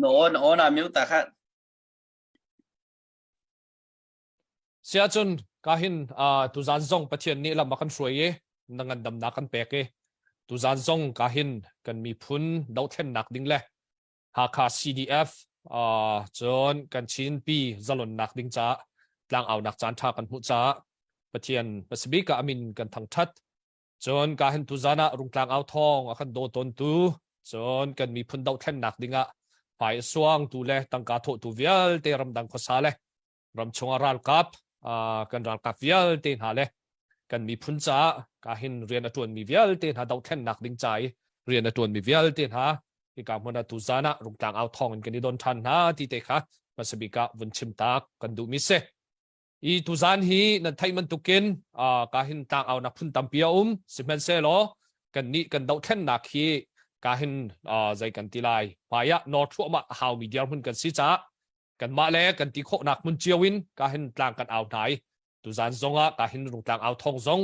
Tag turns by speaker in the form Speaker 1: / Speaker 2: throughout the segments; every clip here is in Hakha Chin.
Speaker 1: Na aw na aw na mute ta kha.
Speaker 2: Siahcun kahin uh, tuzan zong Pathian nih lam a kan hruai i na ngandamnak kan pek i tuzan zong kahin kan miphun dohthlennak ding le Hakha CDF uh, cun kan Chinpi zalonnak ding caah tlangaunak caan ṭha kan hmuh caah Pathian pasibik ah amin kan thangṭhat. Cun kahin tuzan ah Rungtlang au thawng a kan daw tawntu cun kan miphun dohthlennak dingah hmai a suangtu le tangka thawhtu vialte ramdang khuasa le ramchung ah ralkap kan ralkap vialte hna le kan miphun caah kahin rian a ṭuanmi vialte hna dohthlennak ding ca i rian a ṭuanmi vialte hna hika hmun ah tuzan ah Rungtlang au thawng in kan i don ṭhan hna ti te kha hmasa bik ah vun chim tak kan duhmi si. I tuzan hi nan theih bantukin kahin tlangaunak phun tampi a um sihmanhsehlaw kannih kan dohthlennak hi kahin zei kan ti lai hmai ah nawr thluahmah a haumi dirhmun kan si caah kanmah le kan ti khawhnak hmun cio in kahin tlang kan au hna i tuzan zongah kahin rungtlang au thong zong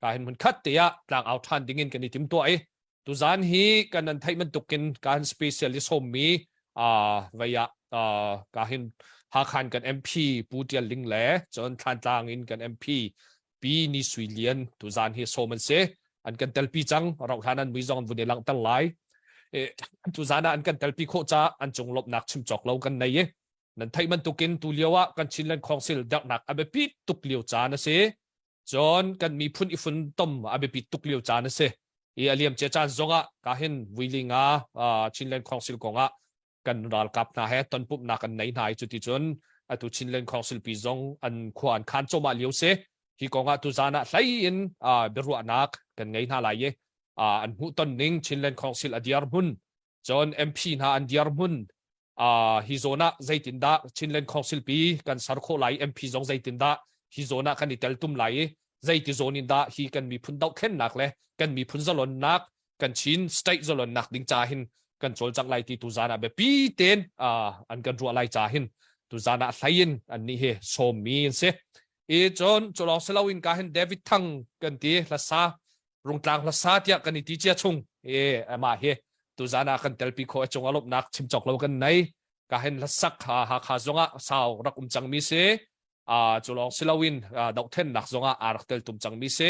Speaker 2: kahin hmun khat te ah tlang au ṭhan dingin kan i timtuah i Tuzan hi kan nan theih bantukin kan specialist sawmmi vei ah ka hin Hakhan kan MP Pu Tial Ling le cun Thlantlang in kan MP Pi Ni Sui Lian tuzan hi sawm an si. An kan telpi cang rauh hlan an mui zong an vun i langhter lai. E, tuzan ah an kan telpi khawh caah an cung lawmhnak chim cawk lo kan nei i nan theih bantukin tu lio ah kan Chinland Council derhnak a biapi tuk lio caan a si. Cun kan miphun i funtom a biapit tuk lio caan a si. I a liamcia caan zongah ka hin vuili nga Chinland Council kongah kan ralkap hna he tonpumhnak an nei hna i cuticun atu Chinland Council pi zong an khua an khan cawmah lio si. Hi kongah tuzaan ah hlei in biaruahnak kan ngei hna lai i an hmuhton ning Chinland Council a dirhmun cun MP hna an dirhmun hi zawn ah zeitindah Chinland Council pi kan ser khawh lai MP zong zeitindah hi zawn ah kan i teltum lai i zeiti zawn in dah hi kan miphun dohthlennak le kan miphun zalonnak kan Chin state zalonnak ding ca hin kan cawlcangh lai ti tuzan ah biapi tein an kan ruah lai ca hin tuzan ah hlei in an nih hi sawmmi an si i cun culawng si loin ka hin David Thang kan ti hlasa Rungtlang hlasa tiah kan i ti cia chung e amah hi tuzan ah kan telpi khawh a cung a lawmhnak chim cawk lo kan nei ka hen hlasak Hakha zongah sau rak um cangmi si a cu lawng si loin dohthennak zongah aa rak tel tum cangmi si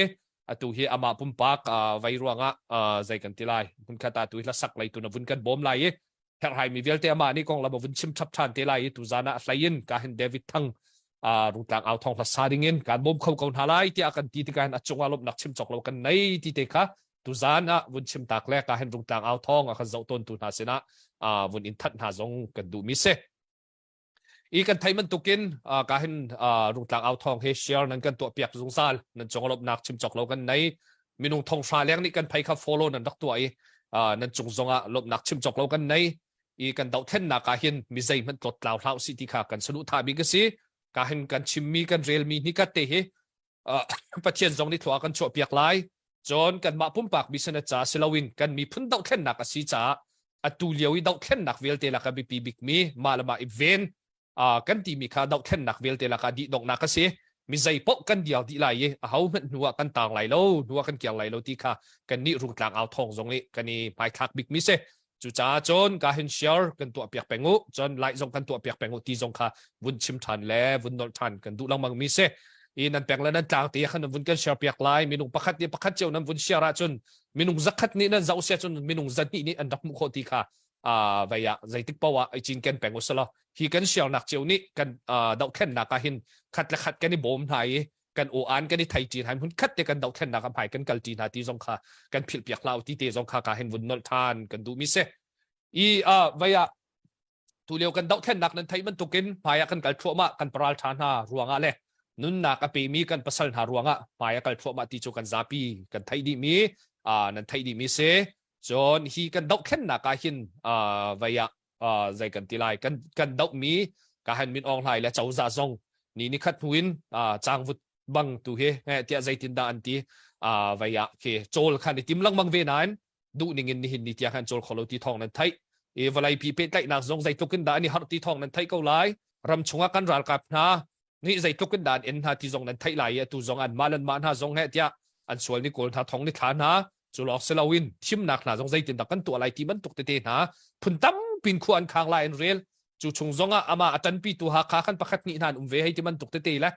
Speaker 2: atu hi amah pumpak vei ruangah zei kan ti lai hmunkhat ah tu hi hlasak lei tu na vun kan bawm lai i herhhaimi vialte amah nih konglam a vun chim chap ṭhan te lai i tuzan ah hlei in ka hin David Thang rungtlang au thong hlasa ding in kan bawm kho ko hna lai tiah kan ti tikah hin a cungah lawmhnak chim cawk lo kan nei ti te kha tuzan ah vun chim tak le ka hin rungtlang au thong a kan zoh tawn tu hna sinah vun in that hna zong kan duh mi si. I kan theih bantukin ka hin rungtlang au thong he share nan kan tuah piak zungzal nan cung lawmhnak chim cawk lo kan nei minung thong hra leng nih kan phei kha follow nan rak tuah i nan cung zongah lawmhnak chim cawk lo kan nei i kan dohthlennak ah hin mi zeihmanh tlawt tlau hlah usih ti kha kan saduhthah bik a si ka hin kan chimmi kan relmi ni kat te hi Pathian zong nih thlua kan chuah piak lai cun kanmah pumpak business ca si loin kan miphun dohthlennak a si caah atu lio i dohthlennak vialte laka biapi bikmi mah le mah i ven kan timi kha dohthlennak vialte lakah dih donghnak a si mi zei paoh kan diar dih lai i aho hmanh hnu ah kan taang lai lo hnu ah kan kiar lai lo ti kha kan nih rungtlang au thawng zong nih kan i hmaithlak bikmi si Cucaah cun ka hin share kan tuah piak peng u, cun like zong kan tuah piak peng u ti zong kha vun chim ṭhan le vun nolh ṭhan kan duh lengmang mi si. I nan peng le nan tlang te khan nan vun kan share piak lai. Minung pakhat nih pakhat cio nan vun share ahcun minung zakhat nih nan zoh sia cun minung zahnih nih an rak hmuh khawh ti kha vei ah zeitik paoh ah i cinken peng u selaw hi kan share nak cio nih kan dohthlennak ah hin khat le khat kan i bawm hna i kan aw an kan i thei ṭi hna hmun khat te kan dohthlennak ah hmai kan kal ṭi hna ti zong kha kan philh piak hlah ti te zong kha ka hin vun nolh ṭhan kan duh mi si i vei ah tu lio kan dohthlennak nan theih bantukin hmai ah kan kal thluahmah kan paral ṭha hna ruangah le nunnak a pemi kan pasal hna ruangah hmai a kal thluahmah ti cu kan zapi kan theih dih mi nan theih dih mi si cun hi kan dohthlennak ah hin vei ah zei kan ti lai kan kan dohmi ka han min ong hlai le cozah zong ni ni khat hnu in changvut bang tu hi tiah zeitin dah an ti vei ah khi cawl khan i tim lengmang ve nain duh ning in nihin ni tiang khan cawl kholo ti thawng nan theih i vawlei pi pehtlaihnak zong zeitluk in dah an i harh ti thawng nan theih ko lai ram chungah kan ralkap hna nih zeitluk in dah an en hna ti zong nan theih lai i atu zong an mah lan mah hna zong he tiah an sual ni kawl hna thong ni thla hna cu lawng si loin thimnak hna zong zeitin dah kan tuah lai ti bantuk tete hna phun tampi. pin khua an khang lai an rel. Cu chung zong ah amah a ṭanpitu Hakha khan pakhat hnih hna an um ve hei ti bantuk tete le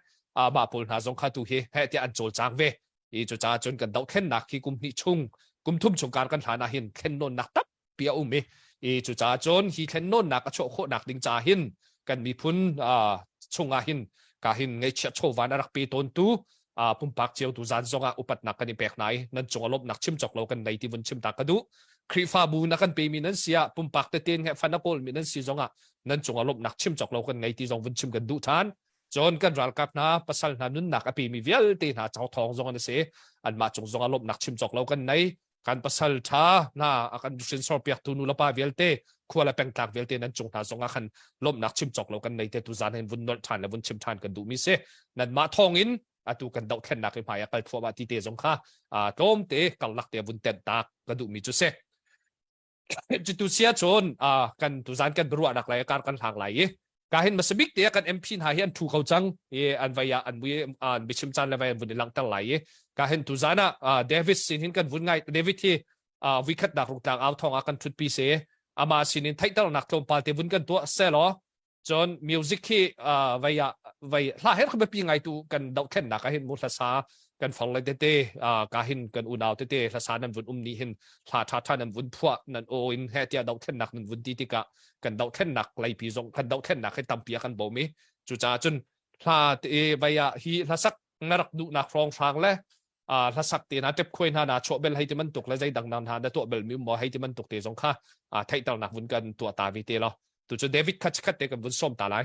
Speaker 2: mah pawl hna zong kha tu hi heh tiah an cawlcang ve. I cucaah cun kan dohthlennak hi kum hnih chung, kum thum chung kar kan hlan ah hin thlennawnnak tampi a um i i cucaah cun hi thlennawnnak a chuah khawhnak ding ca hin kan miphun chung ah hin ka hin ngaihchiat chawvan a rak pe tawntu pumpak cio tu zan zong ah upatnak kan i pek hna i nan cung a lawmhnak chim cawk lo kan nei ti vun chim ta ka duh. Khrihfabu na kan pemi nan si ah pumpak tete he fan a kawlmi nan si zong ah nan cung a lawmhnak chim cawk lo kan ngei ti zong vun chim kan duh than. Cun kan ralkap hna pasal hna nunnak a pemi vialte hna chau thawng zong an si anmah cung zong a lawmhnak chim cawk lo kan nei. Kan pasal tha hna a kan hrinsor piaktu nu le pa vialte khua le pengtlak vialte nan cung hna zong ah khan lawmhnak chim cawk lo kan nei te tu zan hin vun nolh than le vun chim than kan duhmi si. Nanmah thawng in atu kan dohthlennak i hmai a kal thluahmah ti te zong kha tlawm te karlak te vun tenh tak ka duhmi cu si. Cutu sia cun kan tuzan kan biaruahnak lai kar kan hlang lai i ka hin masabik te kan MP hna hi an thu ko cang i an vai ah an mui an biachim caan le vai an vun i langhter lai i ka hin tuzan ah David sin hin kan vun ngai. David hi vikhatnak rungtlang au thong ah kan thutpi se ama sin in theihternak tlawmpal te vun kan tuah selaw cun music hi vei ah vei hla her biapi ngai tu kan dohthlennak ah hin mu hlasa kan far le tete ka hin kan unau tete hlasa nan vun um ni hin hla tha tha nan vun phuah nan aw in he tiah dohthlennak nan vun ti tikah kan dohthlennak leipi zong kan dohthlennak hi tampi a kan bawm i cucaah cun hla te vei ah hi hlasak na rak duhnak hrawng hrang le hlasak te na tep khuai hna na chuah bel hei ti bantuk le zei dang hna na tuah bel mi maw hei ti bantuk te zong kha theihternak vun kan tuah ta vi te lo. Tu cu David kha chikhat te kan vun sawm ta lai.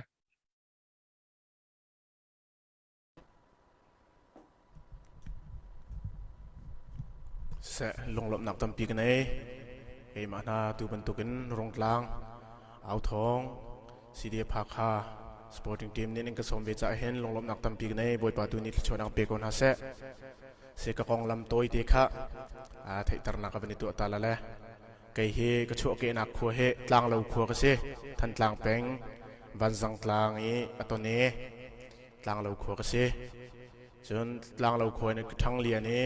Speaker 1: Seh lunglawmhnak tampi ka nei. Keimah hna tu bantukin Rungtlang au thawng CDF Hakha sporting team nih nan ka sawm ve caah hin lunglawmhnak tampi ka nei. Bawipa tu nih thluachuahnak pe ko hna seh. Se ka konglam tawi te kha theihternak ka van i tuah ta la le. Kei hi ka chuahkehnak khua hi Tlanglo khua ka si. Thantlang peng Vanzang tlang i a ton i Tlanglo khua ka si. Cun Tlanglo khua in ka ṭhang lian i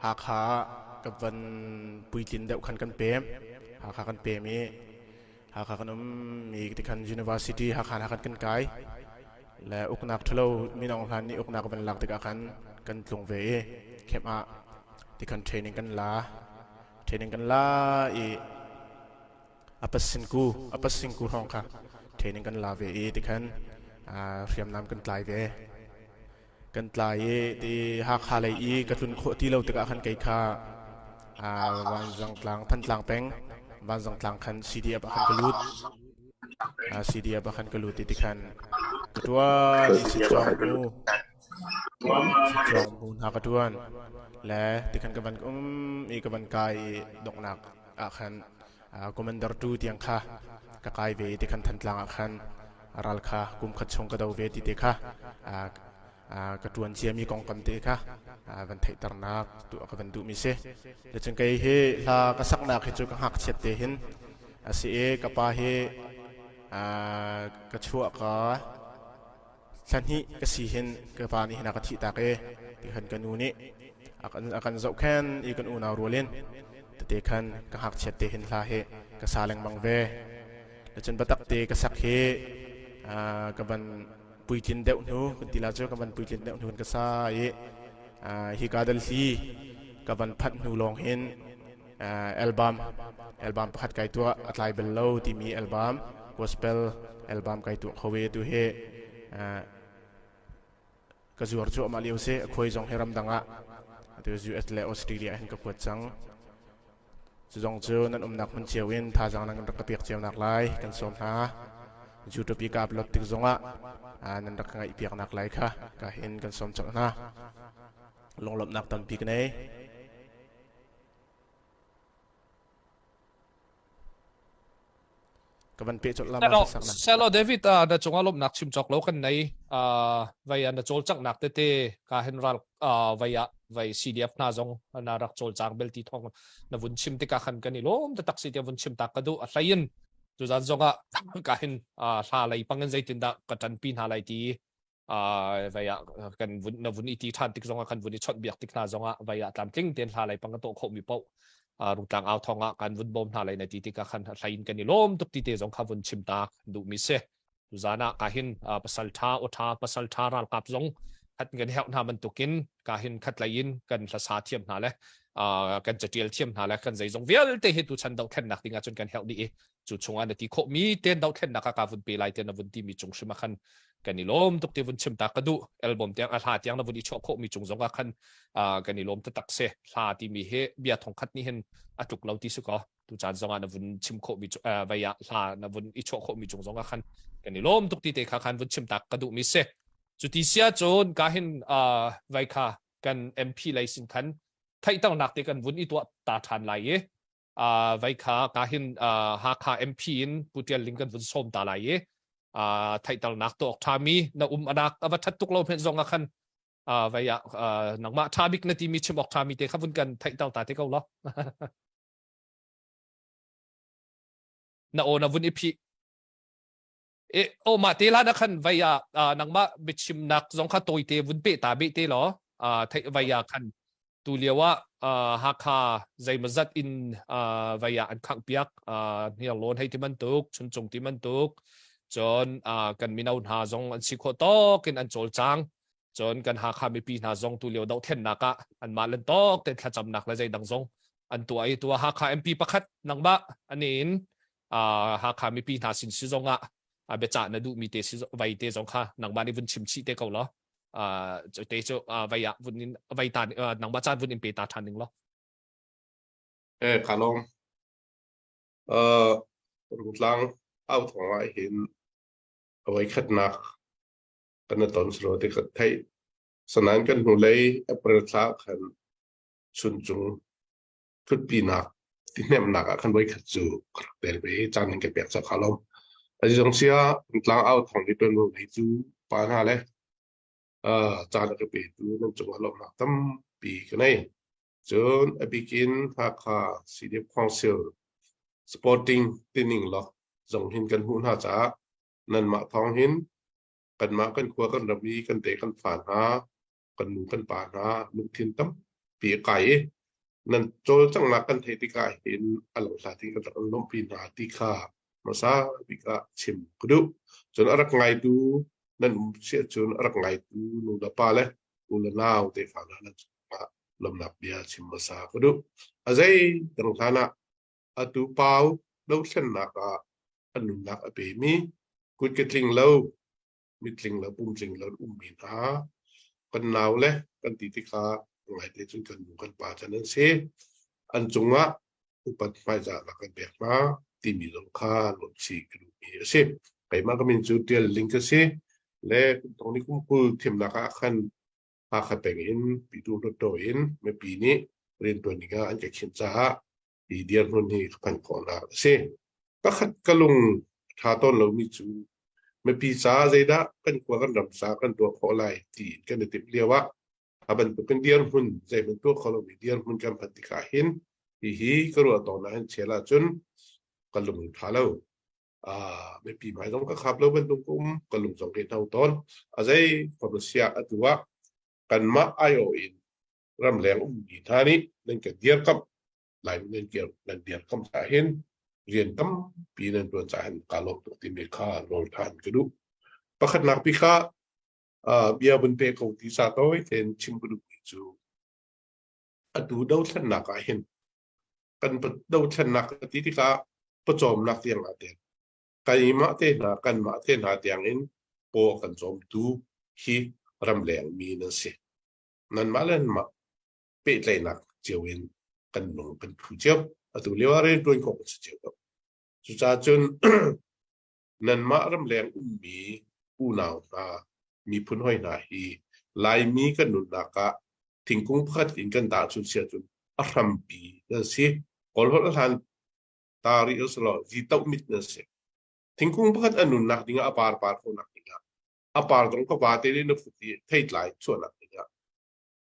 Speaker 1: Hakha ah ka van puitlin deuh khan kan pem. Hakha kan pem i Hakha kan um i tikhan University Hakha hna khan kan kai. Le uknak ṭhalo Min Aung Hlaing nih uknak a van lak tikah khan kan tlung ve i camp ah tikhan training kan la. Training kan la i apasinku apasinku hrawng kha training kan la ve i tikhan hriamnam kan tlai ve. Kan tlai i ti Hakha lei i ka tlun khawh ti lo tikah khan kei kha Vanzang tlang Thantlang peng Vanzang tlang khan CDF ah khan ka lut. CDF ah khan ka lut i tikhan ka ṭuan i sitcawng mu sitcawng mu hna ka ṭuan le tikhan ka van um i ka van kai i donghnak ah khan commander tu tiang kha ka kai ve i tikhan Thantlang ah khan ral kha kum khat chung ka do ve ti te kha ka ṭuan ciami kongkam te kha van theihternak tuah ka van duhmi si. Le cun kei hi hla ka saknak hi cu ka ngakchiat te hin a si i ka pa hi ka chuah ka thla hnih ka si hin ka pa nih hin a ka thih tak i tikhan ka nu nih a kan zohkhen i kan unau rual in tete khan ka ngakchiat te hin hla hi ka sa lengmang ve. Le cun biatak te ka sak hi ka van puitlin deuh hnu kan ti la cu ka van puitlin deuh hnu kan ka sa i hi ka dal hli ka van phanh hnu lawng hin album album pakhat kai tuah a tlai bel lo timi album gospel album kai tuah kho ve tu hi ka zuar cuahmah lio si. A khuai zong hi ramdang ah atu US le Australia hin ka kuat cang. Cu zong cu nan umnak hmun cio in thazaang nan rak ka pek cio nak lai kan sawm hna. YouTube i ka upload tik zongah nan rak ka ngaih piak nak lai kha ka hin kan sawm colh hna. Lunglawmhnak tampi ka nei. Ka van peh colh la ma sak na.
Speaker 2: Selo David na cungah lawmhnak chim cawk lo kan nei. Vai na cawlcanghnak tete ka hen ral vai ah vai CDF hna zong na rak cawlcang bel ti thong na vun chim tikah khan kan i lawm taktak si tiah vun chim tak ka duh. A hlei in tuzan zong ah ka hin hla lei pangin zeitin dah ka ṭanpi hna lai ti vai ah kan vun na vun i ti ṭhan tik zongah kan vun i chawnh biak tik hna zongah vai ah tlamtling tein hla lei pang ka tuah khawhmi paoh. Rungtlang au thong ah kan vun bawm hna lai na ti tikah khan hlei in kan i lawm tuk ti te zong kha vun chim ta duh mi si. Tuzan ah ka hin pasal tha aw tha pasal tha ralkap zong khat kan herh hna bantukin ka hin khat lei in kan hlasa thiam hna le kan catial thiam hna le kan zeizong vialte hi tuchan dohthlennak ding ahcun kan herh dih i cu chungah na ti khawh mi ten dohthlennak ah ka vun pe lai te na vun ti mi cung hrim ah khan kan i lawm tuk ti vun chim ta ka duh album tiang a hla tiang na vun i chuah khawh mi cung zong ah khan kan i lawm taktak si hla ti mi hi bia thong khat nih hin a tluk lo ti si ko tu caan zong ah na vun chim khawh mi vei ah hla na vun i chuah khawh mi cung zong ah khan kan i lawm tuk ti te kha khan vun chim tak ka duh mi si cu ti sia cun ka hin vai kha kan MP lei sin khan theihternak te kan vun i tuah ta ṭhan lai i vai kha ka hin Hakha MP in Pu Tial Ling kan vun sawm ta lai i theihternak tuah awk ṭhami na um anak a va ṭhat tuk lo hmenh zong ah khan vai ah nangmah ṭha bik na timi chim awk ṭhami te kha vun kan theihter ta te ko law. Na aw na vun i phih. E, o mah te la na khan vai ah nangmah biachimnak zong kha tawite vun pe ta be te law theih vai ah khan tu lio ah Hakha zeimawzat in vai ah an khangh piak hniarlawn hei ti bantuk chuncung ti bantuk cun kan mino hna zong an si khawh tawk in an cawlcang cun kan Hakha mipi hna zong tu lio dohthlennak ah anmah len tawk te thlacamnak le zeidang zong an tuah i tua Hakha MP pakhat nangmah anin Hakha mipi hna sin si zong ah biacah na duhmi te si vai te zong kha nangmah nih vun chim chih te ko law te cu vai ah vun in vai ta nangmah caan vun in pe ta ṭhan ning law.
Speaker 3: Eh ka lawm. Rungtlang au thong ah hin a voikhatnak kan i ton silo ti ka theih. Sanain kan hnulei April thla khan chuncung thutpinak tihnemnak ah khan voikhat cu ka rak tel ve i caan in ka pek cang kha lom. A zong sia tlang au thong i tuanvo ngei cu pa hna le caan a ka petu nan cungah lawmhnak tampi ka nei. Cun a bikin Hakha CDF Council supporting tining lo zong hin kan hmuh hna caah nanmah thawng hin kanmah kan khua kan ram i kan te kan fa hna kan nu kan pa hna lungthin tampi a kai i nan cawlcanghnak kan theih tikah hin a lohla ti kan rak lawmhpi hna ti kha hmasa bik ah chim ka duh. Cun a rak ngaitu nan um si ahcun a rak ngaitu nu le pa le u le nau tefa hna nan cungah lawmhnak bia chim hmasa ka duh. A zei dang hlan ah atu pau dothlennak ah an nunnak a pemi kut ke tling lo mitling lo pumtling lo ummi hna kan nau le kan ti tikah ngaite cun kan nu kan pa can an si an cungah upat hmaizahnak kan pek hna timi zong kha lawmsi ka duhmi a si keimah ka min cu Tial Ling ka si le kum thong ni kum 20 thimnak ah khan Hakha peng in Pyithu Hluttaw in mipi nih riantuan dingah an ka khinh caah hi dirhmun hi ka phanh khawhnak a si. Pakhat ka lung a ṭha tawn lomi cu mipi caah zeidah kan khua kan ram caah kan tuah khawh lai tiin kan i timh lio ah a bantukin dirhmun zeihmanh tuah kho lomi dirhmun kan phanh tikah hin hihi ka ruah tawn ah hin chel ahcun ka lung ṭha lo. Mipi hmai zong ka khap lo bantuk ka um, ka lung zong ka i hno tawn. A zei pharmacy ah atu ah kanmah aiawh in ramleng ummi hna nih nan kan dirkamh Laimi nan kir nan dirkamh caah hin rian tampi nan ṭuan caah hin kaa lawm tuk timi kha nawl ṭhan ka duh. Pakhatnak bik ah bia vun pe ko ti sa tawi tein chim ka duhmi cu atu dothlennak ah hin kan dothlennak ka ti tikah pawcawmnak tiang ah tel keimah te hna kanmah te hna tiang in paw a kan cawmtu hi ramleng mi nan si. Nanmah le nanmah pehtlaihnak cio in kan nung kan phu cio. Atu lio ah rianṭuan khawh kan si cio ko. Cucaah cun nanmah ramleng ummi unau hna miphun hoi hna hi Laimi kan nunnak ah thingkung pakhat in kan tahchunh si ahcun a hrampi nan si. Kawl holh a hlan ta rih usulaw zitoh mit nan si. Thingkung pakhat a nunnak dingah a par par khawhnak dingah a par zong ka vate nih na fut i theitlai chuahnak dingah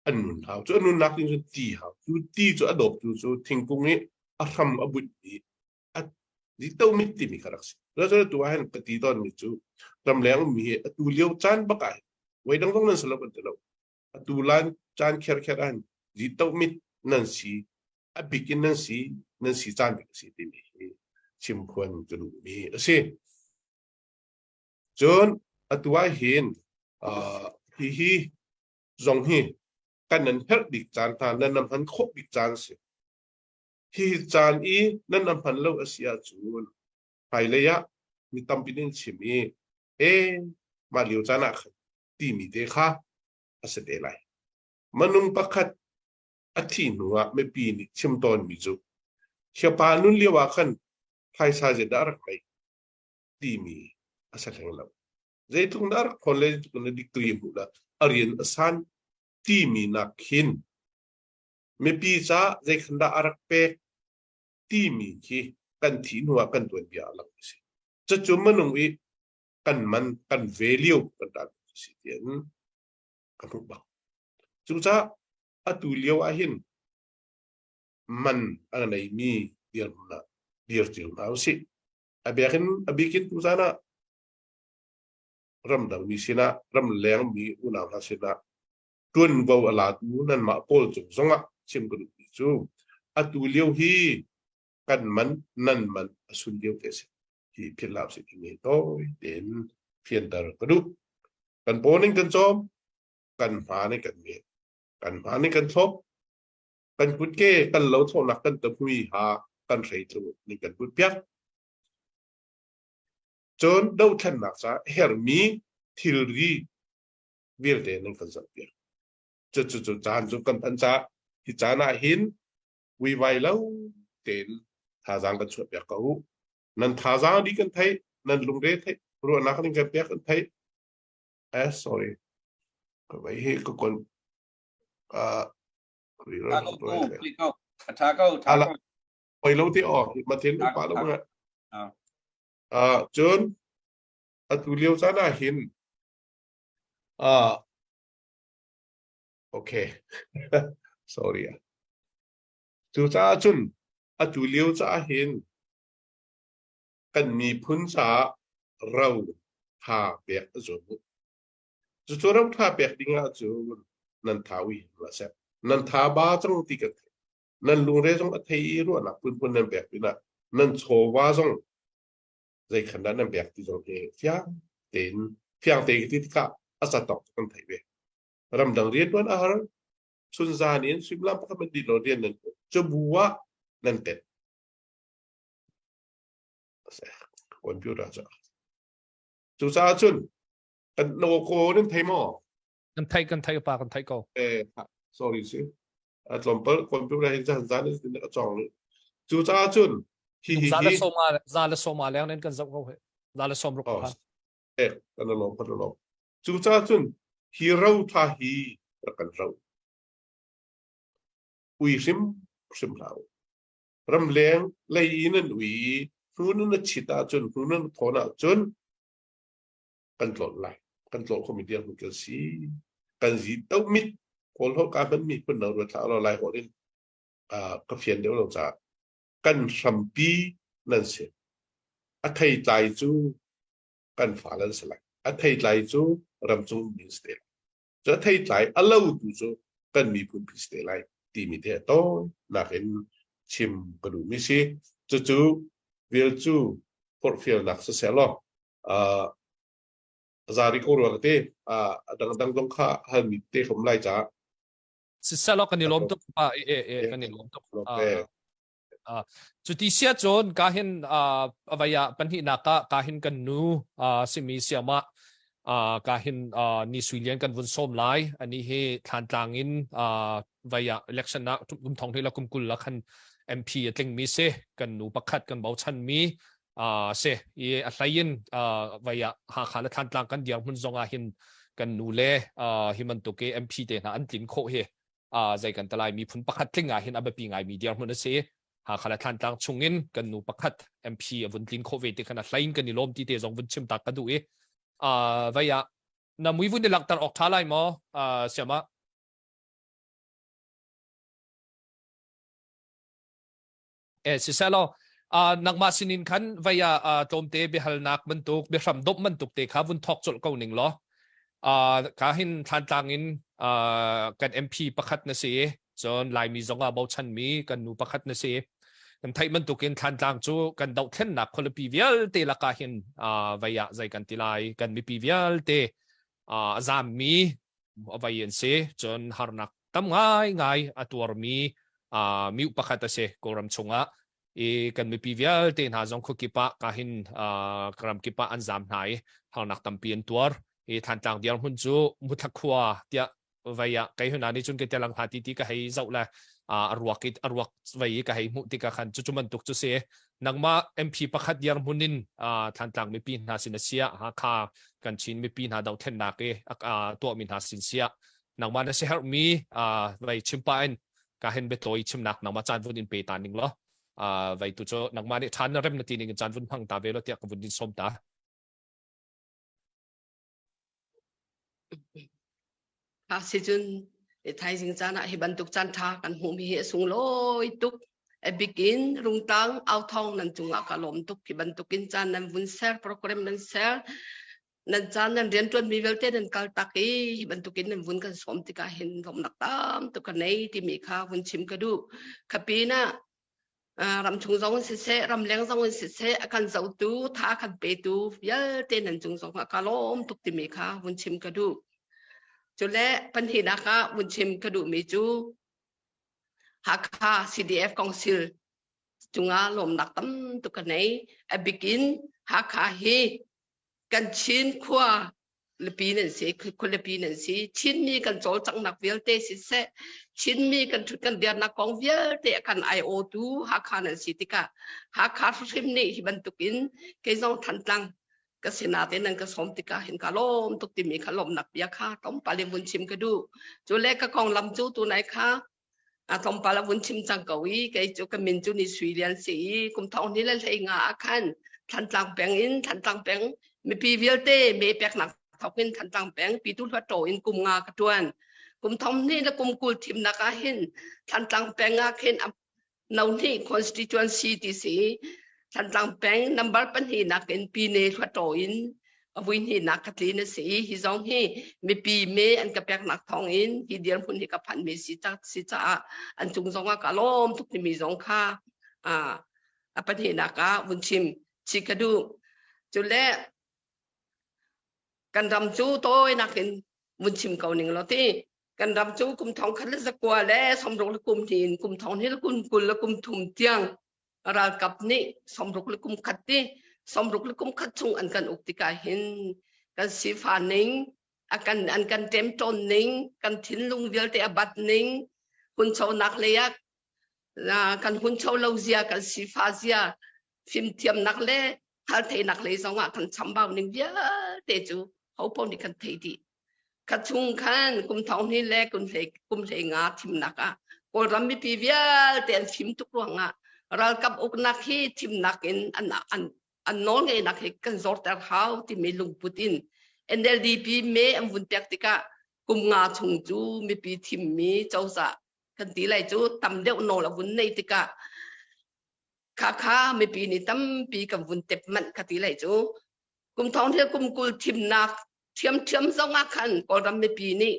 Speaker 3: an nun hau. Cu a nunnak ding cu ti hau. Cu ti cu a dawptu cu thingkung i a hram a bunh i a zito mit timi kha rak si. Cu tu ah hin ka ti tawnmi cu ramleng ummi hi atu lio caan bak ah hin voi dang zong nan si lo kan ti lo. Atu lan caan kherkher ah hin zito mit nan si. A bik in nan si nan si caan bik a si timi hi chimphuan ka duhmi a si. Cun atu ah hin uh, hihi zong hi kan nan herh bik caan hna nan nan hman khawh bik caan a si. Hi caan i nan nan hman lo a si ahcun hmailei ah mi tampi nih an chim i e mah lio caan ah khan timi te kha a si te lai. Minung pakhat a thih hnu ah mipi nih chim tawnmi cu hiapa nun lio ah khan phaisa zeidah a rak ngeih timi a si hleng lo. Zeitluk na rak ṭhawn le zeitluk na degree hmuh le a rian a san timi nak khin mipi caah zeikhan dah a rak pek timi khi kan thih hnu ah kan tuanbia a lang a si. Cucu minung i kan man, kan value kan dah a si tiin ka hmuh bak. Cucaah atu lio ah hin man a ngeimi dirhmun ah dir cio hna usih. A biakin a bikin tuzan ah ramdangmi sinah ramlengmi unau hna sinah ṭuanvo a latu nanmah pawl cung zongah chim ka duhmi cu atu lio hi kan man nan man a sun lio te a si. Hi philh hlah usih timi tawi tein fianter ka duh. Kan paw ning kan cawm, kan hma nih kan nge, kan hma nih kan thlop, kan kutke kan lo thlawhnak kan tahmui ha kan hreitlung ning kan put piak. Cun dothlennak ca hermi thilri vialte nan kan zoh piak. Cu cu cu caan cu kan phanh ca hi caan ah hin vuivai lo tein thazaang kan chuah piak ko u. Nan thazaang dih kan theih, nan lungre theih, ruahnak ning kan pek kan theih. Eh sorry. Ka vai hi ka kon uh
Speaker 4: Tha ko, tha ko.
Speaker 3: Oi lo ti aw, mathin upa lo nga. Uh, cun atu lio caan ah hin uh, okay sorry cucaah cun atu lio caah hin kan miphun caah ro tha pek a zuam u cucu ro tha pek ding ah cun nan tha ui la seh nan tha ba cang ti kan thei nan lungre zong a thei i ruahnak phunphun nan pek pinah nan chawva zong zei khan dah nan pek ti zong hi fiang tein fiang te ti tikah a zatawk kan thei ve ramdang rian tuan a har chun zan in suimilam pakhat man dit lo rian nan cu bu ah nan tet computer ca cucaah cun kan no ko nan thei maw
Speaker 2: kan thei kan thei pa kan thei ko
Speaker 3: eh sorry si a tlawmpal computer hin zan zan in a cawng cucaah cun
Speaker 2: hi hi za le soma za le soma leng nen kan zoh ko he za le som ruk
Speaker 3: kha eh kan lom kan lom cucaah cun hi ro tha hi rak kan ro ui hrim hrim hlah ramleng lei in an ui hnu nan chit ahcun hnu nan thawn ahcun kan tlolh lai kan tlolh khomi dirhmun kan si kan zi to mit kawl holh ka hmanmi phun lo ruat hlah law lai holh in ka fian deuh lo caah kan hrampi nan si a theitlai cu kan fa nan si lai a theitlai cu ramcung mi si te lai cu a theitlai a lo tu cu kan miphun pi si te lai timi te a tawi nakin chim ka duhmi si cucu vial cu forhfialnak siseh law zari ko rua ka te a dangdang zong kha halmi te hom lai ca
Speaker 2: siselaw kan i lawm tuk pa e e kan i lawm tuk cuti sia cun ka hin avaya pahnihnak ah ka hin kan nu simi siama ka hin ni sui lian kan vun som lai ani hi thlantlang in vaya election ah kum thong hi la kum kul la khan MP a tling mi si kan nu pakhat kan bochan mi si i a hlei in vei ah Hakha le Thantlang kan dirhmun zong ah hin kan nu le hi bantuk i MP te hna an tlin khawh hi zei kan talai miphun pakhat tling ah hin a biapi ngaimi dirhmun a si. Hakha le Thantlang chung in kan nu pakhat MP a vun tlin khawh ve ti khan a hlei in kan i lawm ti te zong vun chim tak ka duh i vei ah na mui vun i langhter awk ṭha lai maw siama Eh siselaw nangmah sinin khan vei ah tlawmte biahalnak bantuk biahram dawp bantuk te kha vun thawk colh ko ning law ka hin Thlantlang in kan MP pakhat na si i. Cun Laimi zong ah bochanmi kan nu pakhat na si. Kan theih bantukin Thlantlang cu kan dohthlennak khualipi vialte lakah hin vei ah zei kan ti lai kan mipi vialte a zaammi vei an si. Cun harnak tam ngaingai a tuarmi miu pakhat a si Kawlram chungah. I kan mipi vialte hna zong khuakip ah ka hin ram kip ah an zaam hna i harnak tampi an tuar. I Thantlang dirhmun cu Muthla khua tiah vei ah kei huna nih cun ke telang hla ti ti ka hei zoh le a ruak i a ruak vei i ka hei hmuh tikah khan cucu bantuk cu si nangmah MP pakhat dirhmun in Thantlang mipi hna sin a sia Hakha kan Chin mipi hna dohthlennak i tuahmi hna sin sia nangmah na siaherhmi vei chimpa in ka hen biatawi chimnak nangmah caan vun in pe ta ning law vei tu cu nangmah nih ṭhan na rem na ti ning in caan vun hmang ta ve lo tiah ka vun din som ta.
Speaker 4: A si cun thaizing caan ah hi bantuk caan ṭha kan hmuhmi hi a sunglawi tuk. A bik in Rungtlang authawng nan cungah ka lawm tuk. Hi bantukin caan nan vun ser, program nan ser, nan caan nan rianṭuanmi vialte nan kal tak i hi bantukin nan vun kan sawm tikah hin lawmhnak tam tuk ka nei timi kha vun chim ka duh. Kha pinah ramchung zong in siseh, ramleng zong in siseh, a kan zohtu, tha a kan petu vialte nan cung zong ah ka lawm tuk timi kha vun chim ka duh. Cule pahnihnak ah vun chim ka duhmi cu Hakha CDF Council cungah lawmnak tam tuk ka nei. A bikin Hakha hi kan Chin khua lipi nan si khualipi nan si Chinmi kan cawlcanghnak vialte siseh Chinmi kan ṭhut kan dirnak kong vialte a kan aiawtu Hakha nan si tikah Hakha hrim nih hi bantukin kei zong Thantlang ka sinate nan ka sawm tikah hin ka lawm tuk timi kha lawmnak bia kha tlawmpal in vun chim ka duh cu le ka konglam cu tunai kha A tlawmpal a vun chim cang ko i kei cu ka min cu Ni Sui Lian si i kum thong hnih le 15 ah khan Thantlang peng in Thantlang peng mipi vialte me peknak thawk in Thantlang peng Pitu Hluttaw in kum nga ka ṭuan. Kum thong hnih le kum 20 thimnak ah hin Thantlang peng ah khin no hnih constituency ti si Thantlang peng number pahnihnak in Pine Hluttaw in a vui hnihnak ka tlin a si i hi zong hi mipi me an ka peknak thawng in hi dirhmun hi ka phanmi si ca si caah an cung zong ah ka lawm tuk timi zong kha a pahnihnak ah vun chim chi ka duh. Cule kan ram cu tawinak in vun chim ko ning law ti kan ram cu kum thong khat le zakua le 60 le kum hnih in kum thong hnih le kum 20 le kum thum tiang ralkap nih 60 le kum khat ti 60 le kum khat chung an kan uk tikah hin kan sifah ning a kan an kan ṭemṭawn ning kan thinlung vialte a bat ning hunchonak lei ah kan huncho lo zia kan sifah zia fimthiamnak le hngalhtheihnak lei zong ah kan chambau ning vialte cu hopaoh nih kan theih dih. Kha chung khan kum thong hnih le kum hlei kum hlei nga thimnak ah Kawlram mipi vialte an fim tuk ruangah ralkap uknak hi thimnak in an an an nawlngeihnak hi kan zorter hau timi lungput in NLDP me an vun pek tikah kum nga chung cu mipi thimmi cozah kan ti lai cu tam deuh nawl a vun nei tikah khakha mipi nih tampi kan vun tep manh ka ti lai cu kum thong thil kum 20 thimnak ṭhiamṭhiam zong ah khan Kawlram mipi nih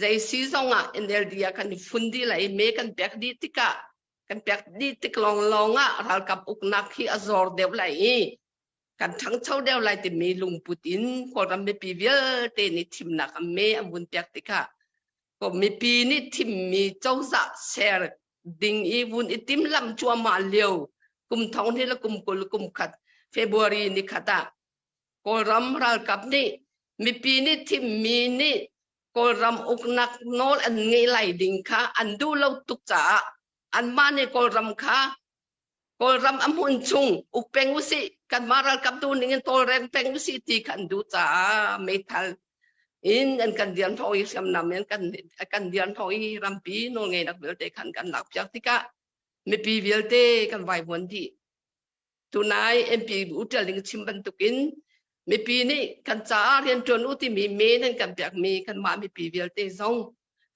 Speaker 4: zei si zong ah NLD ah kan i fun dih lai i me kan pek dih tikah kan pek dih tik lawnglawng ah ralkap uknak hi a zor deuh lai i kan ṭhangcho deuh lai timi lungput in Kawlram mipi vialte nih thimnak a me an vun pek tikah ko mipi nih thimmi cozah ser ding i vun i timhlamh cuahmah lio kum thong hnih le kum 20 kum khat February ni khat ah Kawlram ralkap nih mipi nih thimmi nih Kawlram uknak nawl an ngeih lai ding kha an duh lo tuk caah anmah nih Kawlram kha Kawlram a hmun chung uk peng usih kanmah ralkap duh ning in tawlrel peng usih ti kha an duh caah meithal in an kan dirhnawh i hriamnam in kan kan dirhnawh i rampi nawlngeihnak vialte khan kan lakpiak tikah mipi vialte kan vaivuan dih. Tunai MP U Ṭial Ling chim bantukin mipi nih kan caah rianṭuan u timi me nan kan pekmi kanmah mipi vialte zong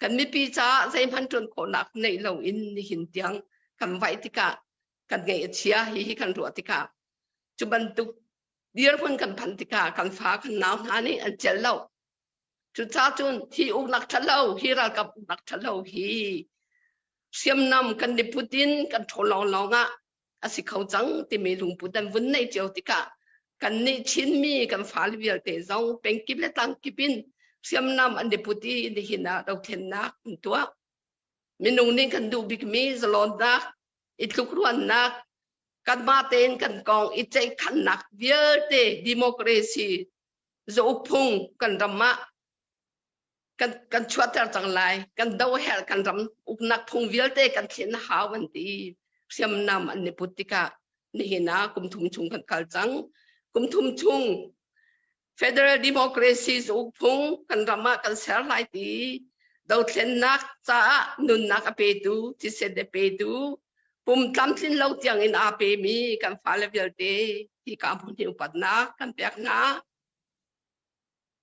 Speaker 4: kan mipi caah zeihmanh ṭuan khawhnak neih loin nihin tiang kan vaih tikah kan ngaih a chia hi hi kan ruah tikah cu bantuk dirhmun kan phanh tikah kan fa kan nau hna nih an celh lo. Cucaah cun hi uknak ṭhalo hi ralkap uknak ṭhalo hi. Hriamnam kan i put in kan ṭhawn lawnglawng ah a si kho cang timi lungput an vun neih cio tikah kannih Chinmi kan fale vialte zong pengkip le tlangkip in hriamnam an i put i nihin ah dothlennak an tuah. Minung nih kan duh bikmi zalawnnak, i tlukruannak, kanmah tein kan kong i ceihkhannak vialte democracy zauk phung kan ram ah kan kan chuahter cang lai kan do herh kan ram uknak phung vialte kan thlen hau an ti hriamnam an i put tikah nihin ah kum thum chung kan kal cang kum thum chung federal democracy uk phung kan ram ah kan ser lai ti dothlennak caah nunnak a petu thisen a petu pum tlamtlin lo tiang in aa pemi kan fale vialte hi ka hmun hi upatnak kan pek hna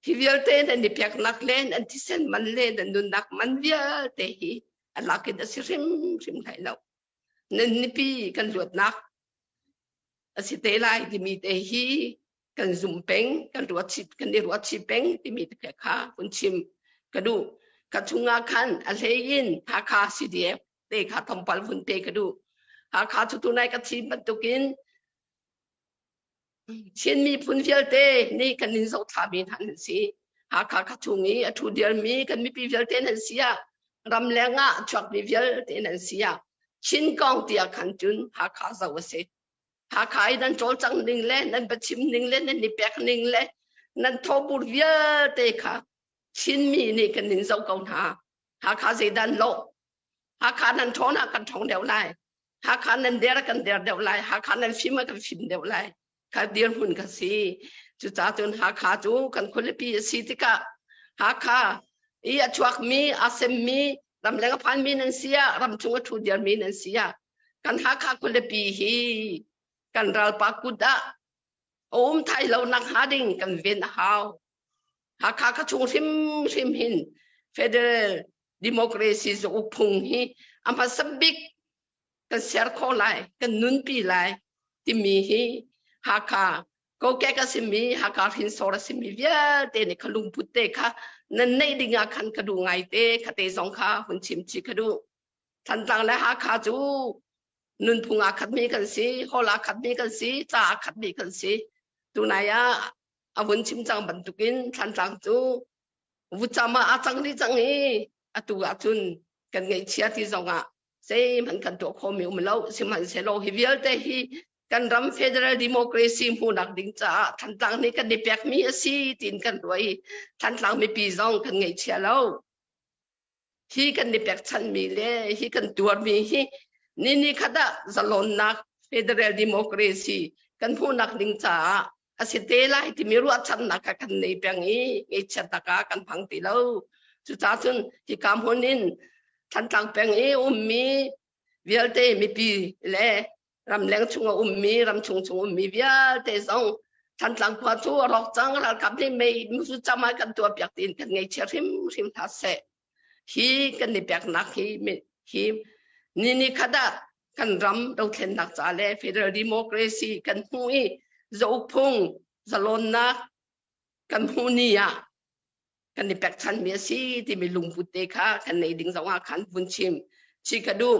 Speaker 4: Hi vialte nan i peknak le nan thisen man le nan nunnak man vialte hi a lak in a si hrimhrim lai lo. Nan nipi kan luatnak a si te lai timi te hi kan zum peng, kan ruat chih, kan i ruat chih peng timi te kha hun chim ka duh. Ka chungah khan a hlei in Hakha CDF te kha thompal vun pe ka duh. Hakha cu tunai ka chim bantukin Chin miphun vialte nih kan in zohthlami hna nan si. Hakha kha chung i a ṭhu diarmi kan mipi vialte nan si ah, ramleng ah a chuakmi vialte nan si ah, Chin kong tiah khan cun Hakha zo a si. Hakha i nan cawlcang ning le nan biachim ning le nan i pek ning le nan thawbur vialte kha Chinmi nih kan in zoh ko hna. Hakha zeidan lawh Hakha nan ṭhawn ah kan ṭhawng deuh lai. Hakha nan der ah kan der deuh lai. Hakha nan fim ah kan fim deuh lai. Kha dirhmun ka si. Cucaah cun Hakha cu kan khualipi a si tikah Hakha i a chuakmi, aa semmi, ramleng a phanmi nan si ah, ramchung a ṭhu diarmi nan si ah, kan Hakha khualipi hi kan ralpa kut ah a um thai lo nak hnga ding kan ven a hau. Hakha ka chung hrimhrim hin federal democracy zauk phung hi a hmasa bik kan ser khawh lai kan nunpi lai timi hi Hakha kokek a simi Hakha hrinsor a simi vialte nih kha lungput te kha nan neih ding ah khan ka duh ngai te kha te zong kha hun chim chi ka duh Thantlang le Hakha cu nunphung aa khatmi kan si hall aa khatmi kan si ca aa khatmi kan si tunai ah a vun chim cang bantukin Thantlang cu vutcam ah aa cang dih cang i atu ahcun kan ngaihchia ti zongah zeihmanh kan tuah khawhmi um lo sihmanhsehlaw hi vialte hi kan ram federal democracy hmuhnak ding caah Thantlang nih kan i pekmi a si tiin kan ruah i Thantlang mipi zong kan ngaihchia lo hi kan i pekchanhmi le hi kan tuarmi hi ni ni khat ah zalonnak federal democracy kan hmuhnak ding caah a si te lai timi ruahchannak kha kan nei peng i ngaihchiatnak ah kan phang ti lo cucaah cun hika hmun in Thantlang peng i ummi vialte mipi le ramleng chung a ummi ramchung chung ummi vialte zong Thantlang khua cu a rawk cang ralkap nih mei musu cam ah kan tuah piak tiin kan ngaihchia hrimhrim hna seh hi kan i peknak hi hi ni ni khat ah kan ram dothlennak ca le federal democracy kan hmuh i zauk phung zalonnak kan hmuh ni ah kan i pekchanmi a si timi lungput te kha kan nei ding zong ah khan vun chim chi ka duh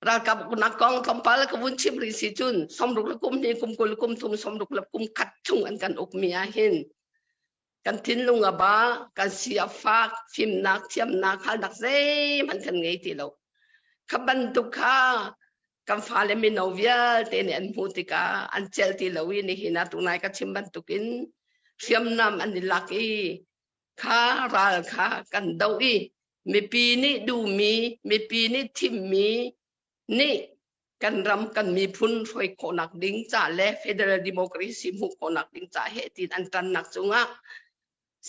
Speaker 4: ralkap uknak kong tlawmpal ka vun chim rih si cun somruk le kum hnih kum 20 kum thum somruk le kum khat chung an kan ukmi ah hin kan thinlung a ba kan si a fak fimnak thiamnak halnak zeihmanh kan ngei ti lo kha bantuk kha kan fale mino vialte nih an hmuh tikah an celh ti lo i nihin ah tunai ka chim bantukin hriamnam an i lak i kha ral kha kan doh i mipi nih duhmi mipi nih thimmi nih kan ram kan miphun hruai khawhnak ding ca le federal democracy hmuh khawhnak ding ca he tiin an ṭannak cungah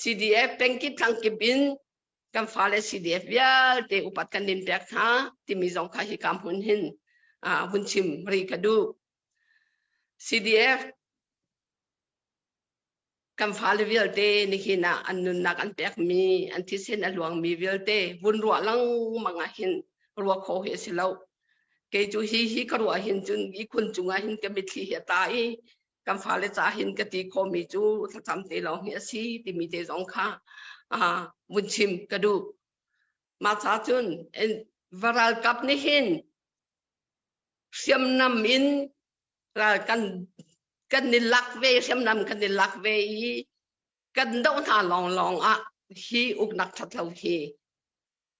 Speaker 4: CDF pengkip thlangkip in kan fale CDF vialte upat kan in pek hna timi zong kha hika hmun hin vun chim ri ka duh. CDF kan fale vialte nihin ah an nunnak an pekmi an thisen a luangmi vialte vun ruah lengmang ah hin ruah khawh hi a si lo kei cu hi hi ka ruah hin cun ihkhun cungah hin ka mitthli hi a tla i kan fale ca hin ka ti khawhmi cu thlacam te lawng hi a si timi te zong kha vun chim ka duh. Mah ca cun va ralkap nih hin hriamnam in ral kan kan i lak ve hriamnam kan i lak ve i kan doh hna lawnglawng ah hi uknak ṭhat lo hi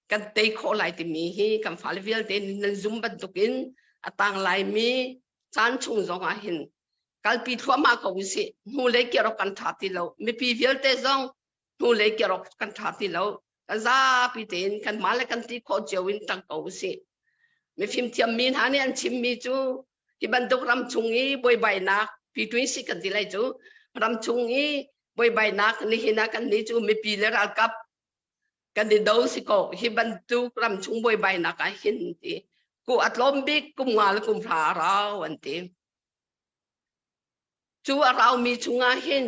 Speaker 4: kan tei khawh lai timi hi kan fale vialte nan zum bantukin a tang laimi caan chung zong ah hin kalpi thluahmah ko usih. Hnulei kir awk kan ṭha ti lo. Mipi vialte zong hnulei kir awk kan ṭha ti lo. Kan zapi tein kanmah le kan ti khawh cio in ṭang ko usih. Mifim thiammi hna nih an chimmi cu hi bantuk ram chung i buaibainak P20 kan ti lai cu ram chung i buaibainak nihin ah kan nih cu mipi le ralkap kan i do si ko hi bantuk ram chung buaibainak ah hin ti ku a tlawm bik kum nga le kum hra a rau an ti. Cu a raumi chungah hin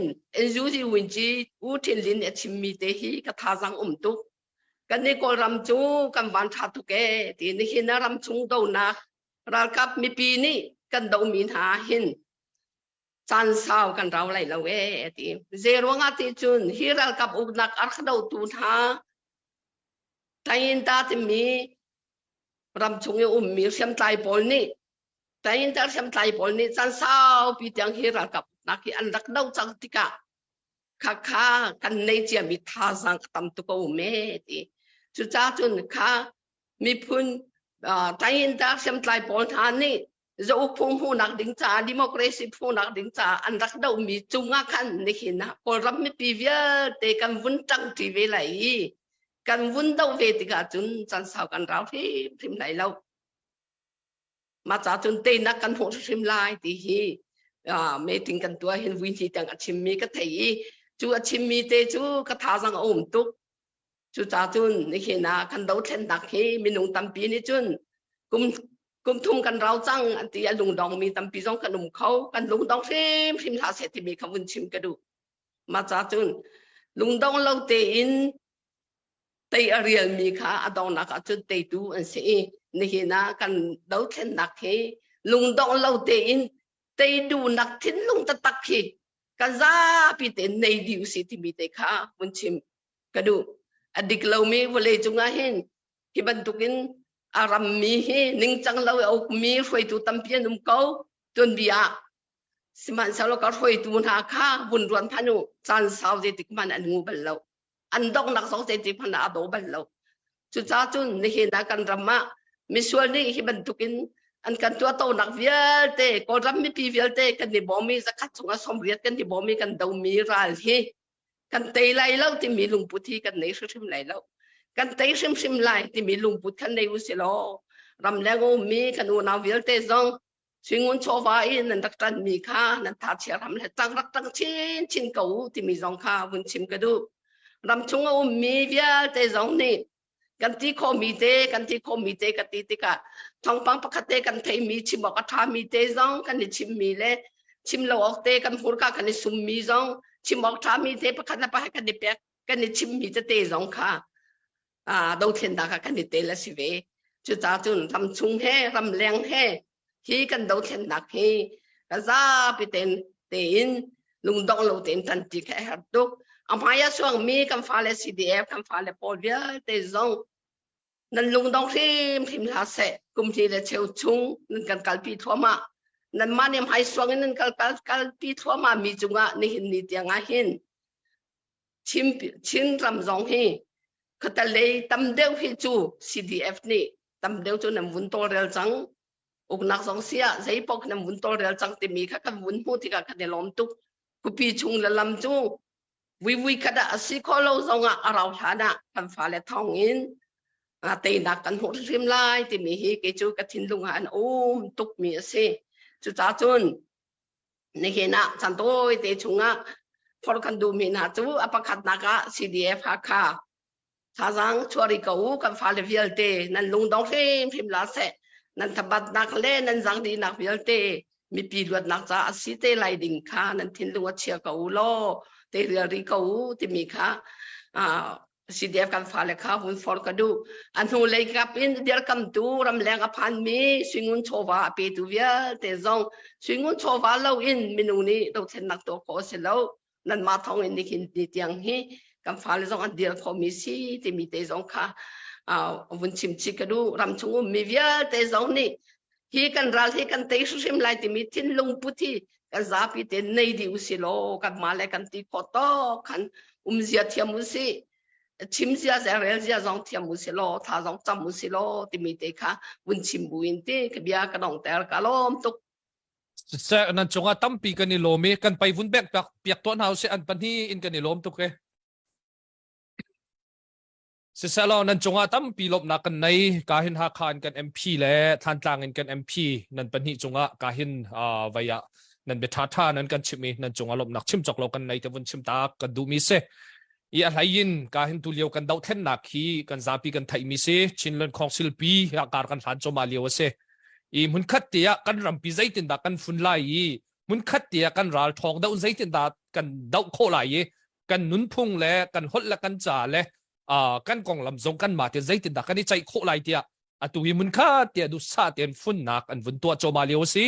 Speaker 4: NUG Winci U Thin Lin a chimmi te hi ka thazang um tuk. Kan nih Kawlram cu kan van ṭha tuk ee ti nihin a ram chung donak ralkap mipi nih kan domi hna hin caan sau kan rau lai lo ee ti. Zei ruangah ti cun hi ralkap uknak a rak dotu hna Tayinta timi ramchung i ummi hriamtlai pawl nih Tayinta hriamtlai pawl nih caan saupi tiang hi ralkap uknak hi an rak doh cang tikah khakha kan nei ciami thazaang a tam tuk a um ee ti. Cucaah cun kha miphun Tayinta hriamtlai pawl hna nih zauk phung hmuhnak ding caah democracy hmuhnak ding caah an rak dohmi cungah khan nihin ah Kawlram mipi vialte kan vun ṭangṭi ve lai i kan vun doh ve tikah cun caan sau kan rau hrimhrim lai lo. Mah ca cun teinak kan hmuh hrimhrim lai ti hi meeting kan tuah hin vui hnih tiang a chimmi ka thei i cu a chimmi te cu ka thazang a um tuk. Cucaah cun nihin ah kan dothlennak hi minung tampi nih cun kum kum thum kan rau cang an ti a lungdongmi tampi zong kan um kho. Kan lungdong hrimhrim hlah seh timi kha vun chim ka duh. Mah ca cun lungdong lo tein tei a rialmi kha a donghnak ah cun teitu an si i nihin ah kan dothlennak hi lungdong lo tein tei duhnak thinlung taktak hi kan zapi tein nei dih usih timi te kha vun chim ka duh. A dik lomi vawlei cungah hin hi bantukin a rammi hi ningcang lo a ukmi hruaitu tampi an um ko. Tuanbia ah sihmanhsehlaw ka hruaitu hna kha vun ruan hmanh u caan sau zeitik hmanh an ngu bal lo. An donghnak zong zeitik hmanh ah a do bal lo. Cucaah cun nihin ah kan ram ah misual nih hi bantukin an kan tuahtonak vialte Kawlram mipi vialte kan i bawm i zakhat chungah 80 kan i bawm i kan domi ral hi kan tei lai lo timi lungput hi kan nei hrimhrim lai lo. Kan tei hrimhrim lai timi lungput kan nei usih law ramleng a ummi kan unau vialte zong suingun chawva in nan rak ṭanmi kha nan thachia ram le tang rak ṭang chinchin ko u timi zong kha vun chim ka duh. Ramchung a ummi vialte zong nih kan ti khawhmi te kan ti khawhmi te ka ti tikah thawngpang pakhat te kan theimi chim awk a ṭhami te zong kan i chimmi le chim lo awk te kan hmurka kan i summi zong chim awk ṭhami te pakhat le pakhat kan i pek kan i chimmi tete zong kha dothlennak ah kan i tel a si ve. Cucaah cun ramchung he ramleng he hi kan dothlennak hi ka zapi tein tein lungdong lo tein ṭanṭi kha a herh tuk. A hmai ah suangmi kan fale CDF kan fale pawl vialte zong nan lungdong hrimhrim hlah seh. Kum hnih le cheu chung nan kan kalpi thluahmah. Nanmah nih hmai suang in nan kal kalpi thluahmah mi cungah nihin ni tiang ah hin Chin, Chin ram zong hi khatalei tam deuh hi cu CDF nih tam deuh cu nan vun tawlrel cang. Uknak zong si ah zeipaoh nan vun tawlrel cang timi kha kan vun hmuh tikah kan i lawm tuk. Khuapi chung le lam cu vui khat ah a si khawh lo zong ah a rau hlan ah kan fale thawng in teinak kan hmuh hrim lai timi hi kei cu ka thinlung ah an um tukmi a si. Cucaah cun nihin ah chan tawi te chungah phor kan duhmi hna cu a pakhatnak ah CDF Hakha thazaang chuah rih ko u kan fale vialte nan lungdong hrimhrim la seh nan thabatnak le nan zangdihnak vialte mipi luatnak caah a si te lai ding kha nan thinlung a chia ko u law te rial rih ko u timi kha CDF kan fale kha hun for ka duh. A hnu lei kap in dirkamtu ramleng a phanmi suingun chawva a petu vialte zong suingun chawva lo in minung nih dothlennak tuah khawh a si lo. Nanmah thawng in nihin ni tiang hi kan fale zong an dir khawhmi si timi te zong kha. Vun chim chih ka duh. Ram chung ummi vialte zong nih hi kan ral hi kan tei hrimhrim lai timi thinlung put hi kan zapi te nei dih usih law kan mah le kan ti khawh tawk khan um zia thiam usih, chim zia ze rel zia zong thiam usih law tha zong cam usih law timi te kha vun chim buin ti ka bia ka dongter. Ka lawm tuk.
Speaker 2: Siseh, nan cungah tampi kan i lawm i kan pei vun bek piak tuah hna usih. An pahnih in kan i lawm tuk e. Siselaw nan cungah tampi lawmhnak kan nei. Kahin Hakha in kan MP le Thantlang in kan MP nan pahnih cungah kahin vai ah nan bia ṭhaṭha nan kan chimh i nan cungah lawmhnak chim cawk lo kan nei te vun chim tak kan duhmi si. I a hlei in kahin tulio kan dohthlennak hi kan zapi kan theihmi si. Chinland Council pi kar kan hlan coma lio a si. I hmunkhat te ah kan rampi zeitindah kan fun lai i hmunkhat te ah kan ral ṭhawng doh zeitindah kan doh khawh lai i kan nunphung le kan holh le kan ca le kan konglam zong kan mah te zeitindah kan i ceih khawh lai tiah atu hi munkhat tiah duhsah tein funnak an vun tuah cawma lio a si.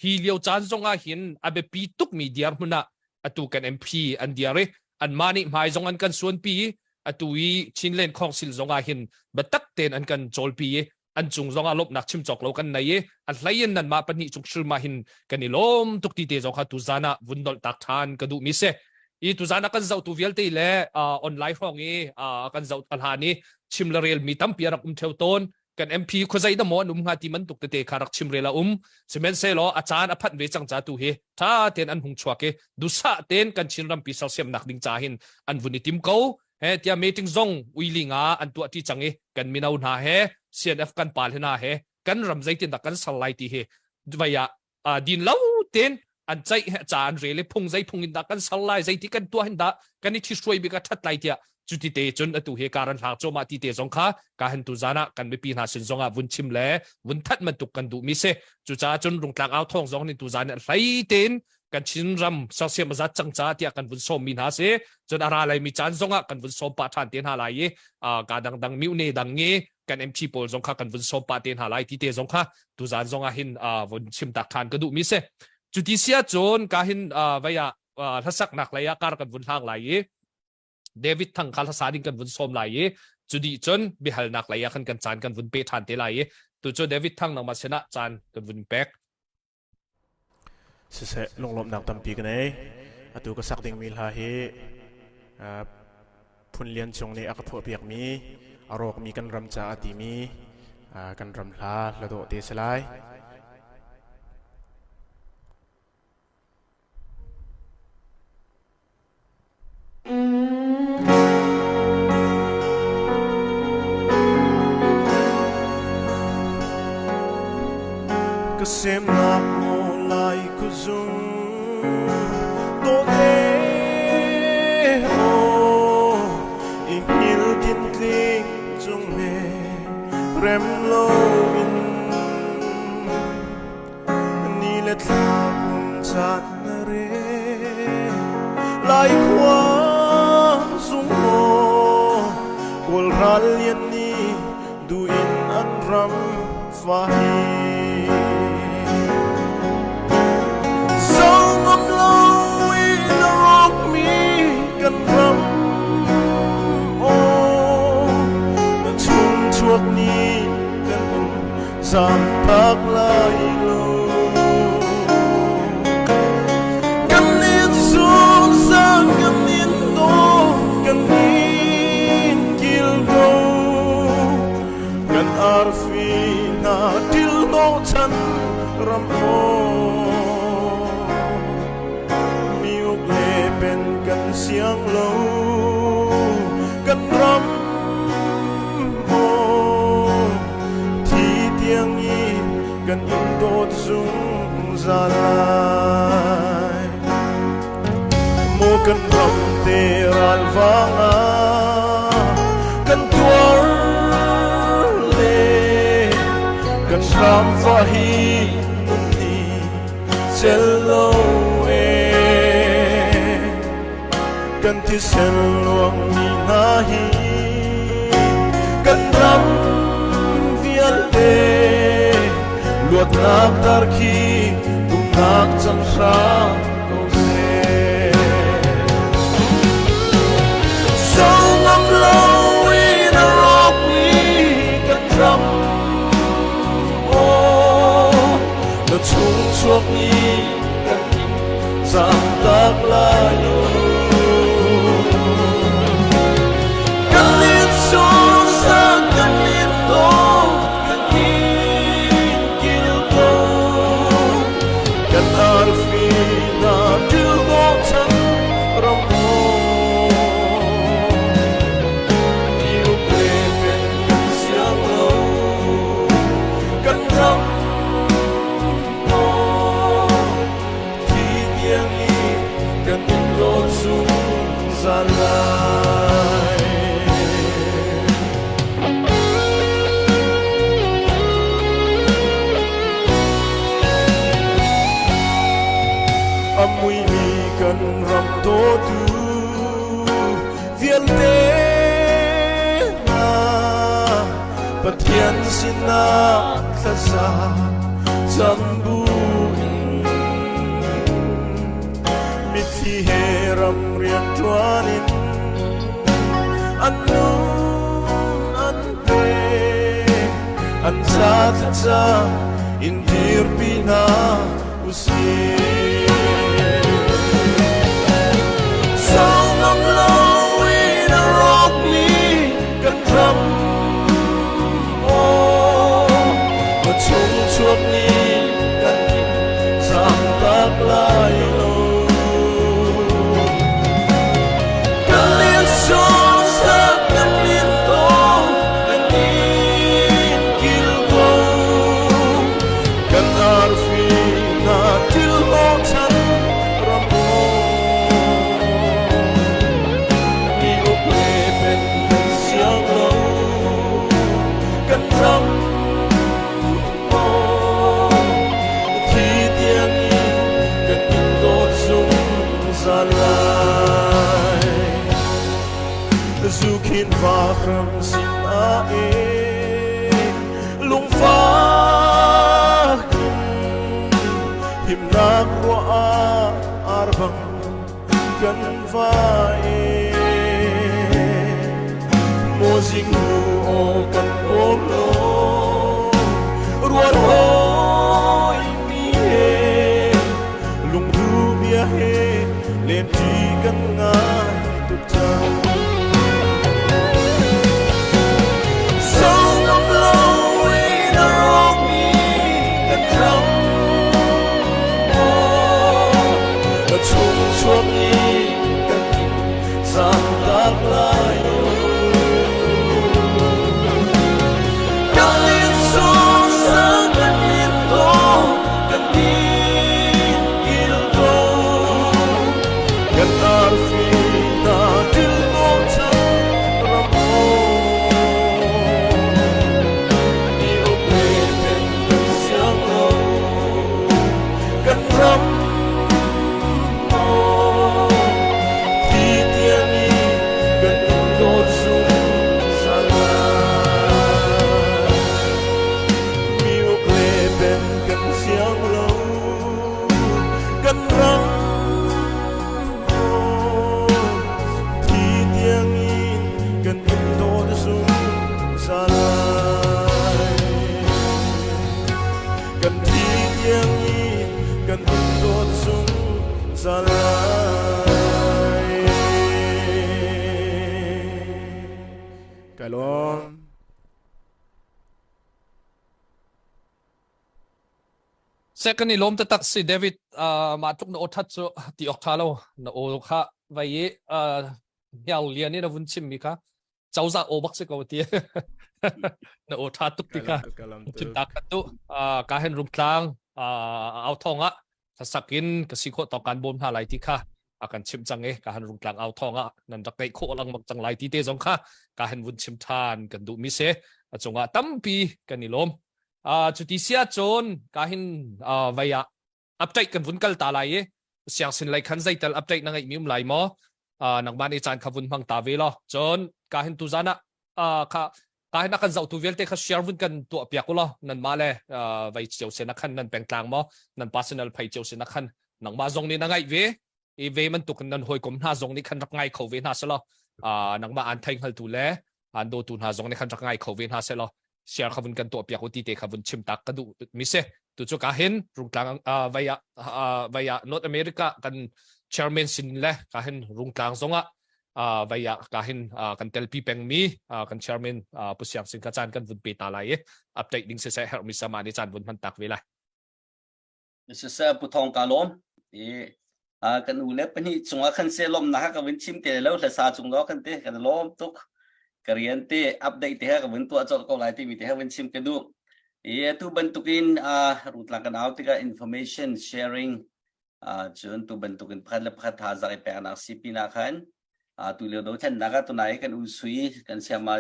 Speaker 2: Hi lio caan zong ah hin a biapi tukmi dirhmun ah atu kan MP an diar i anmah nih hmai zong an kan suanpi i atu i Chinland Council zong ah hin biatak tein an kan cawlpi i an cung zong ah lawmhnak chim cawk lo kan nei i a hlei in nanmah pahnih cung hrim ah hin kan i lawm tuk ti te zong kha tuzan ah vun nolh tak ṭhan ka duhmi si. I tuzan ah kan zohtu vialte le online hrawng i kan zoh a hlan i chim le rel mi tampi a rak um theo tawn. Kan MP khuazei dah maw an um hnga ti bantuk tete kha rak chim rel a um. Sihmanhsehlaw a caan a phanh ve cang ca tu hi ṭha tein an hung chuak i duhsah tein kan Chin rampi sersiamnak ding ca hin an vun i tim ko he tiah meeting zong uili nga an tuah ṭi cang i kan mino hna he CNF kan pal hna he kan ram zeitindah kan ser lai ti hi vai ah din lo tein an ceih ca an rel i phung zei phung in dah kan ser lai, zeiti kan tuah hin dah kan i ṭhithruai bik a ṭhat lai tiah cuti te cun atu hi karan hlang cuahmah ti te zong kha ka han tu zan ah kan mipi hna sin zong ah vun chim le vun that bantuk kan duhmi si. Cucaah cun Rungtlang au thawng zong nih tu zan hlei tein kan Chin ram sersiam a zat cang ca tiah kan vun sawm mi hna si. Cun a ra lai mi caan zong ah kan vun sawm pah ṭhan te hna lai i ka dangdang mihne dang i kan MP pawl zong kha kan vun sawm pah te hna lai ti te zong kha tuzaan zong ah hin vun chim tak ṭhan ka duh mi si. Cuti sia cun ka hin vei ah hlasaknak lei ah kar kan vun hlang lai i David Thang kha hlasa ding kan vun sawm lai i cudi cun biahalnak lei ah khan kan caan kan vun pe ṭhan te lai i tu cu David Thang nangmah sinah caan kan vun pek.
Speaker 1: Siseh, lunglawmhnak tampi ka nei. Atu ka sak dingmi hla hi Phun Lian Cung nih a ka phuahpiakmi a rawkmi kan ram caah timi kan ram hla hla dawh te si lai. Ka semnak maw lai kuzung dawte aw i hngil tintling cung he rem loin Ni le thla kum caan na re lai khua zung maw Kawl ral lian nih duh in an ram fa hi zo ngam lo in a rawkmi kan ram aw na chung chuak ni kan in Zamtak lai lo kan in zungzal kan in daw kan in kil ko kan arfi hna til chan ram aw mi uk le pen kan siang lo kan ram Thi tiang i kan in dawt zungzal lai. Maw kan ram te ral vang ah kan tuar le kan hram fa hi um ni cel lo e kan thisen luangmi hna hi kan ram vialte luatnak dar khi tumnak cang hram ko seh. So ngam lo in a rawkmi
Speaker 5: chuak ni kan in zamtak lai lo. Kan lin sung kan lin to kan in kil ko. Kan arfi na til go chan ram o. Niu ple pen kan siang lo kan ram o. Thi tiang i kan in dawt zungzal lai. A muimi kan ram dawtu vialte hna Pathian sinah thlaza cam bu in mitthli he ram rian ṭuan in an nun an pe an ca thlaca in dirpi hna usih. Sau ngam lo in a rawkmi kan ram aw na chung chuak ni kan in zaangtak lai lo. Kan lian sung sak kan lian to kan in kil ko. Kan arfi na til chan ram Mi uk le pen kan siang lo kan ram Thi tiang in kan in dawt zungzal lai. Zu khin va ram sin a e lungfak in himnak ruah ah arbang kan vai maw zing nu aw kan bawm lo rual hoi mi he lungdu bia he len ṭi kan ngai tuk cang. So ngam lo in a rawkmi kan ram na chung chuak i kan in zaangtak lai lo. Kan in sung sang kan in to kan in kil ko. Kan arfi na til ko chan ram o. Ni uk le pen kan siang lo kan ram o. Thi tiang i kan in dawt zungzal lai. Mi uk le pen kan siang lo kan ram o. Thi tiang in kan in dawt zungzal lai. Kan thi tiang in kan in dawt zungzal lai.
Speaker 1: Kai lawm.
Speaker 2: Second i lawm taktak si David uh, mah tluk na aw that cu ti awk tha lo na aw kha vai i uh, hnial lian in a vun chim mi kha cozah aw bak si ko ti na aw tha tuk ti kha chim ta kha tu uh, ka hen rungtlang uh, au thong ah hlasak in ka si khawh tawk kan bawm hna lai ti kha a kan chimh cang i ka han rungtlang au thawng ah nan rak ngeih khawh lengmang cang lai ti te zong kha ka han vun chim ṭhan kan duh mi si a cungah tampi kan i lawm uh, cuti sia cun ka hin uh, vei ah update kan vun kal ta lai i siangsin lei khan zeital update na ngeih mi um lai maw uh, nangmah nih caan kha vun hmang ta ve law cun ka hin tuzan ah uh, kha ka hin a kan zohtu vialte kha share vun kan tuah piak u law nanmah le uh, vei cio sin ah khan nan pengtlang maw nan personal phei cio sin ah khan nangmah zong nih na ngaih ve i ve bantuk in nan hawikom hna zong nih khan rak ngai kho ve hna selaw uh, nangmah an thei hngaltu le an dawtu hna zong nih khan rak ngai kho ve hna selaw. Share kha vun kan tuah piak u ti te kha vun chim tak ka duh mi si. Tu cu ka hin Rungtlang vaya vaya North America kan chairman sin le ka hin Rungtlang zongah vaya ka hin kan telpi pengmi kan chairman Pu Siang Sing kha caan kan vun pe ta lai i update ding siseh herhmi sama nih caan vun hman tak ve lai.
Speaker 6: Siseh Pu Thawng ka lawm. I kan u le pahnih cungah khan se lawmnak ka vun chim te lo hlasa cung lo khan te kan lawm tuk. Ka rian te update te ka vun tuah colh ko lai timi te vun chim ka duh. I atu bantukin rutlang kan au tikah information sharing cun tu bantukin pakhat le pakhat thazaang i peknak si pinah khan tu lio dothlennak ah tunai kan u sui kan siama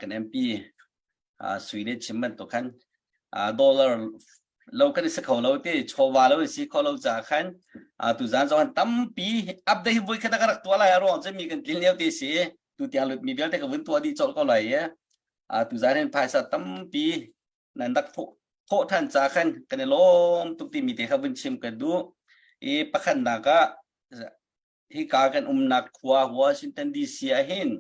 Speaker 6: kan MP sui le chim bantuk khan dollar lo kan si kho lo ti chawva lo si kho lo ca khan tu zan zong tampi update hi voi khat ka rak tua lai a ruang cu mi kan tlin lio ti si tu tiang lut mi vialte ka vun tua dih colh ko lai i tu zan hin phaisa tampi nan rak thawh than ca khan kan i lawm tuk ti mi te kha vun chim ka duh i pakhatnak ah hika kan umnak khua Washington DC ah hin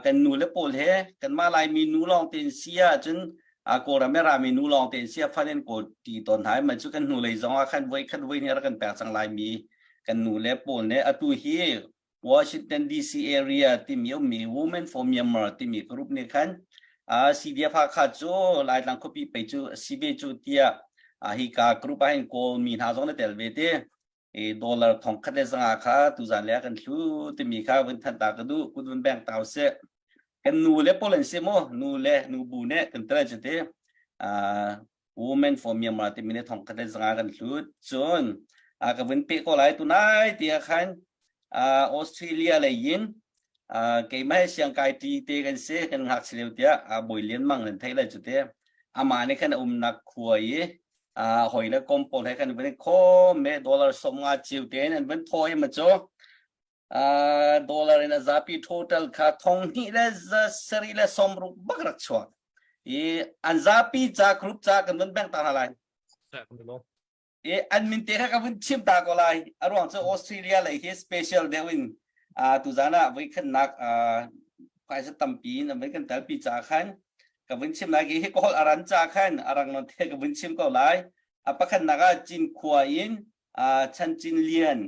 Speaker 6: kan nu le pawl he kanmah Laimi nu lawng tein si ahcun Kawlram i rami nu lawng tein si ah fan in kawl ti tawn hna man cu kan hnulei zong ah khan voi khat voi hnih rak kan pek cang Laimi kan nu le pawl nih atu hi Washington DC area timi ummi Women for Myanmar timi group nih khan CDF Hakha cu Laitlang khuapi pei cu si ve cu tiah hika group ah hin Kawl mi hna zong na tel ve te i dollar thong khat le zanga kha tuzan le kan hlu timi kha vun than ta ka duh kut vun beng tau se kan nu le pawl an si mu nu le nu bu ne kan tel chu te women for Myanmar timi ne thong khat le zanga kan hlu cun a ka vun pe ko lai tunai tia khan Australia lei in keimah he siang kai ti te kan si kan ngak sileu tia boi lian mang nan thei lai chu te ama ne khan umnak khua i hoi le kom pawl he kan van khawm me dollar 50 chiu tein an van thaw i ma cu dollar in a zapi total kha thong hnih le sari le sawmruk bak rak chuak i an zapi ca group ca kan van bank ta hna lai i an min te kha ka vun chim ta ko lai a ruang cu Australia lei hi special deuh in tuzan ah voi khatnak phaisa tampi in an van kan telpi ca khan ka vun chim lai hi ka holh aran ca khan arang non te ka vun chim ko lai a pakhatnak ah Cinkhua in Chan Cin Lian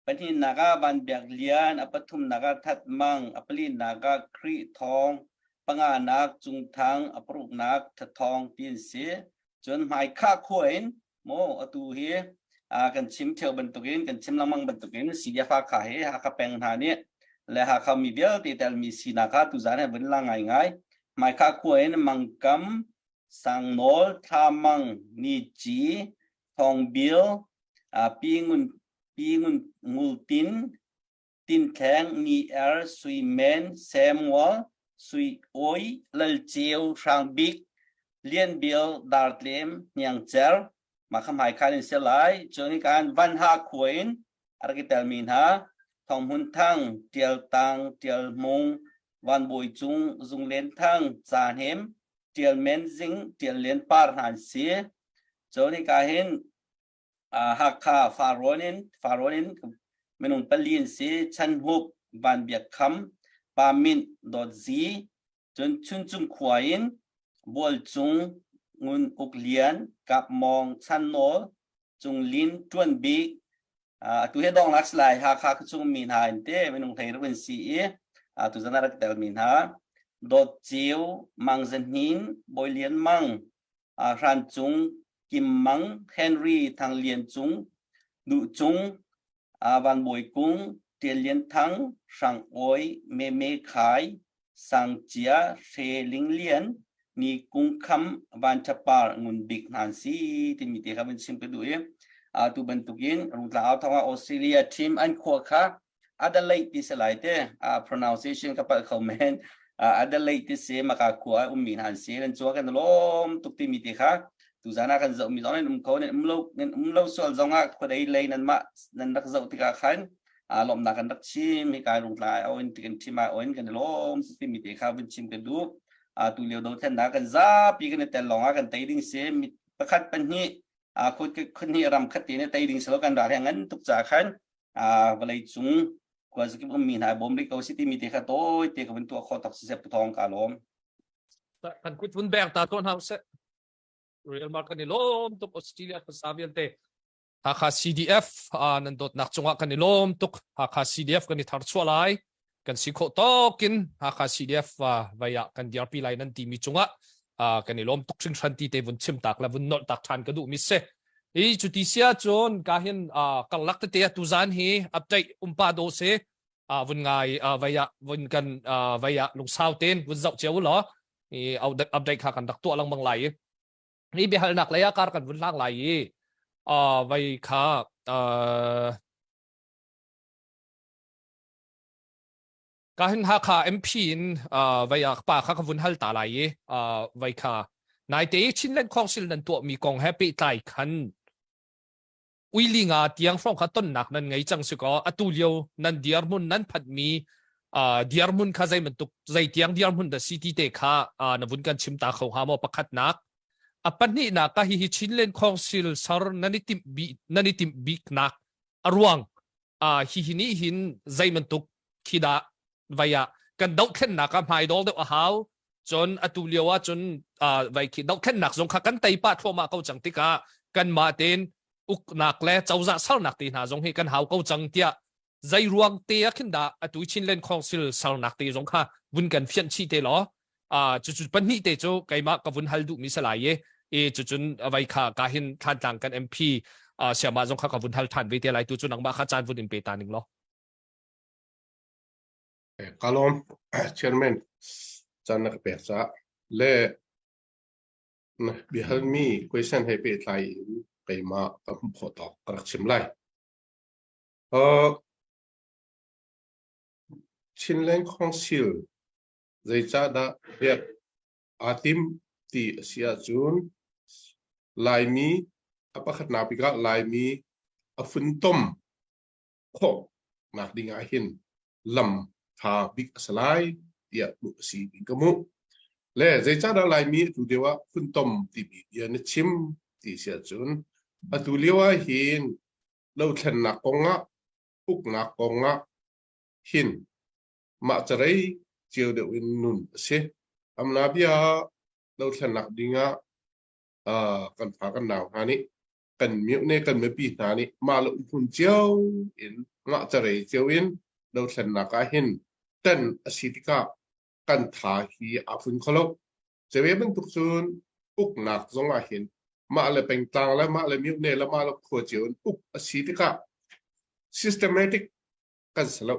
Speaker 6: pahnihnak ah Van Biak Lian a pathumnak ah That Mang a palinak ah Khrih Thawng panganak Cung Thang a paruknak Tha Thawng ti an si cun Hmaikhah khua in Maw atu hi kan chim theo bantukin kan chim lengmang bantukin CDF Hakha hi Hakha peng hna nih le Hakha mi vialte telmi sinak kha tuzan he vun lang ngaingai. Hmaikha khua in Mangkam, Sangnawl, Thlamang, Nici, Thawngbil, Pi Ngun Pi Ngun Ngultin, Tinthleng, Ni Er, Sui Men, Samuel, Sui Awi, Lal Ceu, Hrang Bik, Lian Bil, Dar Tlem, Hniang Cer, mah kha hmaikhan in si lai. Cun hikan Van Ha khua in a rak i telmi hna Thong Hmun Thang, Tial Tang, Tial Hmung, Van Bawi Cung, Zung Len Thang, Ca Hnem, Tial Men Zing, Tial Lian Par hna an si. Cun hika hin Hakha Farrawn in Farrawn in minung pali an si. Chan Hup, Van Biak Kham, Pa Mint, Dawt Zi, cun Chuncung khua in Bual Cung, Ngun Uk Lian, Kap Mawng, Chan Nawl, Cung Lin, Ṭuan Bik, atu hi dong lak lai Hakha khuachung mi hna in te minung hlei ruk an si i atu zan ah rak telmi hna Dawt Ceu, Mang Za Hnin, Bawi Lian Mang, Hran Cung, Kim Mang, Henry Thang Lian Cung, Duh Cung, Van Bawi Kung, Tial Lian Thang, Hrang Awi, Me Me Khai, Sang Cia, Hre Ling Lian, Ni Kung Kham, Van Tha Par, Ngun Bik hna an si timi te kha van chim ka duh i atu bantukin Rungtlang Au Thawng ah Australia team an khua kha Adelaide ti si lai te pronunciation ka palh kho men Adelaide ti si maka khua ummi hna an si nan cua kan lawm tuk timi ti kha tuzan ah kan zoh mi zong nan um kho nan um lo nan um lo sual zong ah khuadei lei nan mah nan rak zoh tikah khan lawmnak kan rak chim hi kai rungtlai oin kan thim ai oin kan lawm timi te kha vun chim kan duh tu lio do thlen kan zapi kan i tel lawng ah kan tei ding si pakhat pahnih khut khut ram khat te ne tei ding selo kan ral he ngan tuk ca khan vawlei cung khuazakip ummi hna bawm rih ko si timi te kha tawi te ka vun tuah khawh tak siseh pu thawng ka lawm.
Speaker 2: Kan kut vun beng ta tuah hna usih. Real Madrid kan i lawm tuk Australia khuasa vialte. Hakha CDF nan dawtnak cungah kan i lawm tuk. Hakha CDF kan i thar chuah lai. Kan si khawh tawkin Hakha CDF vai ah kan dirpi lai nan timi cungah kan i lawm tuk hringhran ti te vun chim tak le vun nolh tak ṭhan ka duh mi si. I cuti sia cun ka hin karlak tete tuzan hi update umpa do si vun ngai vai ah vun kan vai ah lungsau ten vun zoh cio law i update kha kan rak tuah lengmang lai i hi biahalnak lei ah kar kan vun hlang lai i vai kha ka hin Hakha MP in vai ah pa kha ka vun hal ta lai i vai kha naite Chinland Council nan tuahmi kong he pehtlai khan uili nga tiang hrawng kha tonnak nan ngei cang si kaw atu lio nan dirhmun nan phanhmi dirhmun kha zei bantuk zei tiang dirhmun dah si ti te kha na vun kan chim ta kho hnga maw pakhatnak a pahnihnak ka hihi Chinland Council sar nan i timh bi nan i timh biknak a ruang hihi nih hin zei bantuk khi dah vai ah kan dohthlennak ah hmaidol deuh a hau cun atu lio ah cun vai khi dohthlennak zong kha kan tei pah thluahmah ko cang tikah kanmah tein uknak le cozah sarnak te hna zong hi kan hau ko cang tiah zei ruang te ah khin dah atu Chinland Council sarnak te zong kha vun kan fianh chih te law cucu pahnih te cu keimah ka vun hal duhmi si lai i i cucun vai kha ka hin Thlantlang kan MP siama zong kha ka vun hal than ve te lai tu cu nangmah kha caan vun in pe ta ning law.
Speaker 3: Ka lawm chairman caan na ka pek caah le na biahalmi question he pehtlai in keimah ka hmuh khawh tawk ka rak chim lai. Uh, Chinland Council zeicahdah biak aa tim ti a si ahcun Laimi a pakhatnak bik ah Laimi a funtom khawhnak ding ah hin lam tha bik a si lai tiah hmuh a si tiin ka hmuh. Le zeicahdah Laimi atu deuh ah funtom timi bia na chim ti si ahcun atu lio ah hin dothlennak kong ah uknak kong ah hin mah carei cio deuh in nun a si. Amna bia dothlennak ding ah kan fa kan nau hna nih kan myohne kan mipi hna nih mah le umhmun cio in mah carei cio in dothlennak ah hin tan a si tikah kan tha hi aa fun kho lo. Cewe bantuk cun uknak zong ah hin mah le pengtlang le mah le myohne le mah le khua cio in uk a si tikah systematic kan si lo.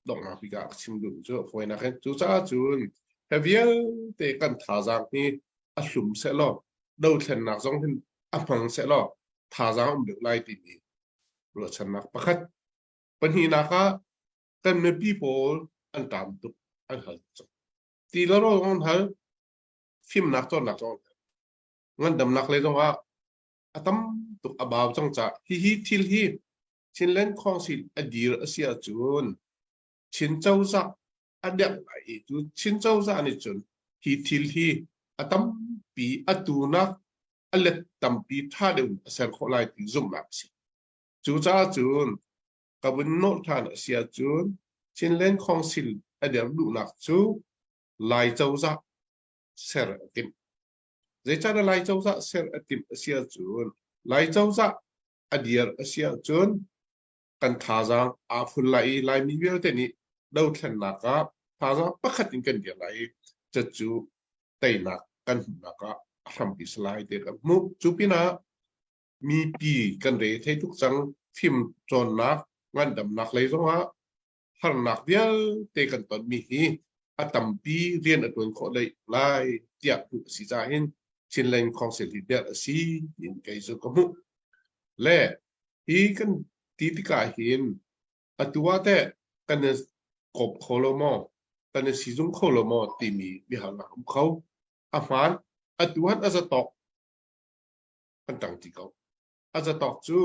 Speaker 3: Donghnak bik ah ka chim duh cu fawinak in cucaah cun hi vialte kan thazaang hi a hlum sehlaw dothlennak zong hin a hmang sehlaw thazaang um deuh lai timi ruahchannak pakhat. Pahnihnak ah kan mipi pawl an ṭam tuk an hal tuk. Ti le rawl an hal, fimnak cawnnak zong an hal. Ngandamnak lei zong ah a tam tuk a bau cang caah hihi thil hi Chinland Council a dir a si ahcun Chin cozah a deuh lai i cu Chin cozah nih cun hi thil hi a tampi atu nak a let tampi ṭha deuh in a ser khawh lai ti zumhnak a si. Cucaah cun ka vun nawlh ṭhan a si ahcun Chinland Council a der duhnak cu Lai cozah ser a timh. Zeicahtiah Lai cozah ser a timh a si ahcun Lai cozah a dir a si ahcun kan thazaang aa fun lai i Laimi vialte nih dothlennak ah thazaang pakhat in kan dir lai i cucu teinak kan hmuhnak ah a hrampi si lai ti kan hmuh. Cu pinah mipi kan re thei tuk cang fim cawnnak ngandamnak lei zongah harnak vialte kan tonmi hi a tampi rian a ṭuan khawh dei lai tiah hmuh a si caah hin Chinland Council hi dirh a si tiin kei cu ka hmuh. Le hi kan ti tikah hin atu ah teh kan i kawp kho lo maw, kan i sizung kho lo maw timi biahalnak um kho. A hmaan, atu han a zatawk kan ṭang ti ko. A zatawk cu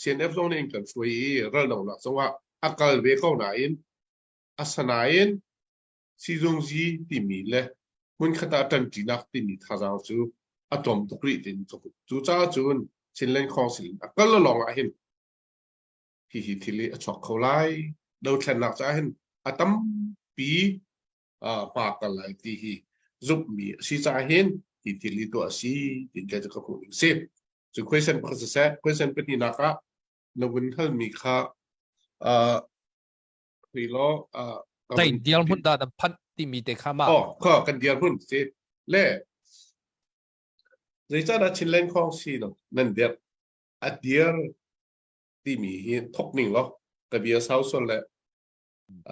Speaker 3: CNF zong nih an kan hruai i raldohnak zongah a kal ve ko nain asinain sizungzi timi le hmunkhat ah ṭanṭinak timi thazaang cu a tlawm tuk rih tiin ka hmuh. Cucaah cun Chinland Council in a kal lawng ah hin hihi thil hi a chuak kho lai. Dothlennak caah hin a tampi hma kal lai ti hi. zumhmi a si caah hin hi thil hi tuah a si ti ke cu ka hmuh ning si. Cu question pakhat siseh, question pahnihnak ah na vun halmi kha uh, ri law uh,
Speaker 2: Zei dirhmun dah nan phanh timi te kha ma?
Speaker 3: Oh, kha kan dirhmun si. Le zeicahdah Chinland Council no nan dirh a dir timi hi thok ning law ka bia sau sol le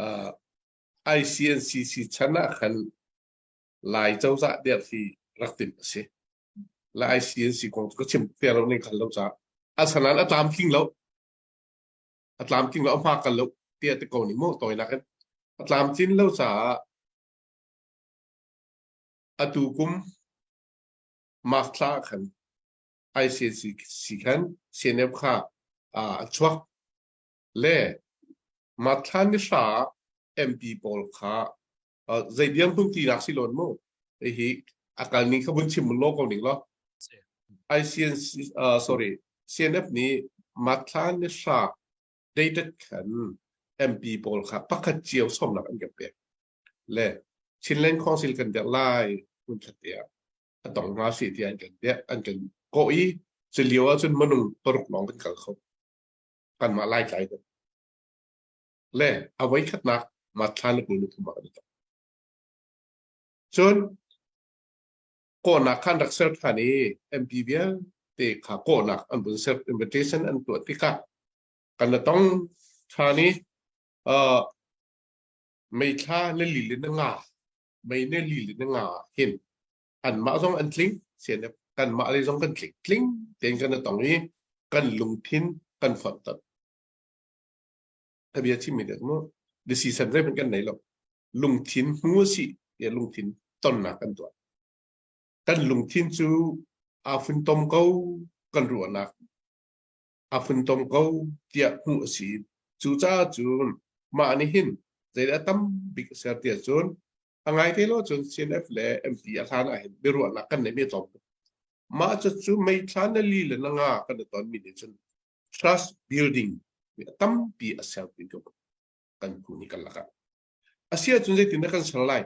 Speaker 3: uh, ICNCC chan ah khan Lai cozah dirh hi rak timh a si. Le ICNC kong cu ka chim te lo ning khan lo caah asanan a tlamtling lo. A tlamtling lo a hma kal lo tiah ti ko ning mu tawinak in. A tlamtlin lo caah atu kum March thla ah khan ICNCC khan CNF kha a chuak le March thla ni hra ah MP pawl kha zei dirhmun tinak si lawn mu hihi a kal ning kha vun chim law ko ning law ICNC sorry CNF nih March thla ni hra dated khan MP pawl kha pakhat cio sawmnak an kan pek le Chinland Council kan dirh lai hun khat te ah a tong hna si ti an kan an kan kawh i cu lio ahcun minung paruk lawng kan kal kho kanmah lai tlai le a voikhatnak March thla le 23 ah kan i tong. Cun kawhnak khan rak ser ṭhan i MP vialte kha kawhnak an vun ser invitation an tuah tikah kan la tong ṭhan i uh, mei thla na li le na nga mei na li le na nga hin anmah zong an tling CNF kanmah lei zong kan tling tling tein kan i tong i kan lungthin kan fonh ton ka bia chimmi dek mu decision zeihmanh kan nei lo lungthin hmu si tiah lungthin tonnak kan tuah kan lungthin cu aa funtom ko kan ruahnak aa funtom ko tiah hmuh a si cucaah cun mah nih hin zeidah tam bik a ser tiah cun a ngai te lo cun CNF le MP a hlan ah hin biaruahnak kan neih mi a tlawm tuk mah cu cu mei thla na li le na nga kan i ton mi nih cun trust building tampi a ser ti ko kan phu nih kan lakah a si ahcun zeitin dah kan ser lai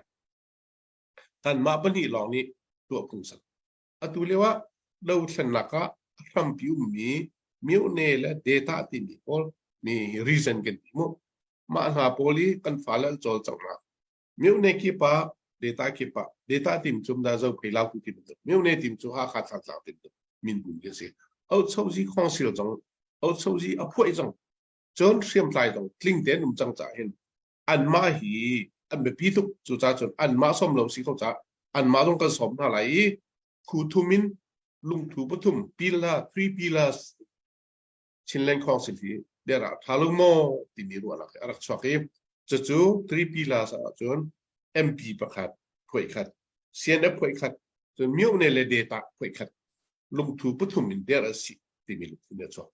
Speaker 3: kanmah pahnih lawng nih tuah phung ser atu lio ah dothlennak ah a hrampi ummi myone le data timi pawl mi reason kan ti mu mah hna pawl i kan fale an cawlcanghnak Myone kip ah data kip ah data tim cum da zo phei lau tu ti bantuk myone tim cu Hakha Thantlang tim tu min bu kan si Outsozi council zong Outsozi a phuai zong cun hriamtlai zong tling tein um cang ca hin anmah hi an biapi tuk cu ca cun anmah som lo si ko ca anmah zong kan som hna lai i khu thum in lungthu pathum pila three pillars Chinland Council hi der ah ṭha lo maw timi ruahnak hi a rak chuak i cucu three pillars ahcun MP pakhat phuai khat CNF phuai khat cun myone le data phuai khat lungthu pathum in der a si timi lungthu a chuak.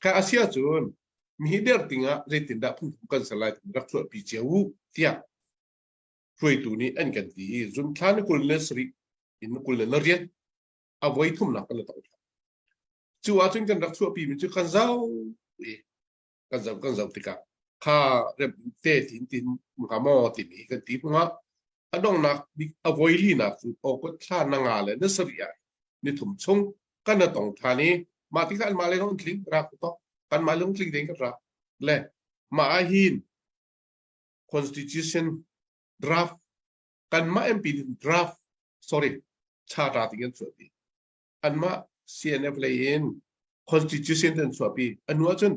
Speaker 3: Kha a si ahcun mihi der tingah zeitindah phungphung kan ser lai timi rak chuahpi cio u tiah hruaitu nih an kan ti i zunthla ni 27 in 28 a voi thumnak kan la tong Cu ahcun kan rak chuahpimi cu kan zoh i kan zoh kan zoh tikah kha rem te tin tin hnga maw timi kan ti hnuah a donghnak bik a voi linak cu August thla na nga le na sarih ah ni thum chung kan na tong ṭhan i mah tikah anmah le an tling rak to kanmah lung tling ding kan rak le mah ah hin constitution draft kanmah MP draft sorry charter ting an chuahpi anmah CNF lei in constitution an chuahpi anu ahcun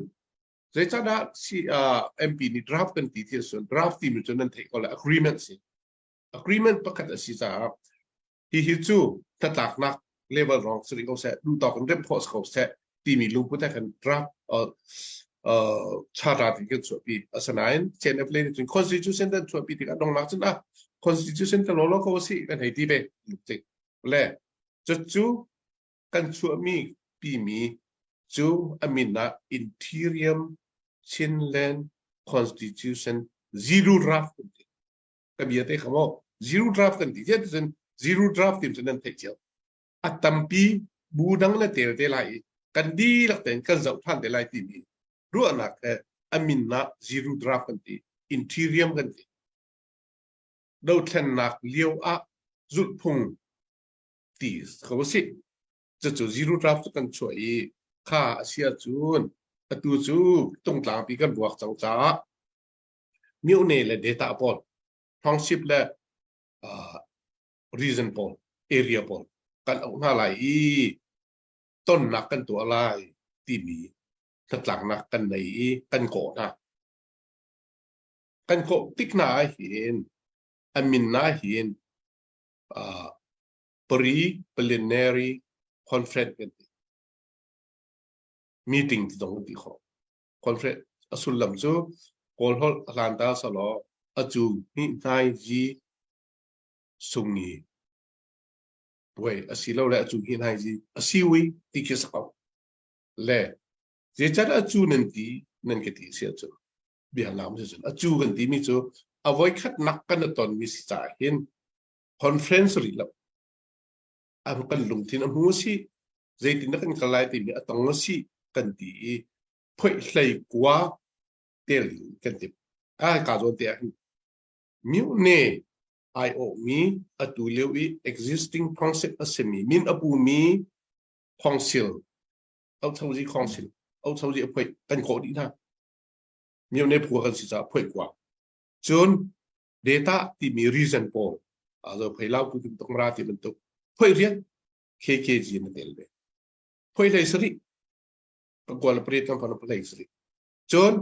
Speaker 3: zeicahdah C, uh, MP nih draft kan ti ti cun draft timi cu nan theih ko le agreement si agreement pakhat a si caah hihi cu hnatlaknak level rong si ko seh duh tawk in rem khawh ko seh timi lungput he kan draft uh, uh, charter ti kan chuahpi asinain CNF lei nih cun constitution kan chuahpi tikah dongnak cun ah constitution kan law ko si kan hei ti ve le Cucu kan chuahmi pimi cu a min ah Interior Chinland Constitution Zero Draft kan ti. Ka bia te kha maw Zero Draft kan ti. Tiah cun Zero Draft tim cu nan theih cio. A tampi bu dang le tel te lai i kan dihlak tein kan zoh ṭhan te lai timi ruahnak he a min ah Zero Draft kan ti. Interior kan ti. Dothlennak lio ah. Zulhphung ti ko si. Cucu zero draft cu kan chuah i kha a si ahcun atu cu tungtlangpi kan ruak cang caah myone le data pawl township le region pawl area pawl kan auh hna lai i tonnak kan tuah lai timi hnatlaknak kan nei i kan kawh hna. Kan kawh tik hna ah hin a min ah hin pre-plenary conference kan ti. Meeting ti zong kan ti khawh. Conference a sullam cu Kawl holh a hlan ta selaw a cu hnih hnai zi sungi puai asilole a cu hnih hnai zi a siwi ti khi si ko. Le zeicahtiah a cu nan ti nan ka ti si ahcun bia lam si cun a cu kan timi cu a voikhatnak kan i tonmi si caah hin conference rih lo an kan lungthin a hmu si zeitin dah kan kal lai timi a tong si kan ti i phoih hlei kua tel kan ti ai ka zawn te ah hin myone ai awh mi atu lio i existing council a simi min a pu mi council Auchozi council Auchozi a phoih kan kawh dih hna myone phu kan si caah phoih kua cun data timi reason pawl zo phei lau tu tuk mara ti bantuk phoi rian KKG na tel ve phoi hlei sari ka kuala pariat kan phano hlei sari cun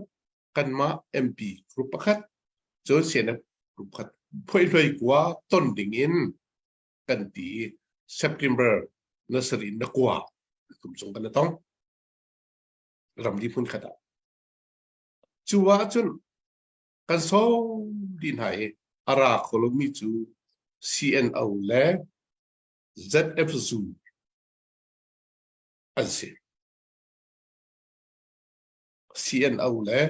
Speaker 3: kanmah MP group pakhat cun CNF group pakhat phoi hloi kua ton ding in kan ti September na sari na kua kum chung kan tong ramri hmun khat ah cu ah cun kan sawm dih hna i a ra kho lomi cu CNO le ZFZU an si. CNO le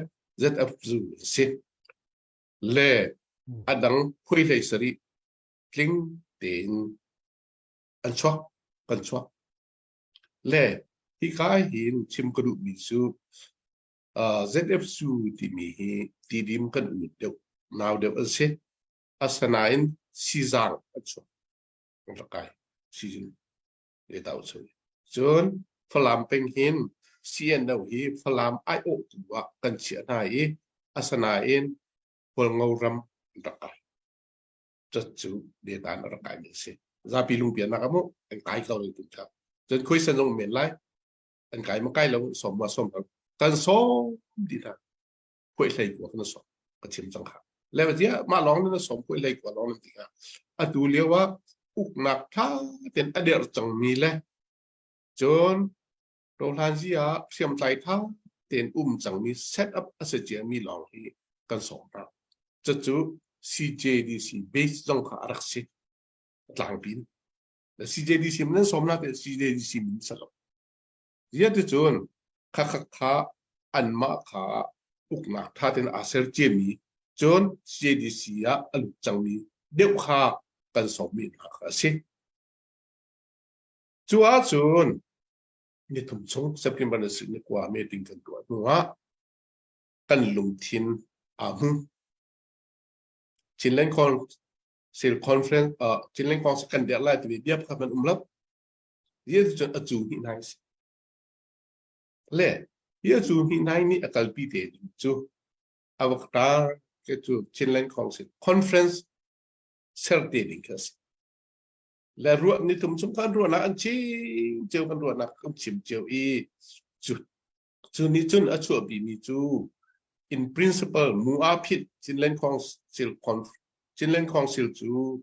Speaker 3: ZFZU an si. Le a dang phui hlei sarih tling tein an chuak, kan chuak. Le hika hin chim ka duhmi cu ZFCU timi hi tidim kan um deuh nau deuh an si. Asinain sizaang an chuak. An rak kai. Sizung le tau chung. Cun Falam peng hin CNO hi Falam aiawhtu ah kan chiah hna i asinain Hualngo ram an rak kai. Cat cu detan a rak kaimi a si. Zapi lungpiannak ah mu an kai ko le tu kha. Cun khuaisan zong men lai. An kai ma kai lo som ma som kan som di hna khuai hlei kua kan som ka chim cang kha le tia ma long na som khuai hlei kua long ti kha atu lio ah uknak tha ten a der cang mi le cun rohlan zi ah hriamtlai tha ten um cang mi set up a se cia mi lawng hi kan som hna cucu CJDC base zong kha a rak si tlangpin CJDC nan som na te CJDC min sa lo Ziah ticun khakha kha anmah kha uknak ṭha tein aa ser ciami cun CADC ah a lut cangmi deuh kha kan sawmmi hna kha a si. Cu ahcun nithum chung September ni ni kua meeting kan tuah hnu ah kan lungthin aa hmu. Chinland Council Conference Chinland Council kan dirh lai timi bia pakhat hmanh um lo. Ziah cun a cu hnih nai si. Le hi a cu hnih nai nih a kalpi te ding cu a vaktar ke cu Chinland Council Conference ser te ding kha si. Le ruah ni thum chung kan ruahnak an chim cio kan ruahnak kan chim cio i cu cu nih cun a chuahpi mi cu in principle mu a phit Chinland Council Chinland Council cu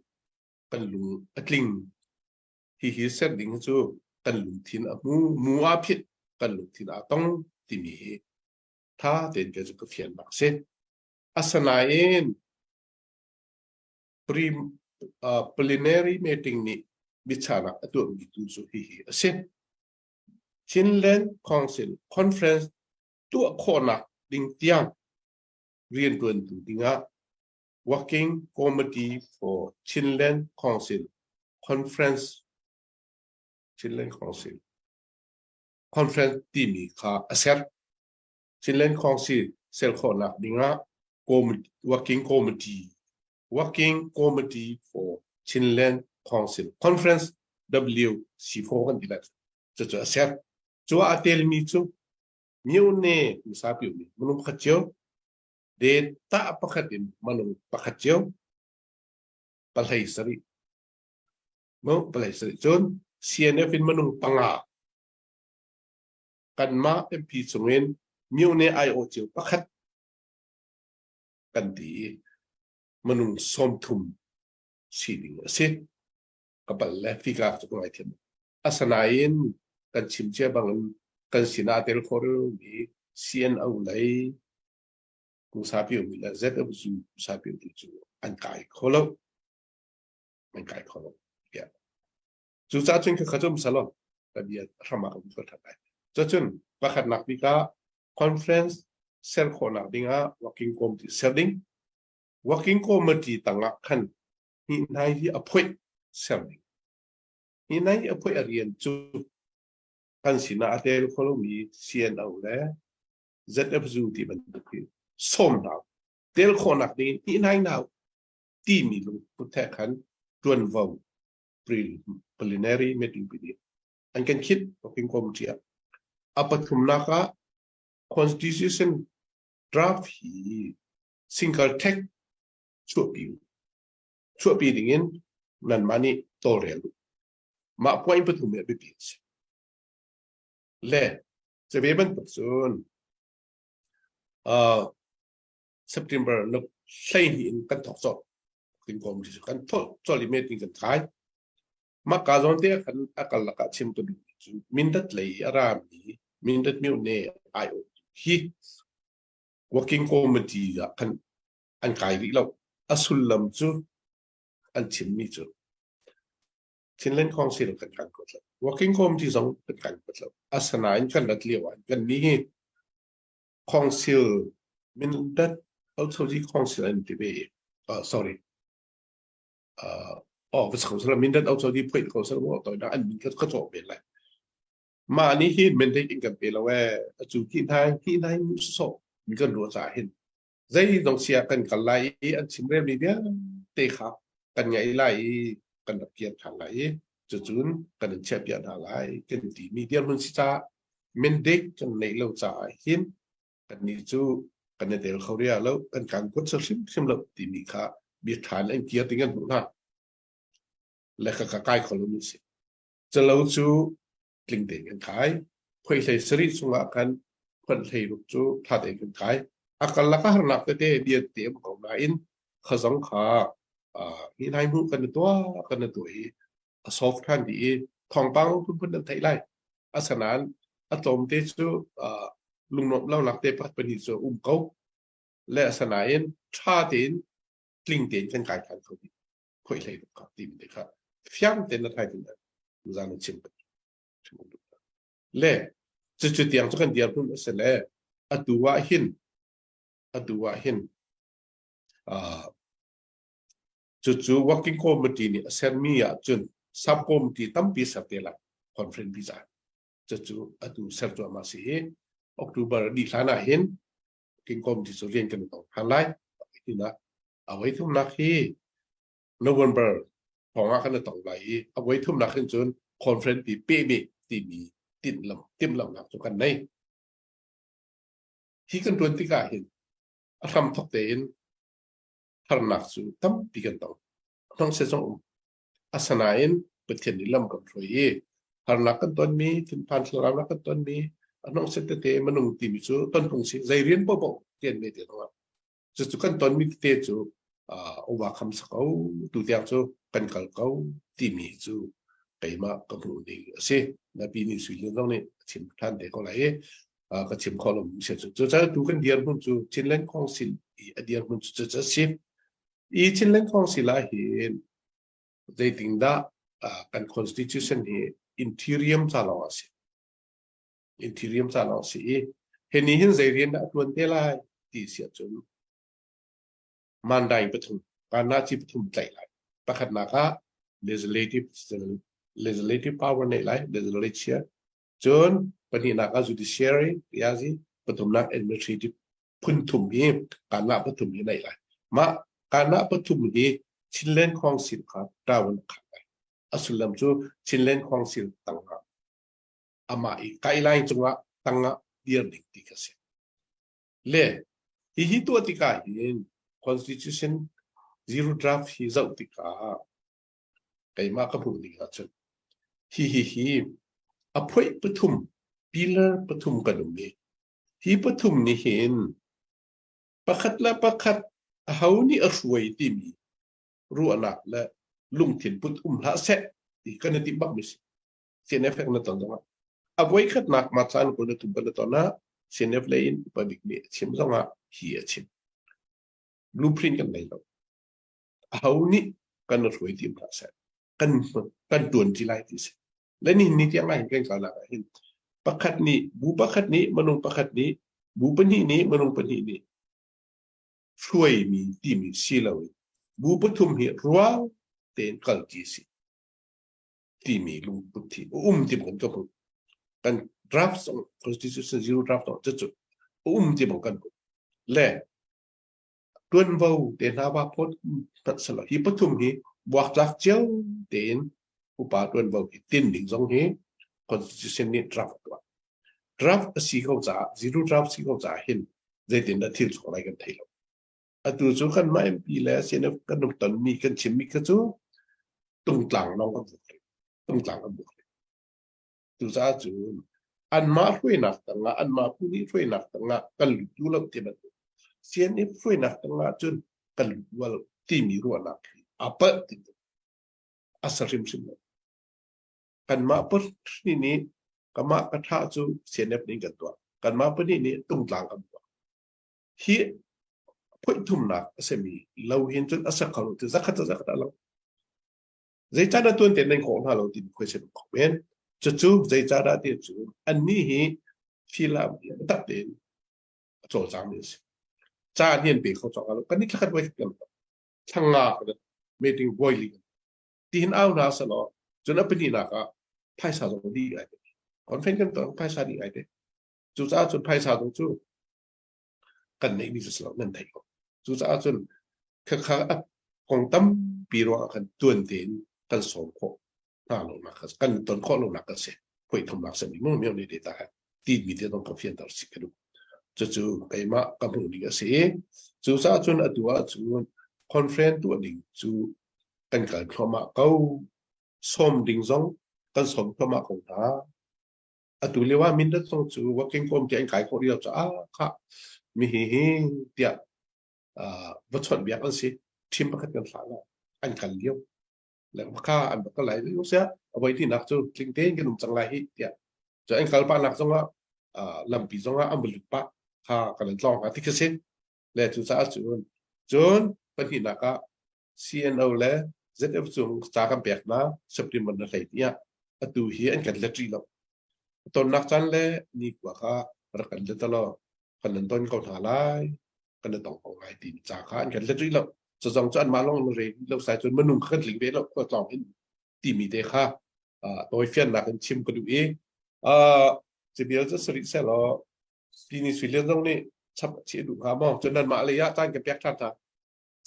Speaker 3: kan lung a tling Hihi ser ding hi cu kan lungthin a hmu, mu aa phit, kan lungthin aa tong timi hi tha tein kei cu ka fiannak a si. Asinain pre, plenary meeting nih biachahnak a tuahmi tu cu hihi a si. Chinland Council Conference tuah khawhnak ding tiang riantuantu dingah Working Committee for Chinland Council Conference Chinland Council Conference timi kha a ser. Chinland Council ser khawhnak dingah Working Committee Working Committee for Chinland. Council Conference WC4 kan ti lai. Cucu a ser. Cu ah a telmi cu myone misapi mi minung pakhat cio, data pakhat in minung pakhat cio, pahlei sarih. Mu pahlei sarih cun CNF in minung panga kanmah MP chungin myone aiawh cio pakhat kan ti i minung 30 si ding a si. Ka pal le fika cu ka ngaithiam. Asinain kan chim cia bangin kan sinah tel kho mi CNO lei Kusapi mi le ZFU Kusapi mi cu an kai kho lo. An kai kho lo. Yeah. Cucaah cun khakha cu um salo. Ka bia hram ah um ko ṭhan lai. Cucun pakhatnak bik ah conference ser khawhnak dingah working committee ser ding. Working committee tangah khan hi nai hi a phoih ser ding. Hi nai a phoih a rian cu kan sinah a tel kho lomi CNO le ZFU ti bantuk hi sawm hna tel khawhnak ding in hi nai nau timi lungput he khan tuanvo preliminary meeting pi nih an kan khit working committee ah a pathumnak ah constitution draft hi single text chuahpi chuahpi dingin nanmah nih tawlrel u. Mah point pathum hi a biapi a si. Le cu ve bantuk cun uh, September na 12 in kan thawk colh. King committee cu kan thawk colh i meeting kan thai. Mah ka zawn te khan a kal lakah chim ka duh cu Mindat lei a rami Mindat myone ai hi working committee ah khan an kai rih lo. A sullam cu an chimmi cu Chinland Council kan kan kot lo. Working committee zong kan kan kot lo. Asinain kan rat lio ah kan ni hi council Mindat Autoji Council an ti ve. Sorry. Oh, council Mindat Autoji Phuit Council mo to na an min ka ka cawh men lai. Mah nih hin mandate in kan pe lo ee. Atu ki nai ki nai mu so mi kan ruah ca hin zeidong sia kan kal lai i an chimrelmi vialte kha kan ngaih lai i kan rak kir ṭhan lai i cucun kan in chiahpiak hna lai kan timi dirhmun si caah mandate kan neih lo caah hin kannih cu kan i tel kho ria lo kan kan kuat ser hrimhrim lo timi kha bia ṭhan an kir ding an hmuh hna le ka ka kai kho lomi si calo cu tling tein kan kai. Phoi hlei sarih chungah khan phon hlei ruk cu ṭha tein kan kai. A karlak ah harnak tete bia te um ko nain khazong kha hi nai hmu kan tuah kan tuah i a soft ṭhan dih i thawngpang phunphun nan theih lai. Asinain a tlawmte cu lungnuamh lonak te pakhat pahnih cu um ko. Le asinain ṭha tein tling tein kan kai ṭhan kho dih. Khoi hlei ruk kha timi te kha fiang tein na thai tin zan in chim le cucu tiang cu kan dirhmun a si le atu ah hin atu ah hin cucu working committee nih a sermi ah cun sub committee tampi ser te lai conference pi ca cucu atu ser cuahmah si hi October dih hlan ah hin working committee cu rian kan tong than lai tina a voi thumnak hi November thawng ah kan i tong lai i a voi thumnak hin cun conference pi pehmeh timi tinhlam timhlamhnak cu kan nei. Hi kan tuan tikah hin a hram thok tein harnak cu tampi kan tong. Hnong se zong um. Asanain Pathian nih lam kan hruai i harnak kan tonmi, thinphan thlaraunak kan tonmi, a hnong set tete minung timi cu ton phung si zei rian paohpaoh tian me te zongah cucu kan tonmi tete cu overcome sa ko tu tiang cu kan kal ko timi cu keimah ka hmuh ning a si napi nih sui lian zong nih a chim than te ko lai i ka chim kho lo mi si cu cu tu kan dirhmun cu Chinland Council i a dirhmun cu cu si i Chinland Council ah hin zeiting dah kan constitution hi interior ca lawng a si interior ca lawng si i hi ni hin zei rian dah a tuan te lai ti si ahcun mandai pathum kana chi pathum tlaih lai pakhatnak ah legislative legislative power nei lai legislature cun pahnihnak ah judiciary riazi pathumnak administrative phun thum hi kana pathum hi nei lai mah kana pathum hi Chinland Council kha tawon kha lai. A sullam cu Chinland Council tangah amah i guideline cungah tangah dir ding ti kha si. Le hihi tuah tikah hin Constitution zero draft hi zoh tikah keimah ka hmuh ning ahcun hihi hi a phoih pathum pillar pathum kan um i hi pathum nih hin pakhat le pakhat aho nih a hruai timi ruahnak le lungthin put um hlah seh ti kan i timh bak mi si. CNF na ton zongah a voi khatnak ma caan kul na tum kan na ton ah CNF lei in upa bik nih a chim zongah hi a chim. Blueprint kan nei lo. Aho nih kan hruai ti hlah seh. Kan kan tuan ti lai ti si. Le nihin ni tiang lai kan kal ah hin pakhat nih bu pakhat nih minung pakhat nih bu pahnih nih minung pahnih nih hruaimi timi si lo in bu pathum hi rual tein kal ti si. Timi lungput hi a um ti bang ka hmuh. Kan draft zong constitution zero draft zong cucu a um ti bang kan hmuh. Le tuanvo te hna va phawt hmanh selo hi pathum hi buaktlak cio tein upa tuanvo hi tin ding zong hi constitution nih draft tuah. Draft a si ko caah zero draft si ko caah hin zeitin dah thil chuak lai kan thei lo. Atu cu kan mah MP le CNF kan rak tonmi kan chimmi kha cu tungtlang lawng kan buk rih. Tungtlang kan buk rih. Cucaah cun anmah hruainak tangah anmah phu nih hruainak tangah kan lut duh lo ti bantuk CNF hruainak tangah cun kan lut duh lo timi ruahnak hi a palh ti a sa hrimhrim lo. Kanmah pahnih nih kamah ka tha cu CNF nih kan tuah. Kanmah pahnih nih tungtlang kan tuah. Hi phoihthumnak a simi lo hin cun a sak kho lo ti zakhat zakhat a lo. Zeicahdah tuan tein nan kawh hna lo timi question kho men. Cucu zeicahdah ti cu annih hi filam tak tein a cawlcangmi a si. Caan hi an pe kho cawk lo. Kan nih thlakhat voi kan thlanga kan meeting voi li tihin au hna selaw cun a pahnihnak ah phaisa zong dih ai te. Conference kan tuah phaisa dih ai te. Cucaah cun phaisa zong cu kan neihmi cu si lo nan theih ko. Cucaah cun khakha a kong tampi ruangah khan tuan tein kan sawm khawh hna lonak kha kan ton khawh lonak kan si. Phui thumnak sami mu myo ne data ha ti mi te dong ka fianter si ka duh. Cucu keimah ka hmuh ning a si. Cucaah cun atu ah cun conference tuah ding cu kan kal thluahmah ko. Sawm ding zong kan sawm thluahmah ko hna. Atu lio ah Mindat zong cu working committee an kai khawh rih lo caah khah mi hi hi tiah va chawnh biak an si. Team pakhat kan thlah la an kal lio. Le kha an va kal lai lio sia a voi tinak cu tling tein kan um cang lai hi tiah. Cu an kal pah nak zongah lampi zongah an va lut pah kha kan an tlawng ti khi si. Le cu caah cun cun pahnihnak ah CNO le ZF cung ca kan pek hna September na hlei tiah atu hi an kan let rih lo. Tonnak caan le ni kua kha rak kan let law kan nan ton ko hna lai kan na tong ko lai ti ca kha an kan let rih lo. Cu zong cu anmah lawng na re lo sai cun minung kha kan tling ve lo khua tlawng in timi te kha tawi fiannak in chim ka duh i cibil cu sarih selaw tini sui lian zong nih chap chi duh hnga maw cun nanmah lei ah caan ka pek ṭhan hna.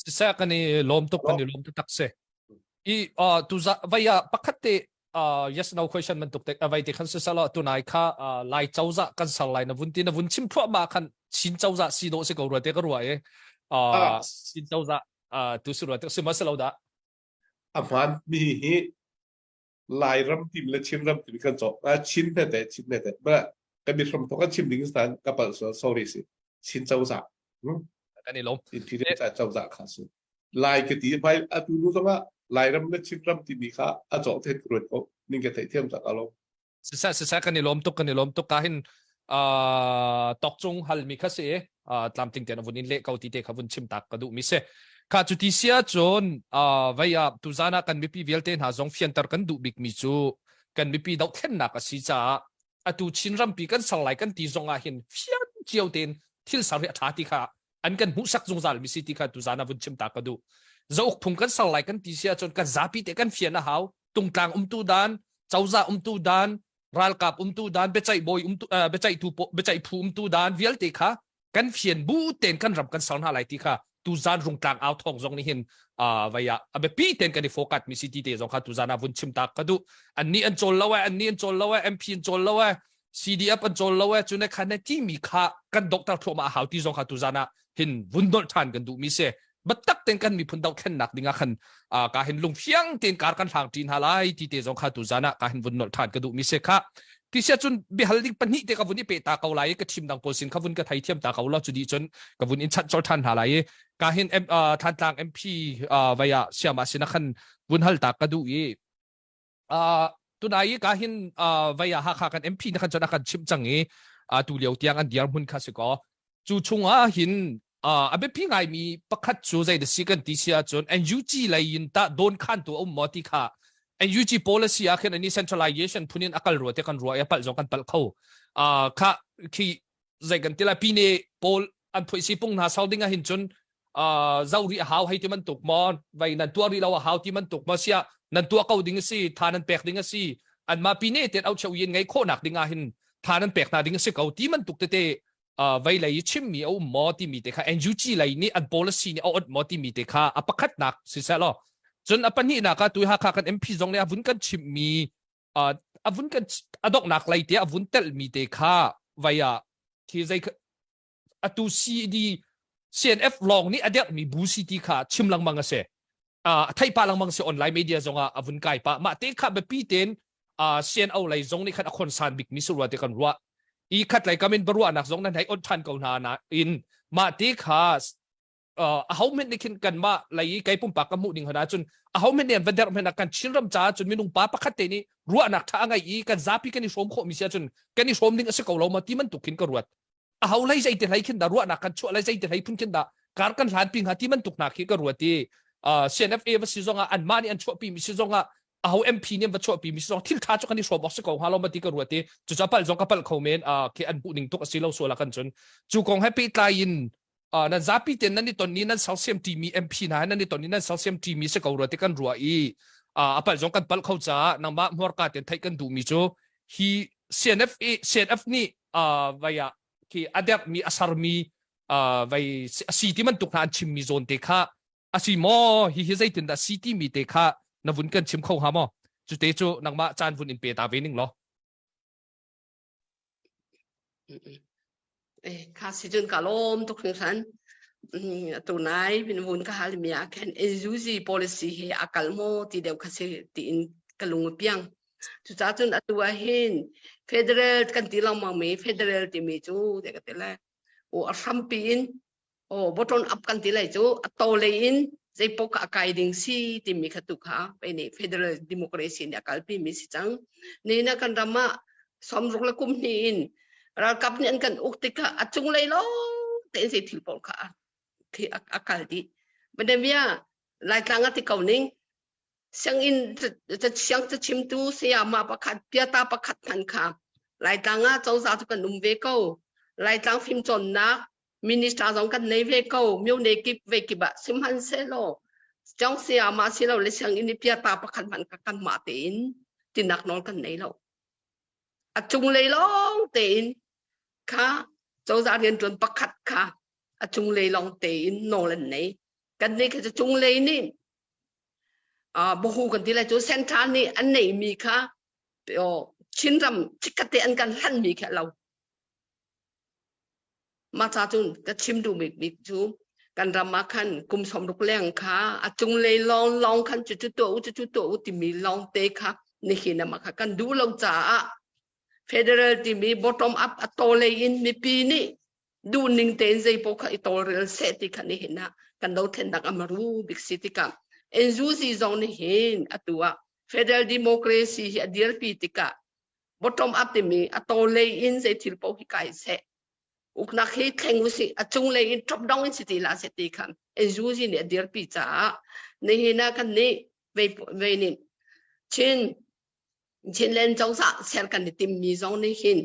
Speaker 2: Siseh kan i lawm tuk kan i lawm taktak si. I uh, tu za vai ah pakhat te uh, yes no question bantuk te vai te khan sisala tunai kha uh, lai cozah kan sar lai na vun ti na vun chim thluah ma khan Chin cozah si dawh si ko rua te ka rua e. Uh, Chin cozah uh, tu si rua te si ma si lo dah.
Speaker 3: A hmaan mi hi Lairam tim le Chinram tim kan cawk. Chin te te Chin te te. Ba kan mi hram thok kan chim ding san ka pal so sorry si. Chin cozah.
Speaker 2: Hmm? Kan i lawm.
Speaker 3: Interior cozah kha si. Lai ka ti bai atu nu zongah Lairam le Chinram timi kha a cawk the ruat ko ning ka theih thiam tak alo.
Speaker 2: Siseh siseh kan i lawm tuk kan i lawm tuk ka hin uh, tokcung halmi kha si uh, tlamtling tein a vun in leh ko ti te kha vun chim tak ka duh mi si kha cu ti sia cun uh, vei ah tuzan ah kan mipi vialte hna zong fianter kan duh bik mi cu kan mipi dohthlennak a si caah atu Chin rampi kan ser lai kan ti zong ah hin fian cio tein thil ser hi a ṭha ti kha an kan hmuhsak zungzal mi si ti kha tuzan ah vun chim ta ka duh zauk phung kan ser lai kan ti si ahcun kan zapi te kan fian a hau tungtlang umtu dan cozah umtu dan ralkap umtu dan biaceih bawi umtu uh, biaceihtu biaceih phu umtu dan vialte kha kan fian bu ten kan ram kan ser hna lai ti kha Tuzan Rungtlang au thawng zong nih hin vai ah a biapi ten kan i focus mi si ti te zong kha tuzan ah vun chim ta ka duh. Annih an cawl lo eh, annih an cawl lo eh, MP an cawl lo eh, CDF an cawl lo eh, cu ne khan ne timi kha kan dokter thluahmah a hau ti zong kha tuzan ah hin vun dolh ṭhan kan duh mi si. Biatak ten kan miphun dohthlennak ding ah khan ka hin lungfiang tein kar kan hlang ṭi hna lai ti te zong kha tuzan ah ka hin vun nolh ṭhan ka duh mi si kha. Ti sia cun biahal ding pahnih te ka vun i pe ta ko lai i ka thim dang pawl sin kha vun ka thei thiam ta ko lo cu dih cun ka vun in chanh chol ṭhan hna lai i ka hin Thantlang MP vai ah siama sin ah khan vun hal ta ka duh i tunai i ka hin vai ah Hakha kan MP na khan cun a kan chimh cang i tu lio tiang an dir hmun kha si ko. Cu chungah hin a biapi ngaimi pakhat cu zei da si kan ti si ahcun NUG lei in tah dawn khan tu a um maw ti kha. NUG policy ah khin ani centralization phun in a kal rua te kan rua i a palh zong kan palh kho. Kha khi zei kan ti lai, pine pawl an phuai si pung hna sau ding ah hin cun zo rih a hau hei ti bantuk maw, vai nan tuah rih lo a hau ti bantuk maw sia, nan tuah ko ding a si, tha nan pek ding a si, anmah pine ten au cheu yin ngei khawhnak ding ah hin tha nan pek hna ding a si ko ti bantuk tete vei lei i chimmi a um maw timi te kha, NUG lei nih an policy nih a ot maw timi te kha a pakhatnak siseh law, cun a pahnihnak ah tu Hakha kan MP zong nih a vun kan chimmi, a vun kan a donghnak lei te a vun telhmi te kha vai ah khi zei atu CD CNF lawng nih a derhmi bu si ti kha chim lengmang a si, a theih pah lengmang si, online media zong ah a vun kai pah. Mah te kha biapi tein CNO lei zong nih khan a khonsan bik mi si rua ti kan ruah i khat lei kam in baruahnak zong nan hei on than ko hna na in mah te kha a ho men nih khin kanmah lei i kei pumpak ka hmuh ning hna cun a ho men nih an va derh men kan Chinram caah cun minung pa pakhat te nih ruahnak tha a ngei i kan zapi kan i hrawm khawh mi si ahcun kan i hrawm ding a si ko lo ma ti bantuk khin ka ruat. A ho lei zei te hlei khin dah ruahnak kan chuah lai, zei te hlei phun khin dah kar kan hlan pi hnga ti bantuk hna khi ka ruat i CNFA va si zong ah, anmah nih an chuahpi mi si zong ah, a ho MP nih an va chuahpi mi si zong, thil tha cu kan i hrawm awk si ko hnga lo ma ti ka ruat i cucu palh zong ka palh kho men, khi an hmuh ning tuk a si lo sual ah kan cun cu kong he pehtlai in nan zapi ten nan i ton ni nan sersiam ṭimi MP hna he nan i ton ni nan sersiam ṭimi si ko rua ti kan ruah i a palh zong kan palh kho caah nangmah hmurka ten theih kan duhmi cu hi CNF CNF nih vai ah khi a derhmi a sarmi vai a si ti bantuk hna an chimmi zawn te kha a si maw, hi hi zeitin dah si timi te kha na vun kan chim kho hnga maw? Cu te cu nangmah caan vun in pe ta ve ning law.
Speaker 4: Kha si cun ka lawm tuk hringhran. Atu nai min vun ka hal mi ah khan NUG policy hi a kal maw ti deuh kha si tiin ka lung a piang. Cucaah cun atu ah hin federal kan ti lengmang mi federal timi cu te ka ti le o a hrampi in o bottom up kan ti lai cu, a to lei in zeipaoh kha a kai ding si timi kha tu kha pei nih federal democracy nih a kalpi mi si cang. Ni na kan ram ah 60 le kum hnih in ralkap nih an kan uk tikah a cunglei lawng tein zei thil paoh kha a kal dih. Madamia Laitlang a ti ko ning, sianginn siang cachimtu sayama pakhat piata pakhat hman kha Laitlang ah cozah cu kan um ve ko, Laitlang fimcawnnak minister zong kan nei ve ko, myone kip ve kip ah sihmanhsehlaw cong sayama silo le sianginn i piata pakhat hmanh kha kanmah tein tinak nawl kan nei lo. A cunglei lawng tein kha cozah rianṭuan pakhat kha a cunglei lawng tein nawl an nei. Kan nih kha cu cunglei nih bohu kan ti lai cu, central nih an neihmi kha Chinram chikkhat te an kan hlanmi khi a lo. Mah ca cun ka chim duhmi bik cu kan ram ah khan kum 60 leng kha a cunglei lawng lawng khan cucu tuah u, cucu tuah u timi lawng te kha nihin ah kha kan duh lo caah federal timi bottom up, a tawlei in mipi nih duhning tein zeipaoh kha i tawlrel seh ti kha nihin ah kan dothlennak a maru bik si tikah NUG zong nih hin atu ah federal democracy hi a dirpi tikah bottom up timi a tawlei in zei thil paoh hi kai seh, uknak hi thleng usih, a cunglei in top down in si ti la seh ti kha NUG nih a dirpi caah nihin ah kan nih vei vei nih Chin Chinland cozah ser kan i timmi zong nih hin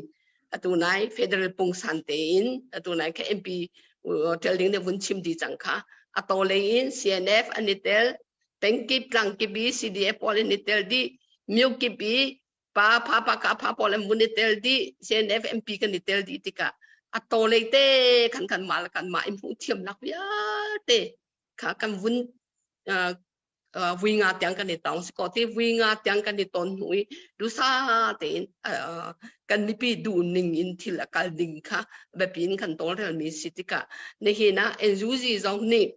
Speaker 4: atu nai federal pungsan tein atu nai kha MP tel ding nih vun chim di cang kha a tawlei in CNF an i tel, pengkip tlangkip i CDF pawl an i tel dih, myokip i pa pha pa ka pha pawl an vun i tel dih, CNF MP kan i tel dih tikah. A tawlei te khan kan mah le kan mah i hmuh thiamnak vialte kha kan vun vui nga tiang kan i tong si ko ti vui nga tiang kan i ton hnu i dusa tein kan mipi duh ning in thil a kal ding kha biapi in kan tawlrel mi si tikah nihin ah NUG zong nih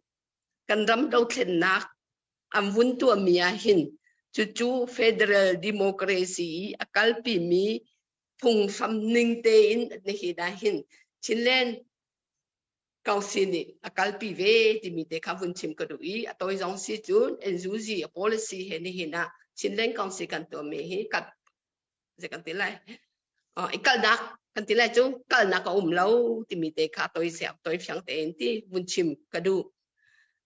Speaker 4: kan ram dothlennak an vun tuahmi ah hin cucu federal democracy i a kalpi mi phunghram ning tein nihin ah hin Chinland Council nih a kalpi ve timi te kha vun chim ka duh i a toi zong si cun NUG a policy he nihin ah Chinland Council kan tuahmi hi kat zei kan ti lai i kalnak kan ti lai cu kalnak a um lo timi te kha toi siang toi fiang tein ti vun chim ka duh.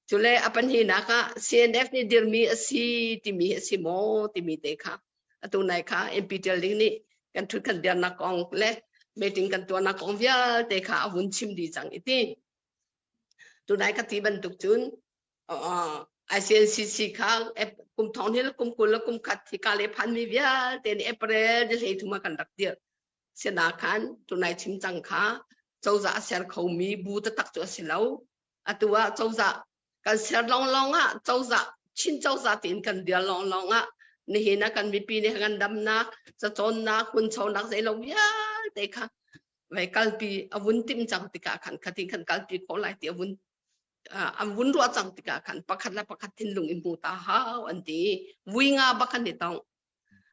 Speaker 4: Cule a pahnihnak ah CNF nih dirmi a si timi a si maw timi te kha atu nai kha MP Tial Ding nih kan thut kan dirnak kong le meeting kan tuahnak kong vialte kha a vun chim dih cang i ti. Tunai ka ti bantuk cun ICNCC kha kum thong hnih le kum 20 le kum khat hi ka le phanmi vialte nih April ni 13 ah kan rak dirh. Sina khan tunai chim cang kha cozah a ser khomi bu taktak cu a si lo. Atu ah cozah kan ser lawnglawng ah cozah Chin cozah tiin kan dir lawnglawng ah nihin ah kan mipi nih kan damnak cacawnnak hunchonak zeilo vialte kha vei kalpi a vun tim cang tikah khan khatin khan kalpi khawh lai ti a vun an vun ruah cang tikah khan pakhat le pakhat thinlung in hmu ta hau an ti vui nga bak an i tong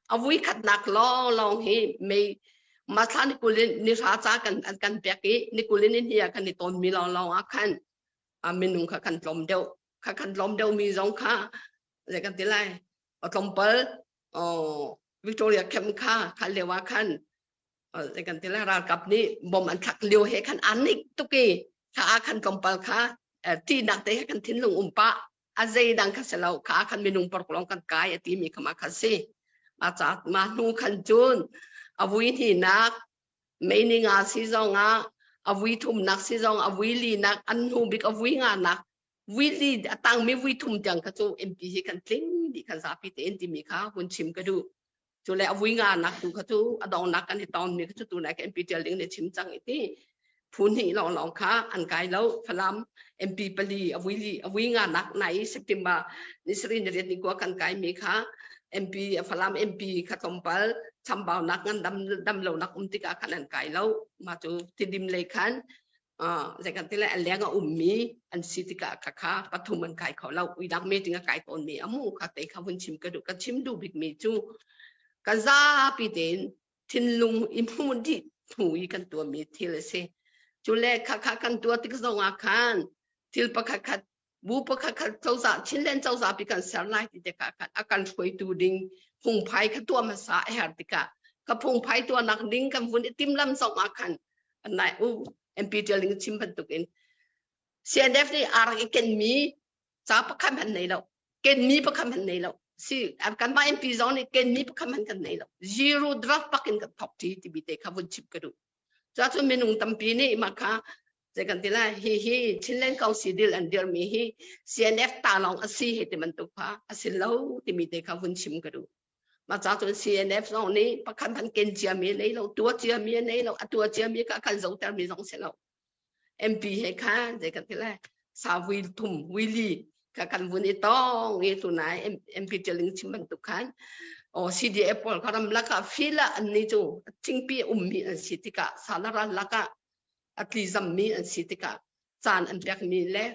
Speaker 4: A vui khatnak lawnglawng hi mei March ni 20 in ni hra ca kan an kan pek i ni 20 in ni ah kan i tonmi lawnglawng ah khan minung kha kan tlawm deuh. Kha kan tlawm deuhmi zong kha zei kan ti lai tlawmpal Victoria camp kha kha lio ah khan zei kan ti lai ralkap nih bom an thlak lio he khan an nik tuk i kha ah khan tlawmpal kha ṭihnak te he kan thinlung um pah a zeidang kha si lo kha khan minung park lawng kan kai a timi kha ma kha si ma ca ma hnu khan cun a vui hninak mei ni nga si zong ah a vui thumnak si zong a vui linak an hnu bik a vui nga nak vui li a tangmi vui thum tiang kha cu MP hi kan tling dih kan zapi tein timi kha hun chim ka duh Cu le a vui nga nak tu kha cu a dongnak kan i tawn mi kha cu tu nai ka MP Tial Ding nih chim cang i ti phu hnih lawnglawng kha an kai lo Falam MP pali a vui li a vui nga nak nai September ni sarih ni riat ni kua kan kai mi kha MP Falam MP kha tlawmpal chambau nak ngan dam dam lo nak um tikah khan an kai lo ma cu Tidim lei khan zei kan ti lai a leng a ummi an si tikah kha kha pathum an kai kho lo uidang meeting a kai tawnmi amu kha te kha vun chim ka duh ka chim duh bikmi cu kan zapi tein thinlung i hmu dih hnu i kan tuahmi thil a si cu le kha kha kan tuah tik zong ah khan thil pakhat khat bu pakhat khat cozah Chinland cozah pi kan ser lai ti tikah khan a kan hruaitu ding phungphai kha tuah hmasa a herh tikah ka phungphai tuahnak ding kan vun i timlam zong ah khan nai u MP Ṭialing chim bantuk in CNF nih aa rak i kenmi ca pakhat hmanh nei lo kenmi pakhat hmanh nei lo si kanmah MP zong nih kenmi pakhat hmanh kan nei lo zero draft pak in kan thok ṭi timi te kha vun chim ka duh Cuahcun minung tampi nih mah kha zei kan ti lai hi hi Chinland Council deal an dirmi hi CNF ta lawng a si hi ti bantuk kha a si lo timi te kha vun chim ka duh. Mah ca cun CNF zong nih pakhat hmanh ken ciami a nei lo, tuah ciami a nei lo, a tuah ciami kha kan zohtermi zong si lo. MP he khan zei kan ti lai sa vui thum vui li kha kan vun i tong i tunai MP Ṭialing chim bantuk khan o CDF pawl kha ram lakah fil ah an ni cu thingpi ummi an si tikah sala ral lakah a tli zammi an si tikah caan an pekmi le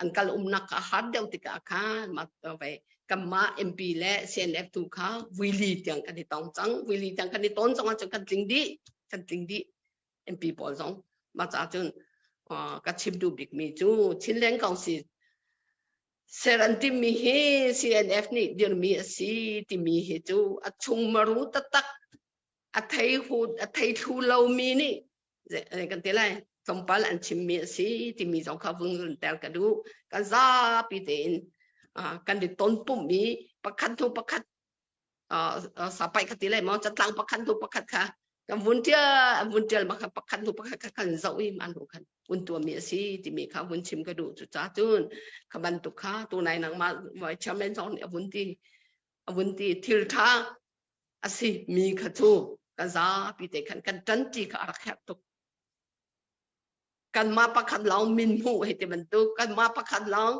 Speaker 4: an kal umnak kha har deuh tikah khan ma ve kanmah MP le CNF tu kha vui li tiang kan i tong cang vui li tiang kan i ton zong ah cun kan tling dih kan tling dih MP pawl zong mah ca cun ka chim duh bikmi cu Chinland Council ser an timmi hi CNF nih dirmi a si timi hi cu a chung maru taktak a thei hu a thei thlu lomi nih kan ti lai tlawmpal an chimmi a si timi zong kha vung ter ka duh kan zapi tein kan i ton pumh i pakhat hnu pakhat sapai kha ti lai maw catlang pakhat hnu pakhat kha kan vun ṭial an vun ṭial ma kha pakhat hnu pakhat kha kan zoh i man khan vun tuahmi a si timi kha vun chim ka duh cu ca cun kha bantuk kha tunai nangmah voi chairman zong nih a vun ti a vun ti thil ṭha a si mi kha cu kan zapi te khan kan ṭanṭi kha a rak herh tuk. Kanmah pakhat lawng min hmuh hei ti bantuk, kanmah pakhat lawng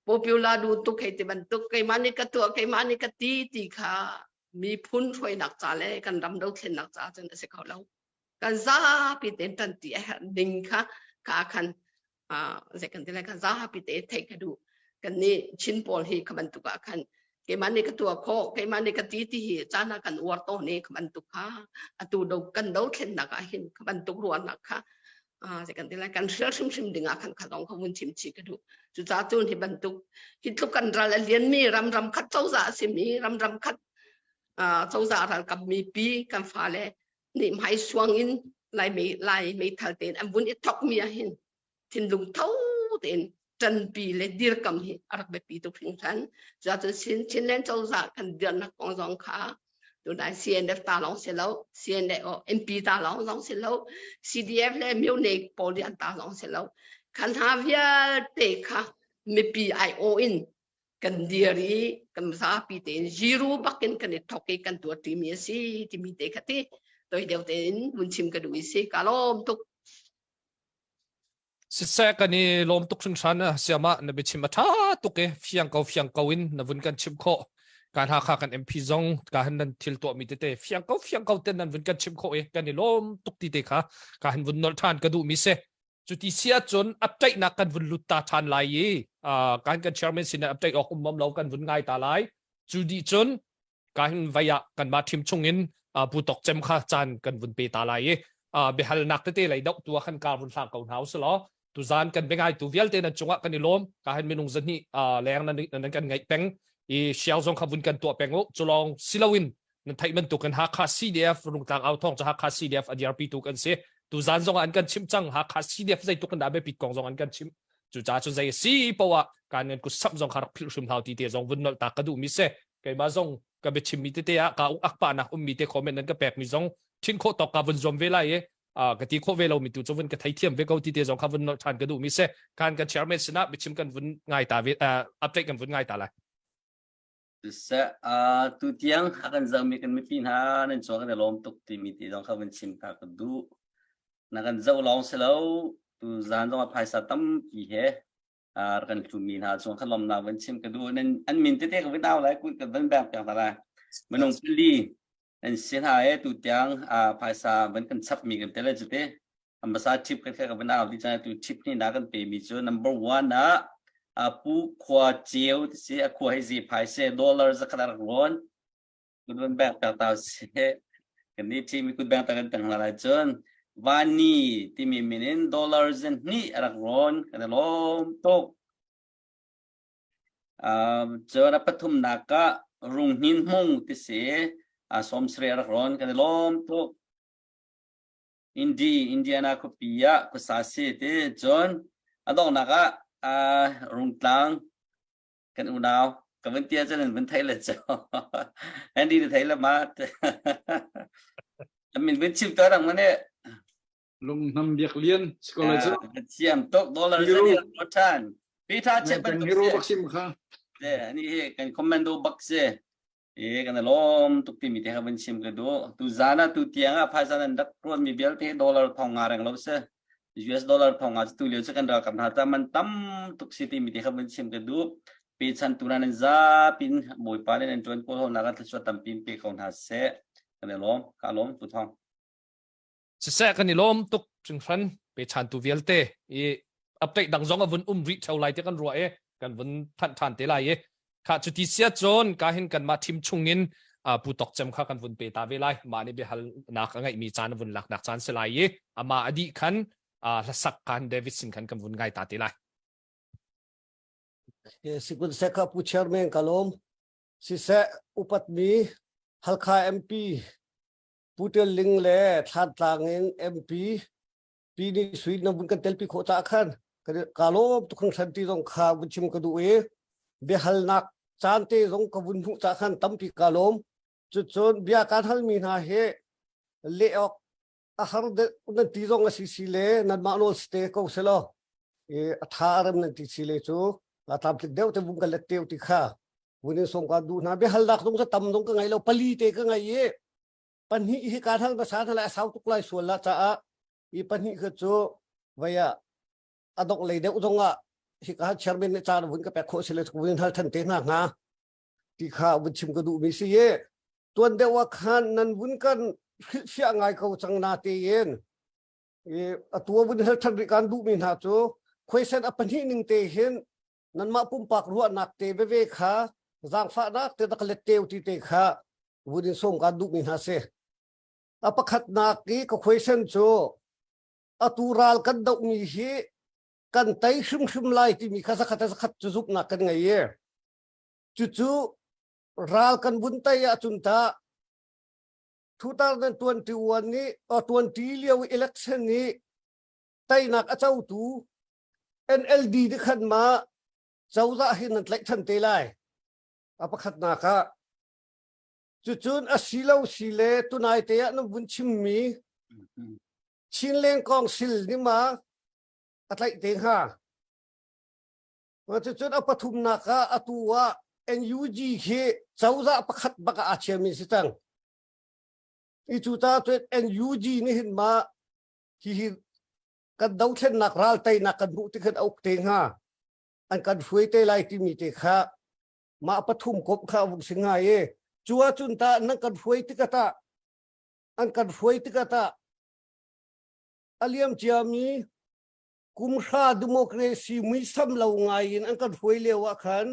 Speaker 4: popular duh tuk hei ti bantuk, keimah nih ka tuah, keimah nih ka ti ti kha miphun hruainak ca le kan ram dothlennak ca cun a si kho lo. Kan zapi tein ṭanti a herh ning kha kha khan zei kan ti lai kan zapi te theih ka duh. Kan nih Chin pawl hi kha bantuk ah khan keimah nih ka tuah khawh, keimah nih ka ti ti hi caan ah kan uar tawn i kha bantuk kha atu do kan dothlennak ah hin kha bantuk ruahnak kha zei kan ti lai kan hrial hrimhrim ding ah khan kha zong kha vun chim chih ka duh. Cucaah cun hi bantuk hi tluk kan ral a lianmi ram ram khat cozah a simi ram ram khat cozah ralkap mipi kan fale nih hmai suang in lai mei lai meithal tein an vun i thok mi ah hin thinlung tho tein ṭanpi le dirkam hi a rak biapi tuk hringhran. Cuahcun Chin Chinland cozah kan dirnak kong zong kha tunai CNF ta lawng si lo, CNA MP ta lawng zong si lo, CDF le Myone pawl an ta lawng si lo. Khan hna vialte kha mipi aiawh in kan dir i kan zapi tein zero bakin kan i thok i kan tuar timi a si timi te kha ti toi deuh tein vun chim ka duh i si ka lawm tuk.
Speaker 2: Siseh kan i lawm tuk hringhran siamah na biachim a ṭha tuk i fiang ko fiang ko in na vun kan chimh khawh. Kan Hakha kan MP zong ka han nan thil tuahmi tete fiang ko fiang ko ten nan vun kan chimh khawh i kan i lawm tuk ti te kha ka han vun nolh ṭhan ka duhmi si. Cuti si ahcun update-nak kan vun lut ta ṭhan lai i kan kan chairman sin ah update awk um lo kan vun ngai ta lai. Cu dih cun ka hin vai ah kanmah ṭhim chungin pu Tawk Cem kha caan kan vun pe ta lai i biahalnak tete lei doh tu ah khan kar vun hlang ko hna usih tuzan kan biangaitu vialte nan cungah kan i lawm ka hin minung zahnih leng nan nan kan ngaih peng i share zong kha vun kan tuah peng u culong siloin nan theih bantuk in Hakha CDF Rungtlang au thawng cu Hakha CDF a dirpi tu kan si tuzan zong ah an kan chimh cang Hakha CDF zeitluk in dah biapit kong zong an kan chimh cucaah cun zei a si poah kan ngan kut sap zong kha rak philh hrim hau ti te zong vun nolh ta ka duh mi si keimah zong ka biachimmi tete ah ka uk pa nak ummi te comment nan ka pekmi zong thin khawh tawk ka vun zuam ve lai i ka ti khawh ve lomi tu cu vun ka theithiam ve ko ti te zong kha vun nolh ṭhan ka duhmi si kan kan chairman sinah biachim kan vun ngai ta ve update kan vun ngai ta lai
Speaker 6: Siseh, tu tiang a kan zohmi kan mipi hna nan cung kan i lawm tuk timi ti zong kha vun chim ta ka duh. Na kan zoh lawng si lo, tu zan zong ah phaisa tampi he kan tlumi hna cung kha lawmnak van chim ka duh. Nan an min tete ka vun au lai, kun ka van bang piak hna lai. Minung pali an si hna e tu tiang phaisa van kan chapmi kan tel cu te. Ambasa tip kan ka van au di cang tu tip ni na kan pe mi cu number 1 ah Pu Khua Ceu ti si a khua hi zi phai se dollar zakhat a rak rawn kut van bek tak ta si kan ni thi mi kut beng ta kan tang hna lai cun Vani timi min in dollar zan hnih a rak rawn kan i lawm tuk cun a pathumnak ah Rung Hnin Hmung ti si sawmsarih a rak rawn kan i lawm tuk Indi Indiana khuapi ah khuasa si ti cun a donghnak ah Rungtlang kan unau ka vun tia cun an vun thei le cu Andy na thei le ma min vun chim to rang mane
Speaker 7: Lungnam biak lian scholar cu
Speaker 6: thiam tuk dollar zani ro than Peter che
Speaker 7: ban hero bak sim kha
Speaker 6: le ani hi kan commando bak se E kan i lawm tuk timi te kha vun chim ka duh. Tu zan ah tu tiang ah phaisa nan rak ruatmi vialte dollar thong nga reng lo si. US dollar thong nga cu tu lio cu kan ralkap hna ta man tam tuk si timi te kha vun chim ka duh. Pechan tu nan zapin Bawipa nih nan ṭuan kawl hawlnak ah thluachuah tampi in pe ko hna seh. Kan i lawm. Ka lawm Pu Thawng.
Speaker 2: Siseh kan i lawm tuk hringhran pechantu vialte i update dang zong a vun um rih theo lai ti kan ruah i kan vun thanh ṭhan te lai i kha cuti sia cun ka hin kanmah thim chungin pu Tawk Cem kha kan vun pe ta ve lai mah nih biahalnak a ngeihmi caan a vun laknak caan si lai i amah a dih khan hlasak khan David sin khan kan vun ngai ta te lai.
Speaker 8: Sikun Sekha Pu Chairman ka lawm. Siseh upatmi Halkha MP Pu Tial Ling le Thlantlang in MP Pi nih sui na vun kan telpi khawh caah khan ka lawm tuk hringhran ti zong kha vun chim ka duh i biahalnak caan te zong ka vun hmuh caah khan tampi ka lawm. Cucun bia kaan halmi hna hi leh awk a har deuh nan ti zong a si si le nanmah nawl si te ko selaw i a tha a rem nan ti si le cu tlamtling deuh te vung kan let teu ti kha vun in sawm ka duh hna biahalnak zong cu tam zong ka ngei lo pali te ka ngei i pahnih hi kaan hal hmasa hna lai a sau tuk lai sual la caah i pahnih kha cu vei ah. a dongh lei deuh zong ah hika chairman nih caan vun ka pek khawh si le vun hal than te hna hnga ti kha vun chim ka duh mi si i tuan deuh ah khan nan vun kan hrilhfiah ngai ko cang na tein i atu vun hal than rih kan duh mi hna cu khuaisen a pahnih ning te hin nanmah pumpak ruahnak te veve kha zaangfahnak te rak let teu ti te kha vun in sawm kan duh mi hna si. A pakhatnak i ka khuaisen cu atu ral kan dohmi hi kan tei hrimhrim lai timi kha zakhat zakhat cu zumhnak kan ngei i cucu ral kan vun tei ahcun ta 2021 nih 20 lio election nih teinak a cotu NLD nih khan ma cozah hin nan tlaih than te lai a pakhatnak ah cucun a si lo si le tunai te ah nan vun chimmi Chinleng Council nih ma a tlaih te hnga cucun a pathumnak ah atu ah NUG hi cozah pakhat bak ah aa chiami si cang i cu ta cun NUG nih hin ma hihi kan dothlennak ral teinak kan hmuh tikhin a uk te hnga an kan hruai te lai timi te kha mah pathum kop kha vung si ngai i cu ahcun ta nan kan hruai tikah ta an kan hruai tikah ta a liam ciami kumhra democracy muisam lo ngai in an kan hruai lio ah khan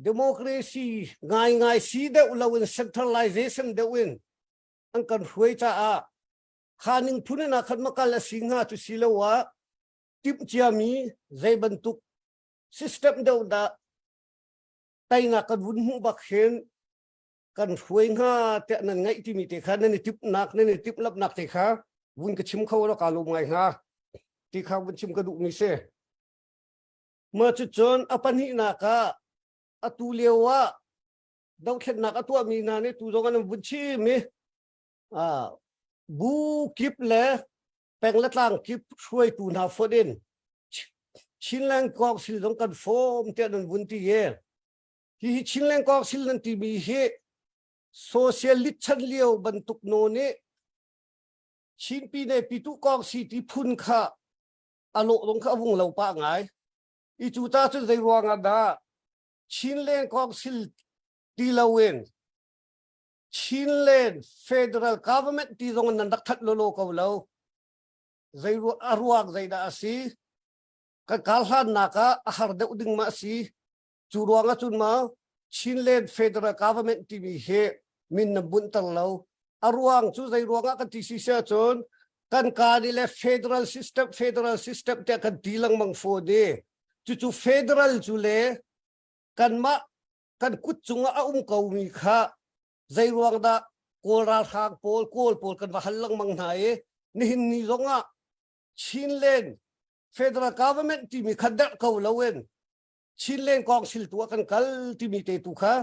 Speaker 8: democracy ngai ngai si deuh lo in centralization deuh in an kan hruai caah kha ning phun in ah khan makal a si hnga cu si lo ah timh ciami zei bantuk system deuh dah teinak kan vun hmuh bak hin kan hruai hnga tiah nan ngaih timi te kha nan i timhnak nan i timhlapnak te kha vun ka chim kho lo ka lawm ngai hnga ti kha vun chim ka duh mi si ma cu cun a pahnihnak ah atu lio ah dothlennak a tuahmi hna nih tu zong an vun chim i bu kip le peng le tlang kip hruaitu hna fonh in Chinland Council zong kan form tiah nan vun ti ye. Hi hi Chinland Council nan timi hi socialist chan lio bantuk no nih Chin Pine Pitu Council ti phun kha a lawh dong kha a vung lo pa ngai. I cu ta cun zei ruang ah dah Chinland Council ti loin Chinland Federal Government ti zong nan rak that lolo ko lo. Zei a ruang zeidah a si? Kan kal hlannak ah a har deuh ding ma a si? Cu ruang ah cun ma Chinland Federal Government timi hi min nan bunter lo. A ruang cu zei ruang ah kan ti si sia cun kan ka nih le federal system federal system tiah kan ti lengmang fawn i cucu federal cu le kanmah kan kut cungah a um komi kha zei ruang dah Kawl ralhrang pawl Kawl pawl kan va hal lengmang hna i nihin ni zongah Chinland Federal Government timi kha derh ko loin Chinland Council tu ah kan kal timi te tu kha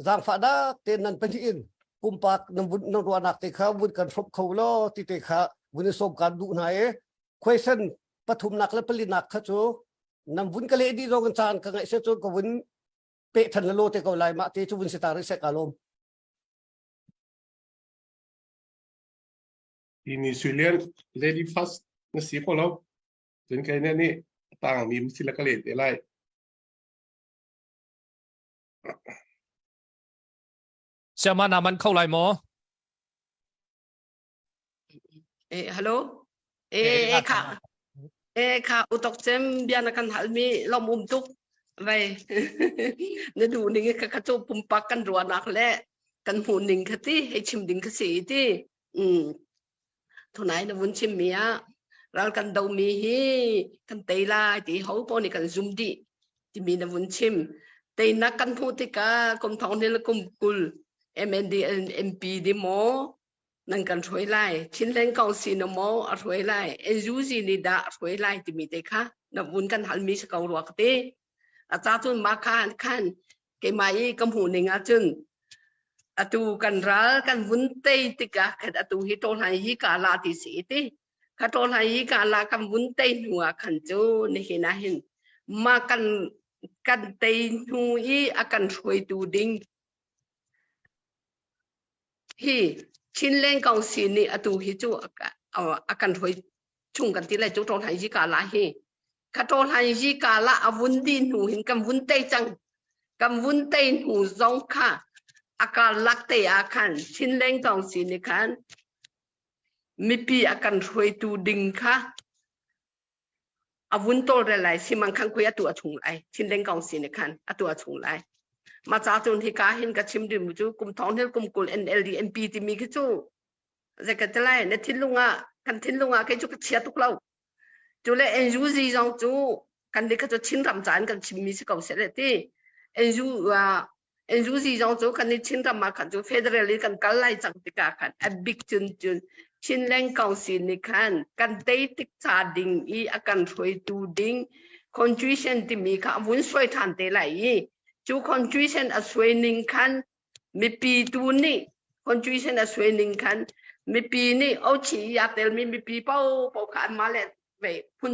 Speaker 8: zaangfah dak te nan pahnih in pumpak nan vun nan ruahnak te kha vun kan hrawp kho lo ti te kha vun i sawm kan duh hna i question pathumnak le palinak kha cu nan vun ka leh dih zong in caan ka ngaih se cun ka vun peh than lo te ko lai mah te cu vun si ta rih seh ka lawm.
Speaker 3: Hi ni Suilian lady first na si ko lo. Cun kai ne nih tang mi si la ka le te lai.
Speaker 2: Siama na man kho lai maw?
Speaker 4: Eh, hello. Eh, eh, kha. Eh, kha utok cem bia na kan hal mi lom um tuk. Vai. Na du ning kha kha chu pumpak kan ruanak le kan hmu ning kha ti hei chim ding kha si ti. Mm. Thunai na vun chim mi ah ral kan do mi hi kan tei lai ti ho po nih kan zum dih timi na vun chim. Teinak kan hmuh tikah kum thong ni le kum kul MND MP di maw nan kan hruai lai Chinland Council na maw a hruai lai NUG nih dah a hruai lai timi te kha na vun kan halmi si ko rua ka ti a ca cun mah kha khan keimah i ka hmuh ning ahcun atu kan ral kan vun tei tikah khan atu hi tawhlai hi ka la ti si ti kha tawhlai hi ka la kan vun tei hnu ah khan cu nihin ah hin mah kan kan tei hnu i a kan hruaitu ding Hi Chinland Council nih atu hi cu a kan hruai chung kan ti lai cu ṭawn hai ka la hi. Khaṭawhlan yi kala a vun di hnu hin kan vun tei cang. Kan vun tei hnu zong kha a karlak te ah khan Chinleng Council nih khan mipi a kan hruaitu ding kha a vun tawlrel lai simang khan khui a tuah chung lai Chinleng Council nih khan a tuah chung lai. Ma ca cun hika hin ka chim ding cu kum thong hil kum kul NLD MP timi khi cu zei ka ti lai na thinlung ah kan thinlung ah kei cu ka chia tuk lo. Cu le NUG zong cu kan nih kha cu Chinram ca in kan chimmi si ko seh le ti. NU uh, NUG zong cu kan nih Chinram ah khan cu federal in kan kal lai cang tikah khan a bik cun cun Chinland Council nih khan kan tei tik ca ding i a kan hruaitu ding constitution timi kha a vun suai ṭhan te lai i cu constitution a suai ning khan mipi tu nih constitution a suai ning khan mipi nih ochi i aa telmi mipi paohpaoh kha anmah le ve phun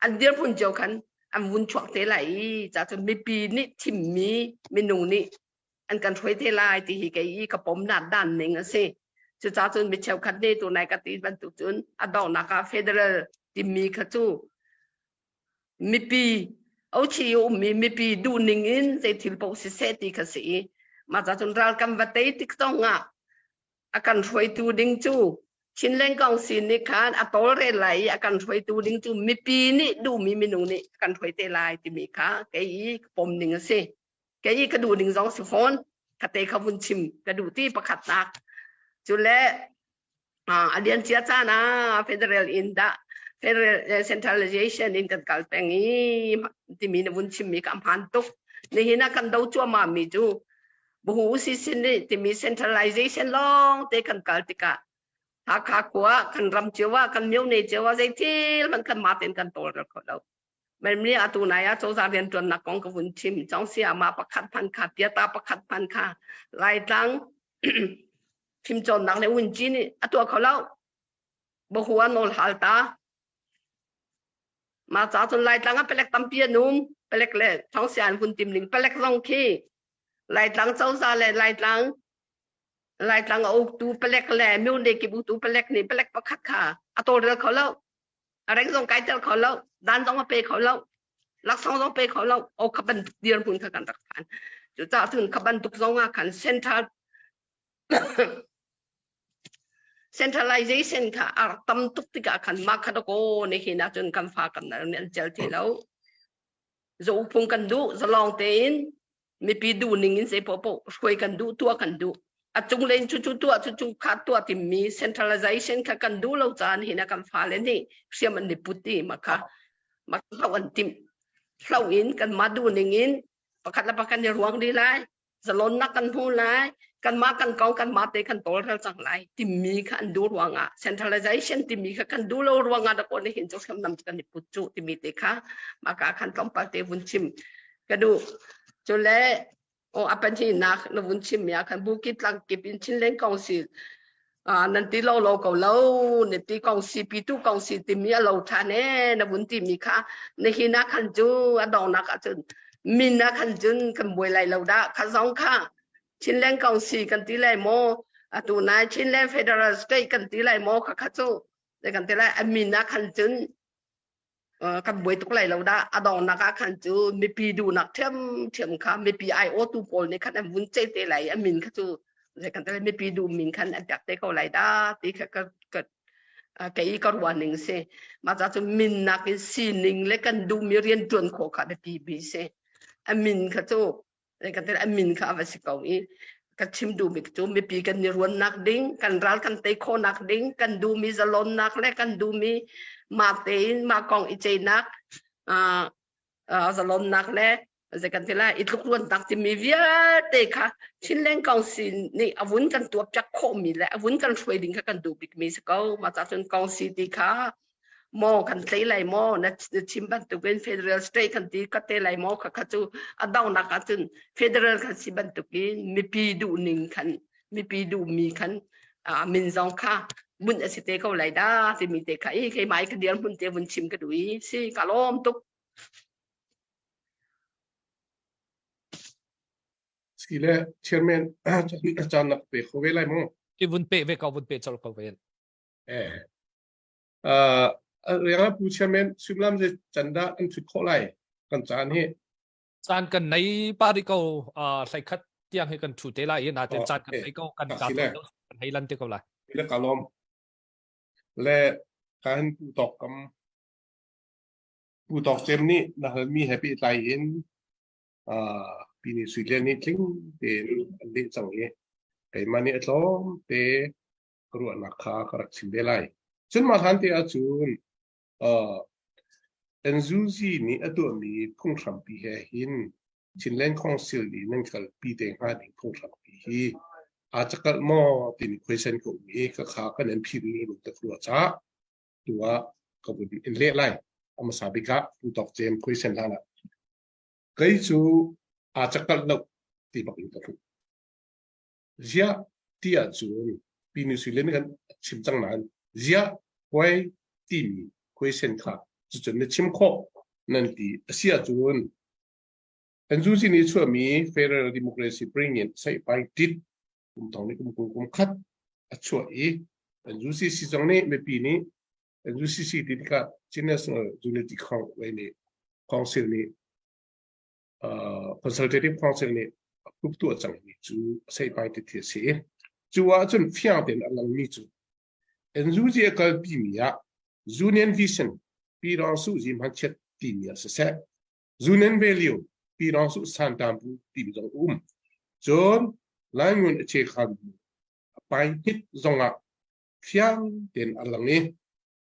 Speaker 4: an dirhmun cio khan an vun chuak te lai i ca cun mipi nih thimmi minung nih an kan hruai te lai ti hi kei i ka pomnak dan ning a si. Cucaah cun mi cheukhat nih tunai ka ti bantuk cun a donghnak ah federal timi kha cu mipi ochi i ummi mipi duhning in zei thil paoh siseh ti kha si i mah ca cun ral kan va tei tik zong ah a kan hruaitu ding cu Chinland Council nih khan a tawlrel lai i a kan hruaitu ding cu mipi nih duhmi minung nih a kan hruai te lai timi kha kei i ka pom ning a si. Kei i ka duh ning zong si fawn. Kate kha vun chim ka duh ti pakhatnak. Cu le a liancia caan ah federal in dah federal centralization in kan kal peng i timi na vun chimmi ka hmaan tuk. Nihin ah kan do cuahmah mi cu buhu usi sin nih timi centralization lawng te kan kal tikah Hakha khua kan ram cio ah kan myone cio ah zei thil hmanh kan mah tein kan tawlrel kho lo. Mei atu nai ah cozah rianṭuannak kong ka vun chim. Cong sia ma pakhat hman kha piata pakhat hman kha Laitlang fimcawnnak le wunci nih a tuah kho lo. Bahu a nawl hal ta. Mah ca cun Laitlang ah palek tampi an um. Palek le thongsia an vun tim ning palek zong khi Laitlang cozah le Laitlang Laitlang a uktu palek le myone kip uktu palek nih palek pakhat kha a tawlrel kho lo. A reng zong kai tel kho lo. Dan zong a pe kho lo. Laksawng zong pe kho lo. O kha bantuk dirhmun kha kan rak phan. Cucaah cun kha bantuk zong ah khan central centralization kha a rak tam tuk tikah khan mah kha dakaw nihin ahcun kan fa kan nih an cel ti lo. Zaukphung kan duh, zalong tein mipi duh ning in zei paohpaoh hruai kan duh, tuah kan duh. A cunglei in cucu tuah, cucu kha tuah timi centralization kha kan duh lo caan hin a kan fale nih hriam an i put i mah kha mah hloh an timh. Hloh in kanmah duh ning in pakhat le pakhat i ruang dih lai. Zalonnak kan hmu lai, kanmah kan kong kanmah te kan tawlrel cang lai timi kha an duh ruangah centralization timi kha kan duh lo ruangah dakaw nih hin cu hriamnam kan i put cu timi te kha maka khan tlawmpal te vun chim ka duh. Cule o a pahnihnak na vun chim mi ah khan bukit tlang kip in Chinland Council nan ti lo lo ko lo na ti kong si pitu kong si timi a lo ṭhan e na vun timi kha nihin ah khan cu a donghnak ah cun min ah khan cun kan buai lai lo dah kha zong kha Chinland Council kan ti lai maw atu nai Chinland Federal State kan ti lai maw kha kha cu kan ti lai a min ah khan cun kan buai tuk lai lo dah. A donghnak ah khan cu mipi duhnak ṭhiamṭhiam kha mipi aiawhtu pawl nih khan an vun ceih te lai i a min kha cu zei kan ti mipi duh min khan an pek te ko lai dah ti kha ka ka kei ka ruah ning si. Mah ca cu min nak in sining le kan duhmi rian ṭuan khawh kha biapi bi si. A min kha cu kan a min kha a va si ko i ka chim duhmi cu mipi kan i ruannak ding kan ral kan tei khawhnak ding kan duhmi zalonnak le kan duhmi mah tein mah kong i ceihnak zalonnak le zei kan ti lai i tlukruannak timi vialte kha Chinland Council nih a vun kan tuahpiak khawhmi le a vun kan hruai ding kha kan duh bikmi si ko mah ca cun council ti kha maw kan tlei lai maw na chim bantukin federal state kan ti ka te lai maw kha kha cu a donghnak ahcun federal kan si bantukin mipi duhning khan mipi duhmi khan min zong kha bunh a si te ko lai dah timi te kha i keimah i ka dirhmun te vun chim ka duh i si ka lawm tuk.
Speaker 3: Sile chairman caan nak pe kho ve lai maw?
Speaker 2: Ki vun pe ve ko vun pe chol ko ve.
Speaker 3: Eh. Rianga pu chairman suimilam zei can dah kan thut khawh lai kan caan hi?
Speaker 2: Caan kan nei pa ri ko hlei khat tiang hi kan thu te lai i naten caan kan nei ko kan ka kan hei lan te ko lai.
Speaker 3: Le ka lom. Le kan pu tok kam pu tok cem nih na hal mi he pi tlai in pini sui le nih tling tein an leh cang i keimah nih a tlawm te ka ruahnak kha ka rak chim ve lai. Cun mah hlan te ahcun NUG nih a tuahmi phunghrampi he hin Chinland Council nih nan kalpi te hnga ding phunghrampi hi aa cakalh maw timi question ka um i khakha kan an phir mi lung tak rua caah tu ah ka vun in leh lai. A hmasa bik ah Pu Tawk Cem question hlan ah kei cu aa cakalh lo ti bak in ka hmuh. Ziah ti ahcun Pinu Sui Le nih kan chim cang nain ziah huai timi question kha cucun na chim khawh nan ti a si ahcun NUG nih chuahmi Federal Democracy Bring in seihpai tit kum thong nih kum kul kum khat a chuah i NUCC zong nih mipi nih NUCC ti tikah Chin National Unity Council nih Consultative Council nih approve tuah cangmi cu seipai ti a si. Cu ahcun fiang tein a langmi cu NUG a kalpimi ah Union Vision Pyidawngsu Zimhanchiat timi ah siseh, Union Value Pyidawngsu Santampu timi zong a um. Cun Laingun a chekhan a paihit zongah fiang tein a lang i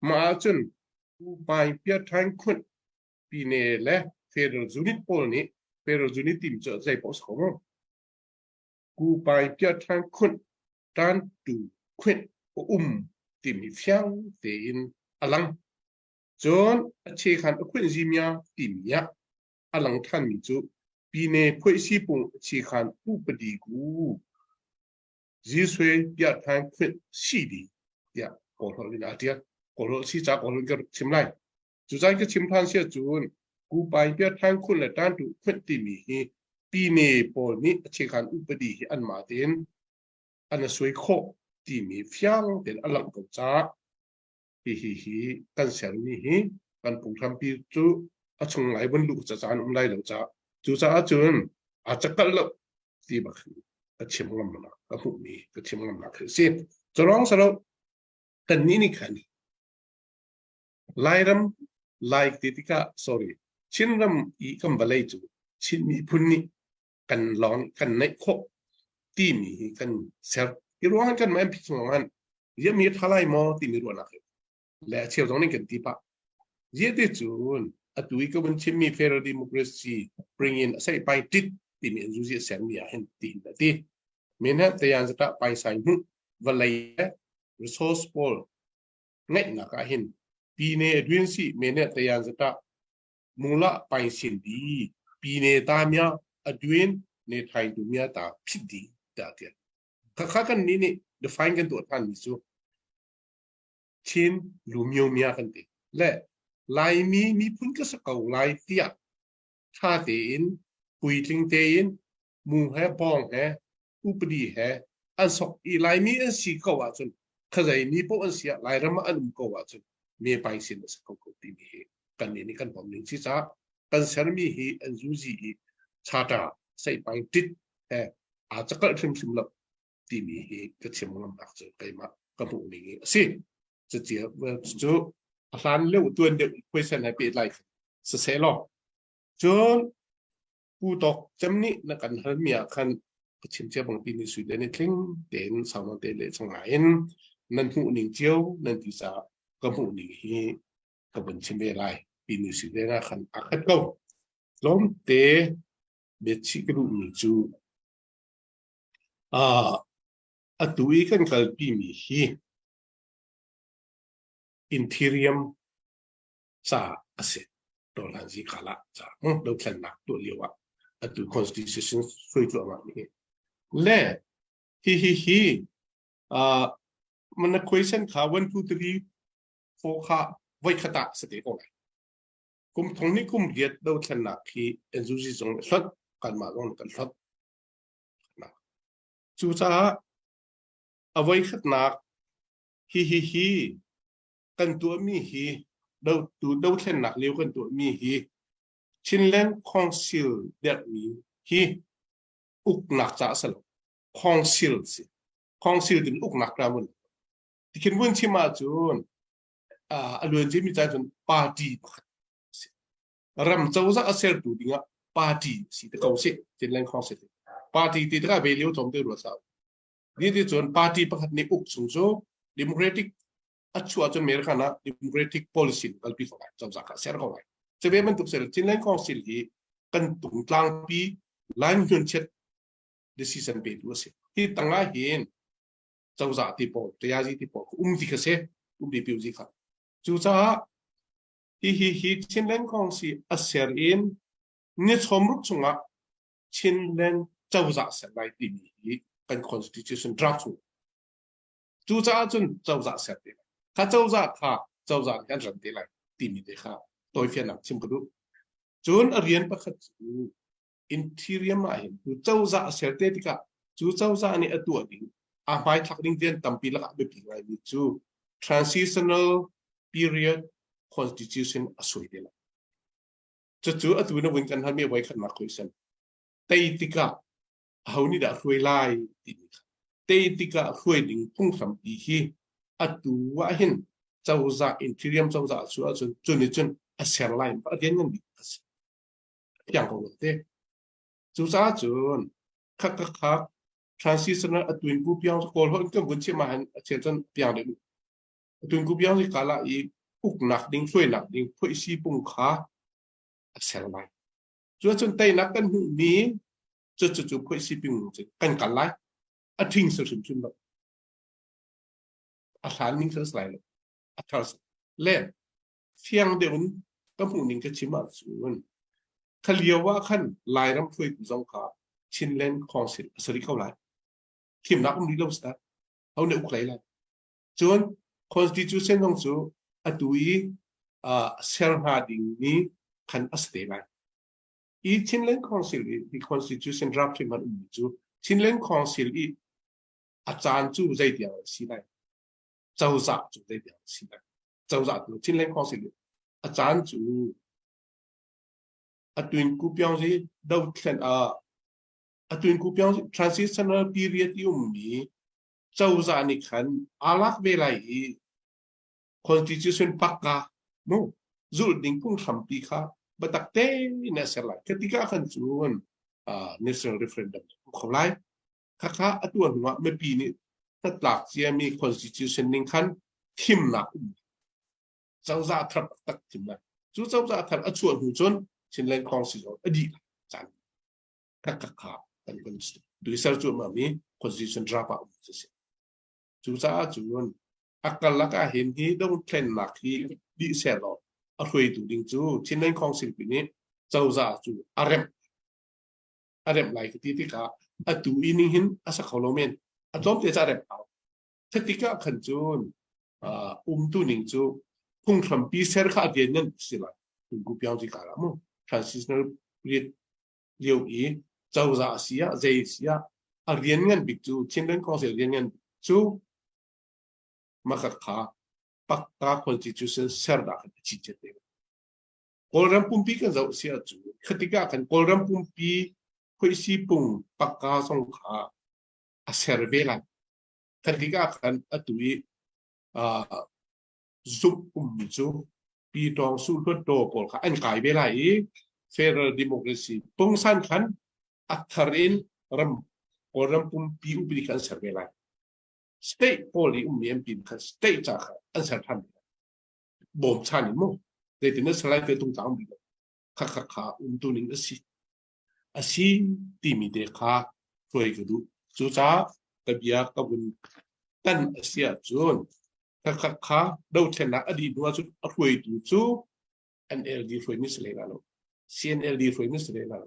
Speaker 3: mah ahcun Pu Piathain Khunh Pine le Federal Unit pawl nih Federal Unit tim cu zei paoh si ko mu. Kupai piathan khunh tan tu khunh a um timi fiang tein a lang. Cun a chekhan a khunh zimia timi ah a lang thanmi cu Pine phuaisi pung a chekhan upadi ku Zisui piathan khunh si di tiah Kawlholh in aa tial. Kawlholh si ca Kawlholh ka chim lai. Cucaan ka chim ṭhan si ahcun Kupai piathan khun le ṭanṭu khunh timi hi pine pawl nih a chekhan upadi hi anmah tein an a suai khawh timi fiang tein a langh ko caah hihi hi kan sermi hi kan phunghrampi cu a chung lai vun luh ca caan um lai lo caah cucaah cun aa cakalh lo ti bak ka chim ngam nak ka hmuhmi ka chim ngam nak khi a si. Culawng salo kannih nih khan Lairam Lai ti tikah sorry Chinram i kan vawlei cu Chin miphun nih kan lawng kan neih khawh timi hi kan ser. Hi ruangah kan MP chung han ziah mi a ṭha lai maw timi ruahnak hi le a cheu zong nih kan ti pah. Ziah ti cun atu i ka vun chimmi federal democracy bring in a seihpai tit timi an zuzi a sermi ah hin tiin a ti. Men he tayan zata paisai hmuh vawlei resource pawl ngeihnak ah hin pine adwin si mene tayan zata mula pain sin di pine ta mya adwin ne thain tu mya ta phit di ta tia khakha kan ni nih define kan tuah than mi cu Chin lumio mya kan ti le Laimi miphun ka sa ko lai tiah tha tein puitling tein mu he bawng he upadi he an sok i Laimi an si ko ahcun khazei mi paoh an si ah Lairam ah an um ko ahcun me pai sin a si ko ko timi hi kan nih nih kan pom ning si caah kan sermi hi an zuzi i chata seipai tit he aa cakalh hrimhrim lo timi hi ka chim ngamnak cu keimah ka hmuh ning hi a si. Cucia cu a hlan leu tuan deuh question he pehtlai siseh law cun Pu Tawk Cem nih na kan halmi ah khan ka chim cia bang timi sui le ni tling tein sau te le chang in nan hmuh ning cio nan ti caah ka hmuh ning hi ka vun chim ve lai timi sui le na khan a khat ko. Tlawmte biachih ka duhmi cu atu i kan kalpimi hi interior ca a si. Tawhlanzi kala ca dothlennak tuah lio ah atu constitution suai cuahmah mi hi. Le hi hi hi mana question kha 1 2 3 4 kha voi khat ah sa te ko lai. Kum thong ni kum riat dothlennak hi NUG zong hlot kanmah zong kan hlot. Cucaah a voi khatnak hi hi hi kan tuahmi hi. Do dothlennak lio kan tuahmi hi Chinland Council derhmi hi uknak ca a si lo. Council si. Council tin uknak ra mun. Tikhin vun chim ahcun a luan cimi caan cun party pakhat si. Ram cozah a sertu dingah party si te ko si. Chinland Council. Party ti tikah ve lio tlawm te rua sau. Ni ti cun party pakhat nih uk chung cu democratic a chuah cun America ah democratic policy kalpi ko lai cozah kha ser ko lai cebe bantuk sel Chinland Council hi kan tungtlangpi line hnun chet decision pe tu a si hi tangah hin cozah ti pawl tayazi ti pawl um ti kha se um ti piu ji kha cu caah hi hi hi Chinland Council a ser in ni chomruk chungah Chinland cozah ser lai timi hi kan constitution draft chung Cucaah cun cozah ser te lai. Kha cozah kha cozah nih an ran te lai timi te kha tawifiannak chim ka duh. Cun a rian pakhat cu interior ah hin cu cozah a ser te tikah cu cozah nih a tuah ding a hmaithlak ding rian tampi lakah biapi ngaimi cu transitional period constitution a suai te lai. Cucu atu na vun kan halmi voi khatnak question. Tei tikah aho nih dah hruai lai timi kha tei tikah hruai ding phunghrampi hi atu ah hin cozah interior cozah cu ahcun cu nih cun a ser lai a rian ngan bik a si fiang ko te cucaah cun khak khak khak transitional atuin ku piang kawl ho kan vun chim ah hin a chel cun piang deuh atuin ku piang hi kala i uknak ding hruainak ding phoisi pung kha a ser lai cu cun teinak kan hmuh mi cu cu cu phoisi ping cu kan kal lai a ṭhing si hrimhrim lo a hlan ning khan si lai lo a thar le fiang deuh in ka hmuh ning ka chim ahcun kha lio ah khan Lairam hruaitu zong kha Chinland Council a si rih ko lai thimnak um rih lo si ta ho nih uk hlei lai cun constitution zong cu atu i ser hnga ding mi khan a si te lai i Chinland Council i the constitution draft hrim an ummi cu Chinland Council i a caan cu zeitiang a si lai cozah cu zeitiang a si lai cozah cu Chinland Council i a caan cu atuin ku pyang zi dothlen a atuin ku pyang transitional period i ummi cozah nih khan aa lak ve lai i constitution pakka mu zulh ding phunghrampi kha biatak tein a ser lai. Khatikah khan cun national referendum kho lai. Khakha atu hnuah mipi nih hnatlak ciami constitution ning khan thimnak um cozah thar taktak thim lai. Cu cozah thar a chuah hnu cun Chinland Council a dih lai. Caan khakha kan kan duisar cu ma mi constitution draft ah um si. Cucaah cun a karlak ah hin hi dothlennak hi dih sehlaw a hruaitu ding cu Chinland Council pi nih cozah cu a remh a remh lai ka ti tikah atu i ning hin a sa kho lo men a tlawmte ca remh hau tikah khan cun umtu ning cu phunghrampi ser kha a rian nan si lai tungku piang ji kala mu transitional period lio i cozah si ah zei si ah a rian ngan bik cu Chinland Council rian ngan cu maka kha pakka constitution ser dah kan chi che te Kawlram pumpi kan zoh si ahcun khatika kan Kawlram pumpi khuaisi pung pakka zong kha a ser ve lai khatika khan atu i zumh ummi cu pi tawng su hluat pawl kha an kai ve lai i federal democracy pungsan khan a thar in ram Kawlram pumpi upadi kha an ser ve lai state pawl i ummi MP kha state ca kha an ser than bawm chan in mu zeitin na salai te tung tlang bi kha kha kha umtu ning a si a si timi te kha hruai ka duh cucaah ka bia ka vun tan a si ahcun kha kha kha dothlennak a dih hnu ahcun a hruaitu cu NLD hruaimi si lei lo CNLD hruaimi si lei lo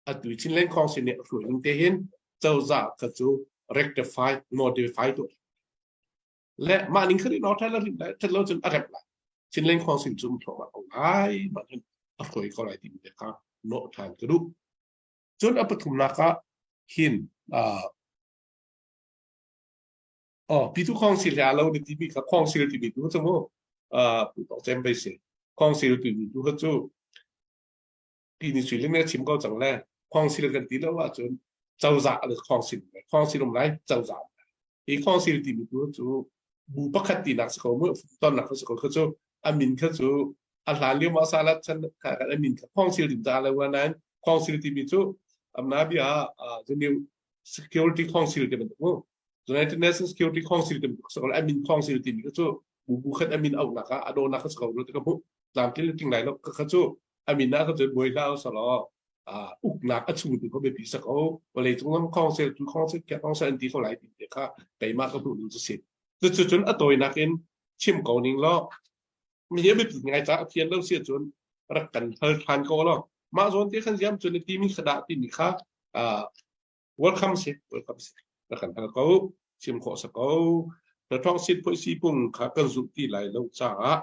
Speaker 3: atu Chinland Council nih a hruai ning te hin cozah kha cu rectify modify tu le mah ning kha no thai la rin lai that lo cun a rep lai Chinland Council cu thlo ko lai mah hin a hruai ko lai ti te kha no than ka duh cun a pathumnak ah hin oh pitu council he alo ni timi kha council timi tu chu mu. Pu Tawk Cem bei si. Council timi tu kha cu ti ni sui le chim ko cang le council kan ti lo ahcun cozah le council council um lai cozah hi council timi tu cu bu pakhat tinak si ko mu tonnak si ko kha cu a min kha cu a hlan lio ma sala chan kha a min kha council tin ta le wa nain council timi cu amna bia new security council te bantuk mu United Nations Security Council te bantuk so a min council timi kha cu bu bu khat a min auh nak ah a do nak kha ko lo te ka mu tlamtlin ting lai lo kha cu a min ah kha cu buai hlah usalaw uknak a chung tu kha biapi sa ko vawlei cung lam council tu council ke council an ti ko lai ti te kha keimah ka hmuh ning cu si cu cun a tawinak in chim ko ning law mi hi biapi ngai ca a fian lo si cun rak kan hal than ko lo mah zawn te khan ziam cun ti mi kha dah ti mi kha welcome si welcome si rak kan hal ko chim khawh sa ko na thong sit phoi si pung kha kan zulh ti lai lo caah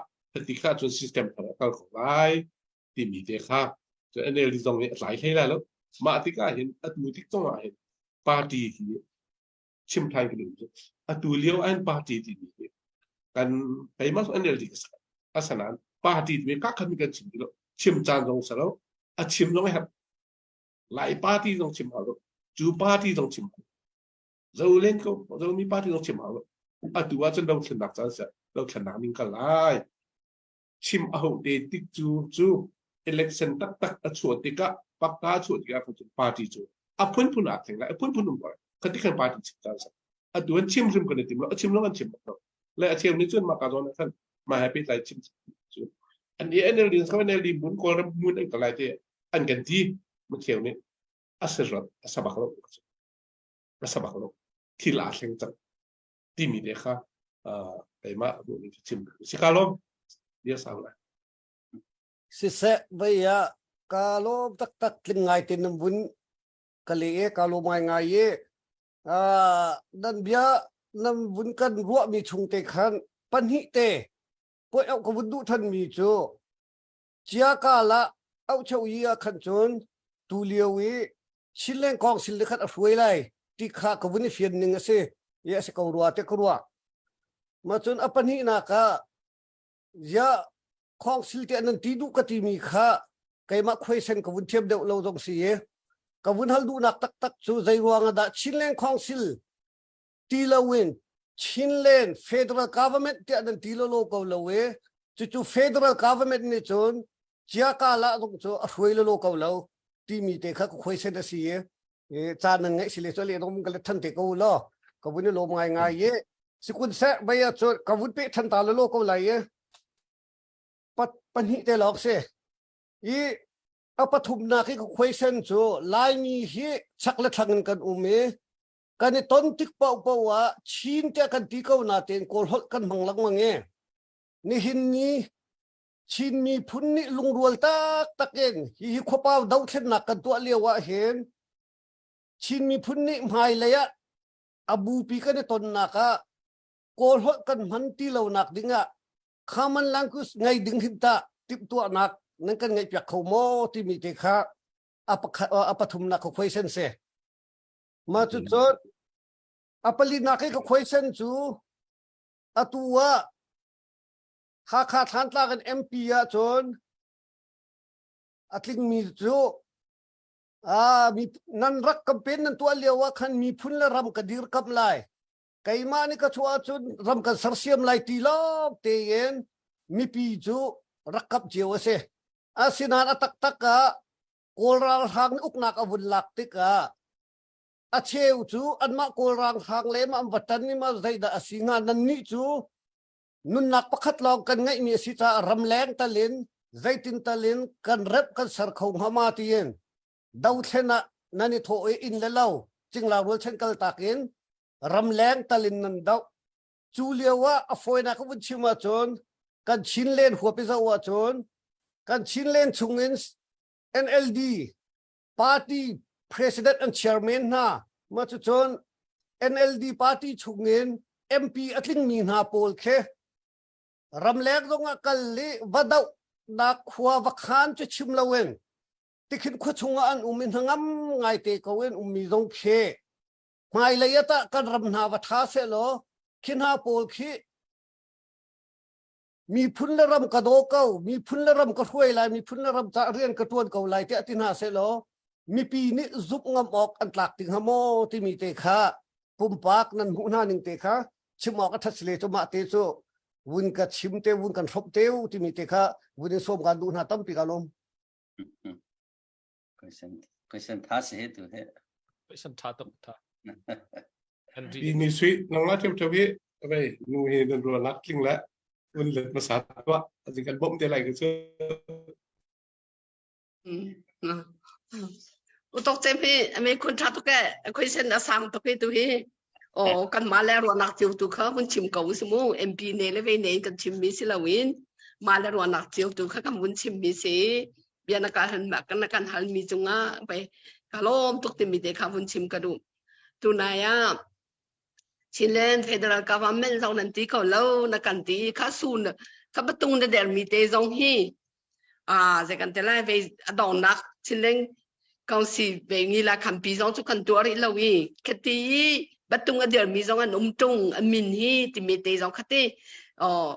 Speaker 3: ti kha cun system thar a kal ko lai timi te kha cun NLD zong nih a tlai hlei lai lo mah tikah hin atu tik zong ah hin party hi chim than ka duh cu atu lio an party timi hi kan keimah NLD ka sa asanan party timi ka khan kan chim ti lo chim caan zong sa lo a chim zong a herh lai party zong chim hau lo cu party zong chim hau zo len ko zo mi party zong chim hau lo atu ah cun dothlennak caan sa dothlennak ning kal lai chim a ho te tik cu cu election taktak a chuah tikah pakka a chuah tikah cun party cu a phunphun aa thleng lai a phunphun um lai khati khan party chim caan sa atu an chim hrim kan i tim lo a chim lo an chim lo le a cheu nih cun mah ka zawn ah khan mah he pehtlai chim cu an i NLD kha NLD mun kawlram mun an ka lai te an kan ti ma cheu nih a si rat a sabak lo a sabak lo thil aa thleng cang timi te kha keimah hmuh ning chim si ka lawm bia sau lai
Speaker 8: siseh vei ah ka lawm taktak tling ngai te nan vun ka le e ka lawm ngai ngai e nan bia nan vun kan ruah mi chung te khan pahnih te poi au ka vun duh than mi cu Chia ka la au cheu yi ah khan cun tu lio i Chinland Council le khat a hruai lai ti kha ka vun i fian ning a si i a si ko rua te ka ruah. Ma cun a pahnihnak ah zia council te nan ti duh ka timi kha keimah khuaisen ka vun thiam deuh lo zong si i ka vun hal duhnak taktak cu zei ruang ah dah Chinland Council ti loin Chinland Federal Government tiah nan ti lo ko lo i cucu Federal Government nih cun Ciaka lah zong cu a hruai lo ko lo timi te kha ka khuaisen a si i caan nan ngeih si le cu le dong ka let than te ko law ka vun i lawm ngai ngai i sikun seh bai ah cun ka vun pe than ta lo ko lai i pahnih te lawk si i a pathumnak i ka khuaisen cu Laimi hi chak le thlang in kan um i kan i ton tik paohpaoh ah Chin tiah kan ti ko natein Kawl holh kan hmang lengmang i nihin ni Chin miphun nih lungrual taktak in hihi khuapau dothlennak kan tuah lio ah hin Chin miphun nih hmailei ah a bupi kan i tonnak ah Kawl holh kan hman ti lonak ding ah common language ngei ding hin tah timhtuahnak nan kan ngeihpiak kho maw timi te kha a pakhat a pathumnak ka question si. Mah cucun a palinak i ka question cu atu ah Hakha Thlantlang in MP ahcun a tlingmi cu ah mi nan rak campaign nan tuah lio ah khan miphun le ram ka dirkamh lai keimah nih ka chuah ahcun ram kan sersiam lai ti lawng tein mipi cu rak kap cio a si asinain a taktak ah Kawl ralhrang nih uknak a vun lak tikah a cheu cu anmah Kawl ralhrang le mah an va ṭan i mah zeidah a si hnga nannih cu nunnak pakhat lawng kan ngeihmi a si caah ramleng tal in zeitin tal in kan remh kan ser kho hnga ma tiin dothlen ah nan i thawh i inn le lo cingla rualchan kaltak in ramleng tal in nan doh cu lio ah a fawinak ka vun chim ahcun kan Chinland huap i zoh ahcun kan Chinland chung in NLD party president and chairman hna ma cucun NLD party chung in MP a tlingmi hna pawl khi ramleng zong ah kal i va doh nak khua va khan cu chim loin tikhin khua chung ah an um i hnangam ngai te ko in ummi zong khi hmailei ah tah kan ram hna va ṭha sehlaw khi hna pawl khi. Miphun le ram ka daw ko, miphun le ram ka hruai lai, miphun le ram ca rian ka tuan ko lai tiah ti hna sehlaw mipi nih zumh ngam awk an tlak ti hnga maw timi te kha pumpak nan hmuh hna ning te kha chim awk a that le cu mah te cu vun ka chim te vun kan hrawmh te timi te kha vun in sawm kan duh hna tampi ka lawm.
Speaker 6: Question question tha si he tu he.
Speaker 2: Question tha tuk tha.
Speaker 3: Pi ni sui nang la theu theu hi vei nu hi nan rual nak tling le un let ma sa tua azing kan bom te lai ke chu.
Speaker 4: Utok cem hi ame khun tha tuk e question a sang tuk hi tu hi. O kan ma le ruanak cio tu kha hun chim ko si mu MP ne le ve ne kan chim mi si lo in ma le ruanak cio tu kha kan vun chim mi si bia na ka hal ma kan kan hal mi cungah pe ka lawm tuk timi te kha vun chim ka duh. Tunai ah Chinland Federal Government zong nan ti ko lo na kan ti kha sun kha batung na der mi te zong hi ah zei kan te lai ve a dongnak Chinland Council ve ngi la khampi zong cu kan tuah rih lo i khati i batung a dir mi zong an um tung an min hi timi te zong khati oh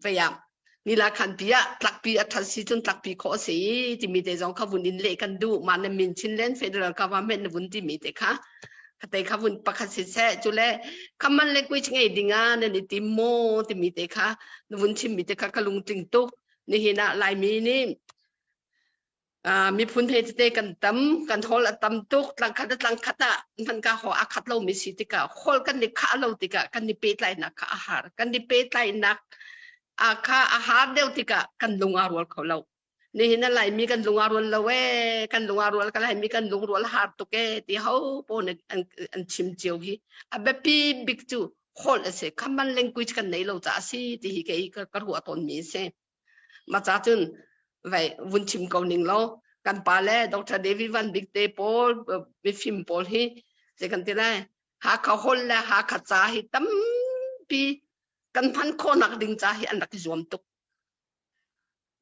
Speaker 4: vei ah nila khanpi ah tlakpi a that si cun tlakpi khawh a si timi te zong kha vun in leh kan duh mah na min Chinland Federal Government na vun timi te kha kha kha vun pakhat si seh cu le common language ngei ding ah nan i tim maw timi te kha na vun chimmi te kha ka lungtling tuk nihin ah Laimi nih miphun he tete kan tam kan hol a tam tuk tlangkhat a tlangkhat ah hman ka ho a khat lo mi si tikah hol kan i khah lo tikah kan i pehtlainak kha a har kan i pehtlainak a kha a har deuh tikah kan lung aa rual kho lo nihin a laimi kan lung aa rual lo ee kan lung aa rual ka laimi kan lungrual har tuk ee ti ho pawn an, an chim cio hi a biapi bik cu holh a si common language kan nei lo ca a si ti hi kei ka, ka ruah tawn mi a si Ma ca cun vai vun chim ko ning law kan pa le Dr. David Van Bik te pawl mifim pawl hi zei kan ti lai Hakha holh le Hakha ca hi tampi kan hman khawhnak ding ca hi an rak i zuam tuk.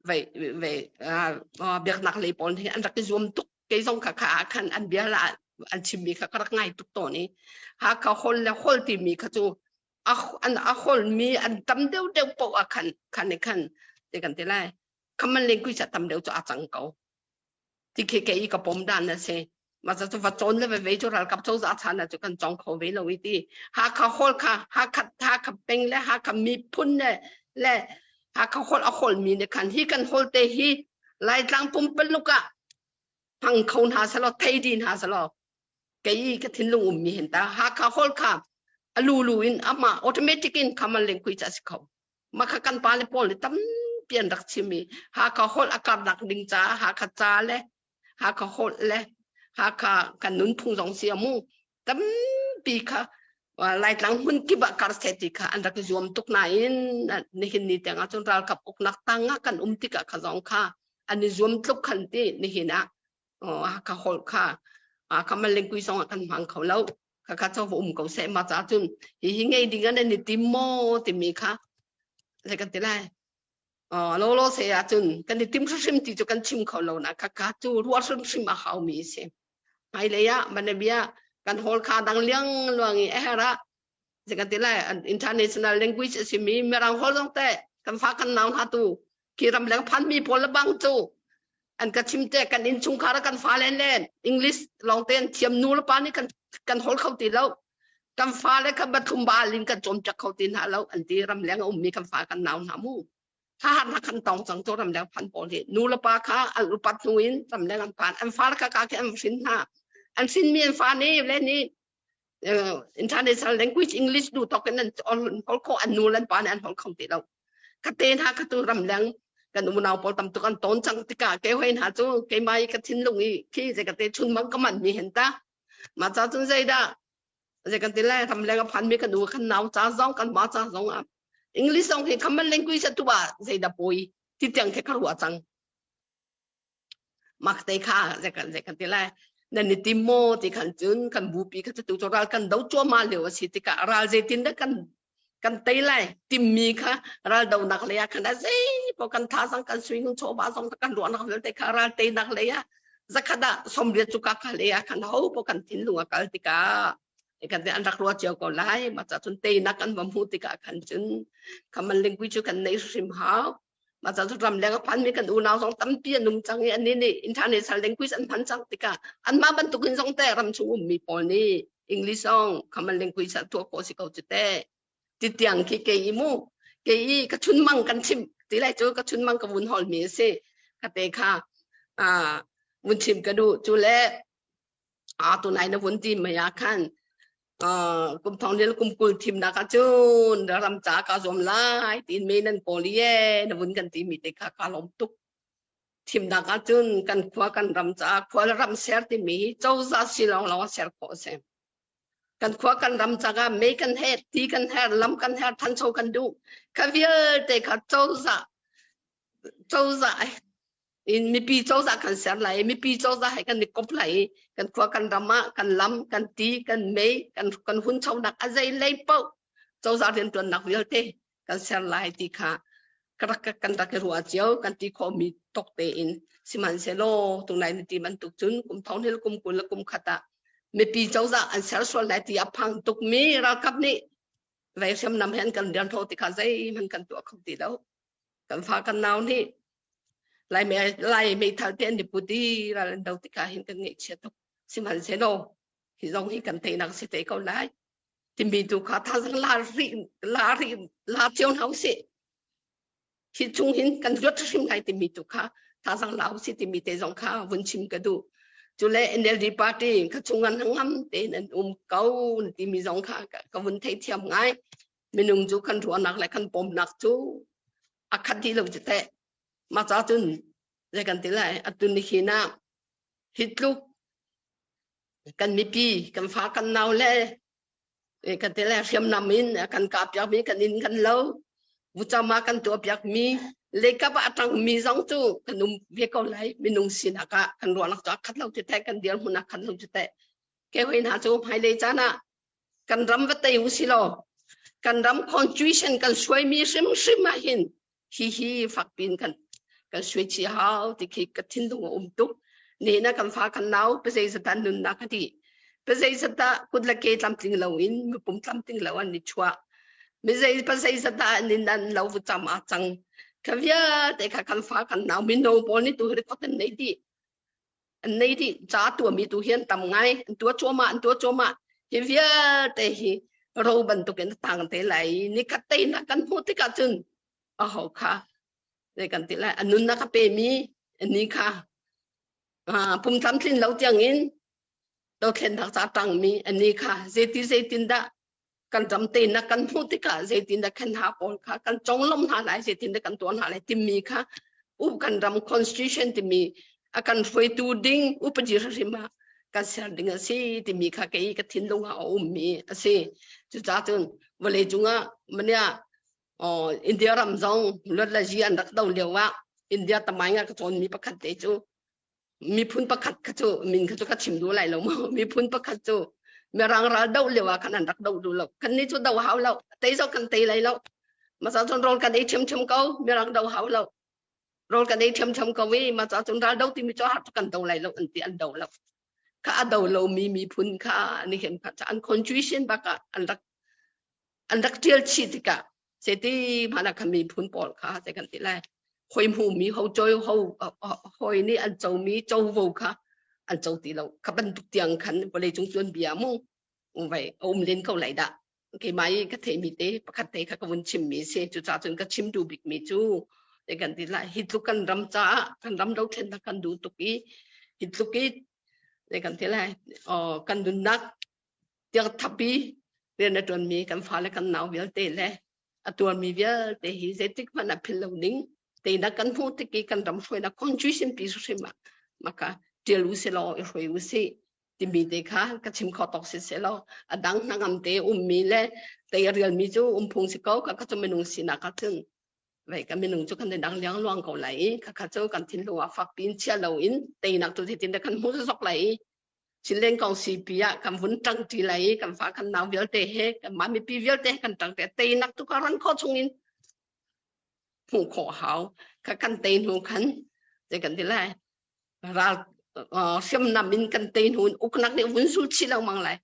Speaker 4: Vai vai biaknak lei pawl hi an rak i zuam tuk. Kei zong kha kha ah khan an bia la an chimmi kha ka rak ngai tuk tawn i Hakha holh le holh timi kha cu an a holmi an tam deuh deuh poh ah khan khan i khan te kan ti lai common language a tam deuh cu a cang ko ti khi ke i ka pom dan na si ma cu va cawn le ve cu ralkap cozah chan ah cu kan cawng kho ve lo i ti Hakha hol kha Hakha Hakha peng le Hakha miphun le le Hakha hol a holmi ne khan hi kan hol te hi Laitlang pumpaluk ah hmang kho hna selaw thei di hna selaw kei ka thinlung ummi hin ta Hakha hol kha a lulu in amah automatic in common language a si kho makha kan pa le pawl nih tampi an rak chim i Hakha holh a karnak ding caah Hakha ca le Hakha holh le Hakha kan nunphung zong si amu tampi kha Laitlang hmun kip ah kar seh ti kha an rak i zuam tuk nain nihin ni tiang ah cun ralkap uknak tang ah kan um tikah kha zong kha an i zuam tluk khan ti nihin ah Hakha holh kha common language zong ah kan hmang kho lo khakha cho va um ko seh ma ca cun hi hi ngei ding an i tim maw timi kha zei kan ti lai lo lo se ah cun kan i tim hrimhrim ti cu kan chim kho lo na khakha cu ruah hrimhrim a hau mi si hmailei ah manabia kan hol kha dang liang luang i a her ah zei kan ti lai international language a simi mirang holh zong te kan fa kan nau hna tu khi ramleng phanmi pawl le bang cu an ka chim te kan innchungkhar kan fale le English lawng te an thiam nu le pa nih kan kan hol kho ti lo kan fale kha bathum bal in kan cawm chak kho ti hna lo an ti ramleng a ummi kan fa kan nau hna mu kha har kan tong cang to ramleng phan pawl hi nu le pa kha an upat hnu in ramleng an phan an fale kha ka khi an hrin hna an hrinmi an fa nih le nih international language English du tok in an hol kho an nu lan pa nih an hol kho ti lo ka te hna ka tu ramleng kan unau pawl tam tuk an ton cang tikah ke hoi hna cu keimah i ka thinlung i khi zei ka te chun mang ka man mi hen ta ma cha cun zeidah zei kan ti lai ramleng a phan mi kan u kan nau cha zong kan ma cha zong ah English zong hi common language tu ba zeidah poi ti tiang the ka ruah cang mak te kha zei kan zei kan ti lai nan i tim maw ti khan cun kan bupi kha tu cu ral kan do cuahmah lio a si tikah ral zeitin dah kan kan tei lai timmi kha ral donak lei ah khan a zei paoh kan thazang kan suinung chawva zong kan ruahnak vialte kha ral teinak lei ah zakhat ah somriat cu ka kha lei ah khan ho paoh kan thinlung a kal tikah. Kan an rak ruah cio ko lai. Mah ca cun teinak kan va hmuh tikah khan cun common language cu kan neih hrim hau. Mah ca cun ramleng a phanmi kan unau zong tampi an um cang i annih nih international language an hman cang tikah anmah bantukin zong te ram chung ummi pawl nih English zong common language ah tuah khawh si ko cu teh. Ti tiang khi kei i mu kei i ka chunmang kan chim ti lai cu ka chunmang ka vun holmi a si. Ka te kha vun chim ka duh cu le tunai na vun ti mei ah khan kum thong lil kum 20 thimnak ah cun ram ca ka zuam lai tiin me nan kawl i na vun kan ti mi te kha ka lawm tuk. Thimnak ah cun kan khua kan ram ca khua le ram ser timi hi cozah si lawng lawng a ser khawh a si. Kan khua kan ram caah mei kan her, ti kan her, lam kan her, thancho kan duh. Kha vialte kha cozah cozah in mipi cozah kan ser lai i mipi cozah he kan i kop lai i kan khua kan ram ah kan lam kan ti kan mei kan kan hunchonak a zei lei paoh cozah riantuannak vialte kan ser lai ti kha kan rak i ruah cio kan ti khawhmi tok tein sihmanhsehlaw tunai ni ti bantuk cun kum thong hil kum 20 le kum khat ah mipi cozah an ser sual lai ti a phang tukmi ralkap nih vei hriamnam he an kan rian tho ti kha zeihmanh kan tuah kho ti lo. Kan fa kan nau nih lai lai meithal te an i put i ral an do tikah hin kan ngaihchia tuk. Sihmanhsehlaw hi zong hi kan teinak si te ko lai. Timi tu kha thazang la rih la rih la cio hna usih. Hi chung hin kan luat hrim lai timi tu kha thazang la usih timi te zong kha vun chim ka duh. Cule NLD party kha chung an ngam tein an um ko timi zong kha ka vun theithiam ngai. Minung cu kan ruahnak le kan pomnak cu a khat dih lo cu teh. Mah ca cun zei kan ti lai atu ni hin ah hi tluk kan mipi kan fa kan nau le kan ti lai hriamnam in kan kah piakmi kan inn kan lo vucam ah kan tuah piakmi leikap ah a tangmi zong cu kan um ve ko lai minung sinak ah kan ruahnak cu a khat lo cu teh kan dirhmun a khat lo cu teh ke hoi hna cu hmailei caan ah kan ram va tei u si law kan ram constitution kan suaimi hrimhrim ah hin hi hi fakpin kan kan suai chi hau ti khi ka thinlung a um tuk. Ni na kan fa kan nau pazei zata nunnak ka ti pazei zata kut le ke tlamtling lo in mipum tlamtling lo an ni chuah mizei pazei zata an in an lo vu cham a cang ka vialte kha kan fa kan nau mino pawl ni tu hi kot an nei di an nei dih ca tuahmi tu hi an tam ngai an tuah cuahmah an tuah cuahmah hi vialte hi ro bantukin a tang te lai nikhat te na kan hmuh tikah cun aho kha zei kan ti lai a nunnak a pemi ni kha pum tlamtlin lo tiangin dothlennak ca tangmi ani kha zeiti zeitin dah kan ram tenak kan hmuh tikah zeitindah khan hna pawl kha kan conglawmh hna lai zeitindah kan tuah hna lai timi kha u kan ram constitution timi a kan hruaitu ding upadi hrim ah kan ser ding a si timi kha kei ka thinlung ah a ummi a si. Cucaah cun vawlei cungah mania India ram zong luat le zi an rak do lio ah India tamai nga ka cawnmi pakhat te cu miphun pakhat kha cu min kha cu ka chim duh lai lo mu miphun pakhat cu mirang ral doh lio ah khan an rak doh duh lo kan nih cu doh hau lo tei zong kan tei lai lo masa cun rawl kan ei ṭhiamṭhiam ko mirang doh hau lo rawl kan ei ṭhiamṭhiam ko i masa cun ral do timi cu har cu kan do lai lo an ti an do lo kha a do lo mi miphun kha nihin kha an constitution bak ah an rak an rak ṭial chih tikah seti hmana kha miphun pawl kha te kan ti lai hoi hmumi ho choi ho hoi nih an comi covo kha an co ti lo kha bantuk tiang khan vawlei cung tuan bia mu vai a um len ko lai dah keimah i ka theimi te pakhat te kha ka vun chimmi si cucaah cun ka chim duh bikmi cu te kan ti lai hi tluk kan ram caah kan ram dothlennak kan duh tuk i hi tluk i te kan ti lai kan nunnak tiang thapi rian a ṭuanmi kan fale kan nau vialte le a tuarmi vialte hi zeitik hmanh ah philh lo ding teinak kan hmuh tik i kan ram hruainak constitution pi hrim ah maka ṭial u si law i hruai u si timi te kha ka chim kho tawk si seh law a dang hnangam te ummi le tei a rialmi cu um phung si ko ka ka cu minung sinak ah cun vei ka minung cu kan dang liang luang ko lai i kha kha cu kan thinlung ah fak piin chia lo in teinak tu zeitin dah kan hmu zok lai i Chinleng kong sipi ah kan vun ṭangṭi lai i kan fa kan nau vialte he kanmah mipi vialte he kan ṭangṭi teinak tu ka ran khawh chungin hmuh khawh hau kha kan tei hnu khan zei kan ti lai ral hriamnam in kan tei hnu in uknak nih vun zul chih lengmang lai.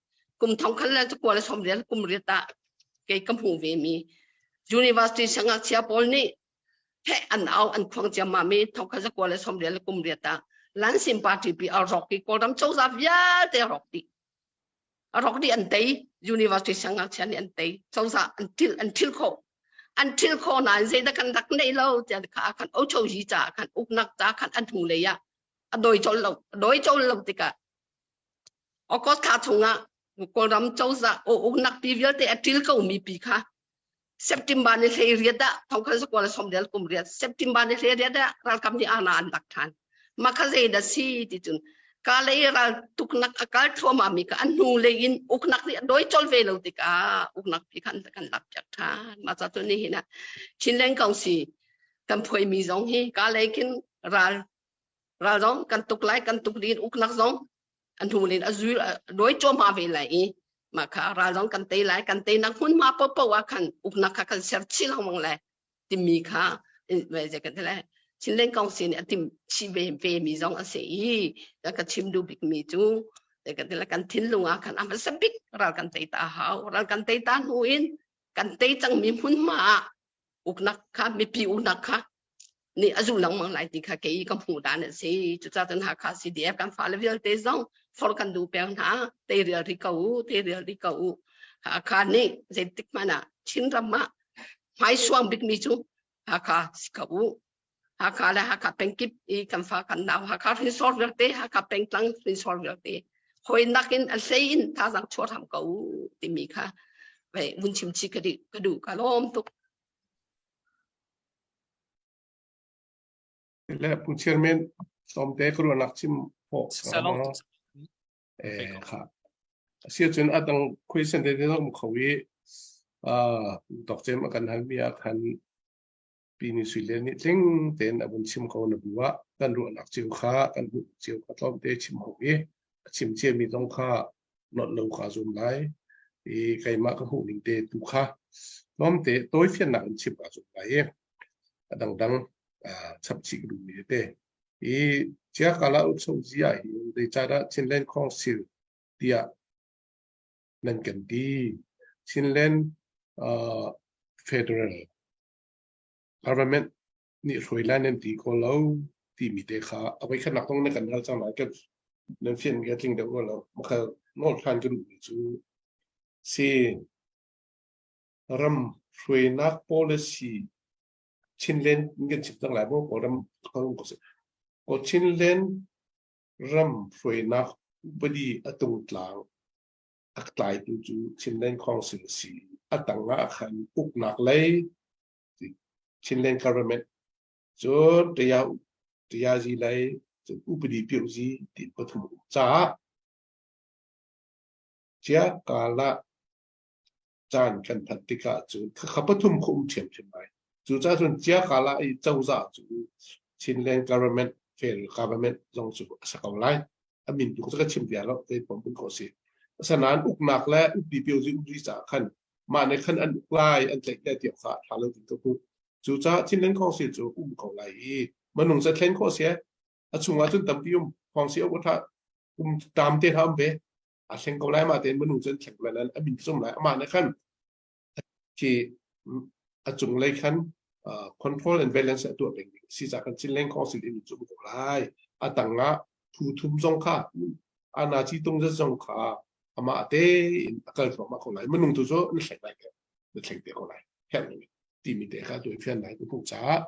Speaker 4: Kum thong khat le zakua le 80 kum riat ah kei ka hmuh ve mi university siangngakchia pawl nih heh an au an khuang ciammam i thong khat zakua le 80 le kum riat ah Lansin party pi a rawk i Kawlram cozah vialte a rawk dih. A rawk dih an tei university siangngakchia nih an tei cozah an thil an thil khawh an thil khawh nain zeidah kan rak neih lo tiah kha khan ochozi caah khan uknak ca khan an hnu lei ah a doi colh lo a doi colh lo tikah August thla chungah Kawlram cozah uknak pi vialte a ṭil ko mi pi kha September ni hlei riat ah thongkhat zakua le sawmriat kum riat September ni hlei riat ah ralkap nih ana an lak ṭhan. Mah kha zeidah si ti cun ka lei ral tuknak a kal thluahmah mi kha an hnu lei in uknak nih a dawi colh ve lo tikah uknak pi khan kan lak piak ṭhan. Mah ca cu nihin ah Chinland Council kan phuaimi zong hi ka lei khin ral ral zong kan tuk lai kan tuk din uknak zong a hnu len a zul dawi cuahmah ve lai i mah kha ral zong kan tei lai kan teinak hmunhma paohpaoh ah khan uknak kha kan ser chih lengmang lai timi kha kan ti lai Chinland Council nih a tim chih ve ve mi zong a si i ka chim duh bik mi cu kan ti lai kan thinlung ah khan a hmasa bik ral kan tei ta hau ral kan tei ta hnu in kan tei cangmi hmunhma ah uknak kha mipi uknak kha nih a zu lengmang lai ti kha kei ka hmuh dan a si. Cucaah cun Hakha CDF kan fale vialte zong forh kan duh peng hna. Teirial rih ko u, teirial rih ko u. Hakha nih zeitik hmanh ah Chinram ah hmaisuang bikmi cu Hakha si ko u. Hakha le Hakha pengkip i kan fa kan nau Hakha hrinsor vialte, Hakha pengtlang hrinsor vialte hawinak in a hlei in thazaang chuah hram ko u timi kha vun chim chih ka duh ka lawm tuk.
Speaker 3: Le Pu Chairman tlawmte ka ruahnak chim khawh
Speaker 2: Salong.
Speaker 3: Eh kha. Asi ahcun a dang question te te um kho i ah dok cem a kan hal mi ah khan pi ni sui le nih tling tein a vun chim ko na bu ah kan ruahnak cio kha kan hmuh cio kha tlawmte chim ho i a chim cia mi zong kha not lo ka zum lai i keimah ka hmuh ning te tu kha tlawmte tawifiannak in chim ka zum lai i a dangdang chap chih ka duhmi tete i Chiakala Utsozi ah hin zeicahdah Chinland Council tiah nan kan ti Chinland uh, Federal Government nih hruai lai nan ti ko lo timi te kha a voi khatnak zong na kan hal cang lai kan nan fian mi a tling deuh rua lo makha nawl hlan ka duhmi cu si ram hruainak policy Chinland kan chim cang lai maw Kawlram ko si ko Chinland ram hruainak upadi a tungtlang a tlaitu cu Chinland Council si a tang ah khan uknak lei Chinland government cun Tayazi lei cun upadi piuzi ti pathum um caah Ciakala caan kan phanh tikah cun khakha pathum kha um ṭhiamṭhiam lai. Cucaah cun Ciakala i cozah cu Chinland government federal government zong cu a si ko lai. A min tu cu ka chim bia lo, zei pom ko si. Asinain uknak le upadi piuzi upadi caah khan mah nih khan an uk lai an tlaih lai ti kha ṭha lo ding ka hmuh. Cucaah Chinland Council cu um ko lai i minung cu thlen khawh si a chungah cun tampi um Council a ṭha um tam te hna um ve a thleng ko lai mah tein minung cu an thleng lai nain a min zum lai amah nih khan khi a cunglei khan control and balance a tuah peng ding si ca kan Chinland Council in zum ko lai a tangah phu thum zong kha ana chi tung zong kha amah tein a kal thluahmah ko lai minung tu cu na thleng lai ke na thleng te ko lai herh lo timi te kha tuai fian lai ka hmuh caah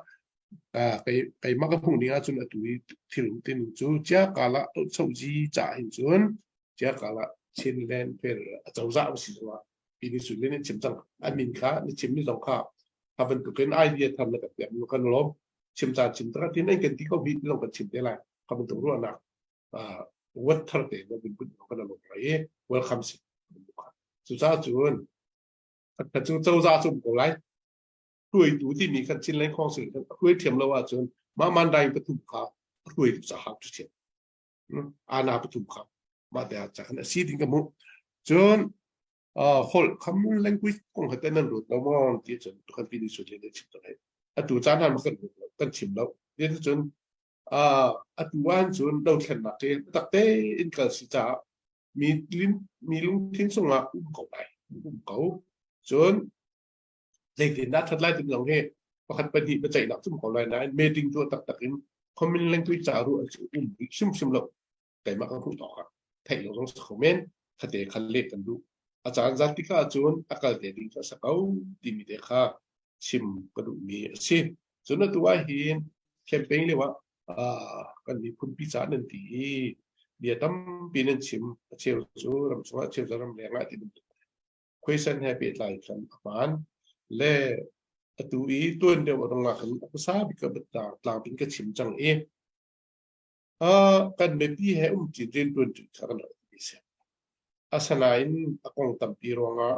Speaker 3: kei keimah ka hmuh ning ahcun atu i thil tin cu cia kala cho ji ca hin cun cia kala Chinland fer a cozah si zongah ini su len chim cang a min kha na chim mi zong kha a bantukin idea thar na kan pek mi kan lawm chim caan chim tak tin an kan ti ko hi long kan chim te lai ka bantuk ruahnak wat thar te na bin put kan lawm lai welcome si cucaah cun ka cu cozah cu um ko lai hruaitu timi kan Chinland Council kan hruai thiam lo ahcun mah mandai pathum kha hruaitu caah tu thiam ana pathum kha mah te ah cakhan a si ding ka hmuh cun holh common language kong he nan ruat lo maw ti cun kan pi ni sut le chim tak atu caan han kan ruat lo kan chim lo ti cun atu an cun dothlennak te takte in kal si caah. Mi mi lungthin chungah um ko lai. Um ko. Cun zeitindah ṭhat lai timi zong hi pakhat pahnih biaceihnak cu um ko lai nain meeting tuah taktak in common language ca ruah cu um rih hrimhrim lo. Keimah ka hmuh tawk ah theih lo zong si kho men khate khan leh kan duh. A caan zat tikah cun a kal te ding cu a si ko timi te kha chim ka duhmi a si. Cun atu ah hin campaign lio ah kan miphunpi ca nan ti i bia tampi nan chim a cheu cu ram chungah a cheu cu ram leng ah ti bantuk question he pehtlai khan a hmaan le atu i tuan deuh a rung ah khan a hmasa bik ka tlangpin ka chim cang i kan mipi he umṭi rianṭuan ṭi kha kan rak ti si. Asinain a kong tampi ruangah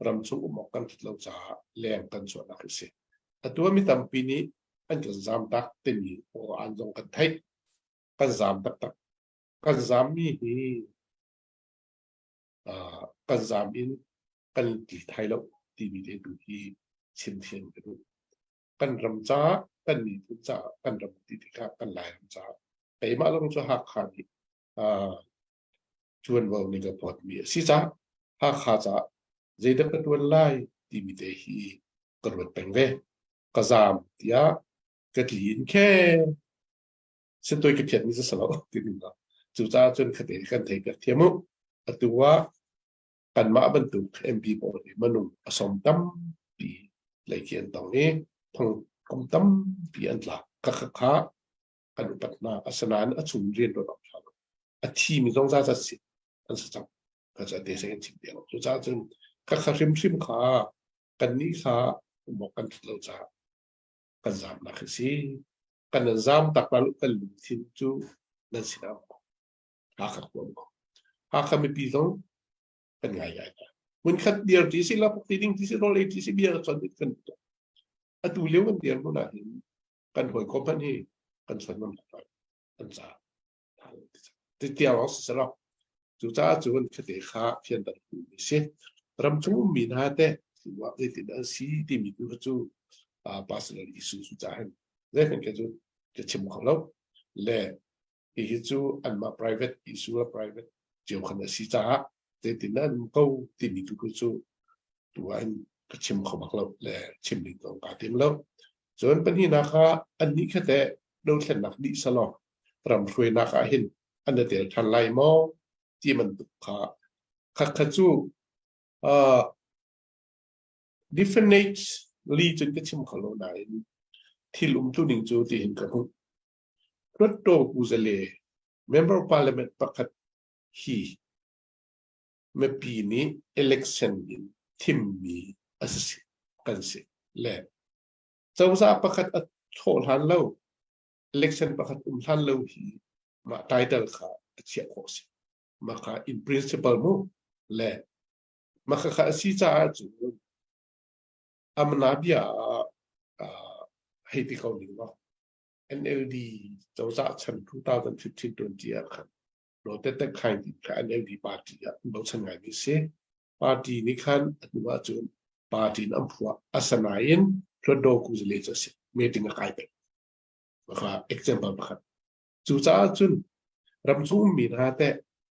Speaker 3: ramchung um awk kan ṭhat lo caah leng kan chuahnak a si. Atu ah mi tampi nih an kan zaam tak timi aw an zong kan theih. Kan zaam taktak. Kan zaammi hi kan zaam in kan tli thai lo timi te tu hi chim thiam ka duh. Kan ram caah, kan miphun caah, kan ram ti tikah kan Lairam caah keimah zong cu Hakha nih ṭuanvo nih ka phawtmi a si caah Hakha caah zeidah ka ṭuan lai timi te hi ka ruat peng ve. Ka zaam tiah ka tli in khe sitoi ka phiatmi cu si lo ti ding lo. Cucaah cun khate kan thei piak thiam u. Atu ah kanmah bantuk MP pawl hi minung a som tampi lei khi an tong i thong kum tampi an tlak. Khakha kha kan upat hna. Asinain a chung rian ṭuan awk ṭha lo. A thimi zong za zat si an si cang. Kha cu a te seng in chim ti lo. Cucaah cun khakha hrimhrim kha kannih kha um awk kan ṭhat lo caah kan zaamnak hi si. Kan nan zaam tak hna kan lungthin cu nan sinah um ko. Hakha khua um ko. Hakha mipi zong kan ngai ngai hna. Hmunkhat dir ti si la ti ding ti si rawl ei ti si bia chon kan tuah. Atu lio kan dir hmun ah hin kan hawikom hmanh hi kan chon ngam lai an ca. Ti tiang si selo. Cucaah cun khate kha fianter mi si. Ramchung ummi hna teh zeitin an si timi tu cu personal issue cu ca hin zeihmanh ke cu ka chim kho lo. Le hihi cu anmah private issue le private cio khan a si caah zeitin an um ko timi tu cu tu ah hin ka chim kho bak lo le chim ding zong kaa tim lo. Cun pahnihnak ah annih kha teh dothlennak dih selaw ram hruainak ah hin an i tel ṭhan lai maw ti bantuk kha khatkhat cu uh, definitely cun ka chim kho lo nain thil umtu ning cu tihin ka hmuh. Hluttaw kuzale member of parliament pakhat hi mipi nih election in thimmi a si kan si le cozah pakhat a thawh hlan lo election pakhat um hlan lo hi mah title kha a chiah khawh si. Mah kha in principle mu le mah kha a si caah cun amana bia ah hei ti ko ning law NLD cozah chan 2015-20 ah khan Lote Tek Khaing ti kha NLD party ah bochan ngaimi si. Party nih khan atu ahcun party in an phuah. Asinain Hluttaw Kuzale cu a si. Meeting a kai peng. Maka example pakhat. Cucaah cun ramchung ummi hna teh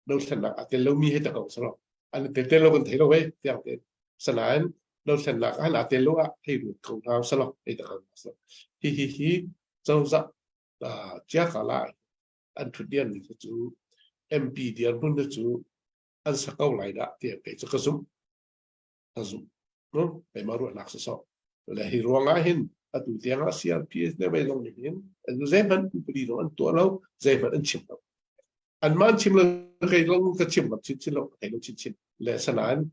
Speaker 3: dothlennak aa tel lomi hei ta ko selaw an i tel lo kan thei lo hei tiang tein. Sanain dothlennak ah aa tel lo ah hei ruat ko hna selaw hei ta ko hna selaw. Hihi hi cozah ciakala an ṭhut diammi kha cu MP dirhmun cu an sa ko lai dah tiah kei cu ka zumh. Ka zumh. No? Keimah ruahnak si sawh. Le hi ruangah hin atu tiang ah CRPS ne wei zong nih hin zeihmanh upadi zong an tuah lo, zeihmanh an chim lo. Anmah an chim lo, kei zong ka chim lo chinchin lo, kei lo chinchin. Le sanain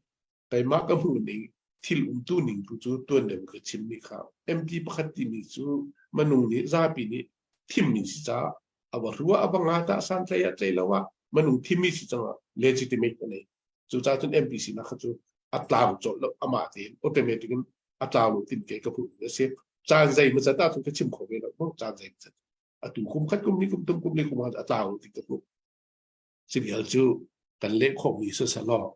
Speaker 3: keimah ka hmuh ning thil umtu ning tu cu tuan deuh ka chimmi kha MP pakhat timi cu minung nih zapi nih thimmi si caah a va rua a va nga tah san tlei ah tlei lo ah minung thimmi si cang ah legitimate a nei. Cucaah cun MP sinak kha cu a tlau colh lo amah tein automatic in a tlau lo tin ke ka hmuh a si. Caan zei ma zat ahcun ka chim kho ve lo mu caan zei ma zat. Atu kum khat kum ni kum tum kum li kum a tlau lo ti ka hmuh. Si vial cu kan leh khawhmi si selaw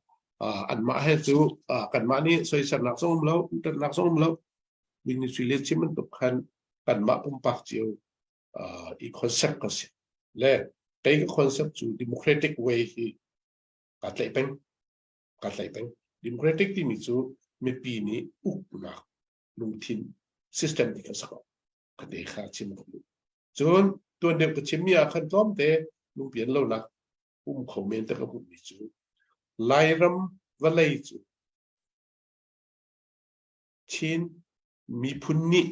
Speaker 3: anmah he cu kanmah nih soisernak zong um lo utatnak zong um lo ministry le chim bantuk khan kanmah pumpak cio i concept ka si le kei ka concept cu democratic way hi. Kaa tlaih peng. Kaa tlaih peng. Democratic timi cu mipi nih uknak lungthin system ti kha sak ka te kha chim ka duh. Cun tuan deuh ka chimmi ah khan tlawmte lungpian lonak um kho men te ka hmuhmi cu Lairam vawlei cu Chin miphun nih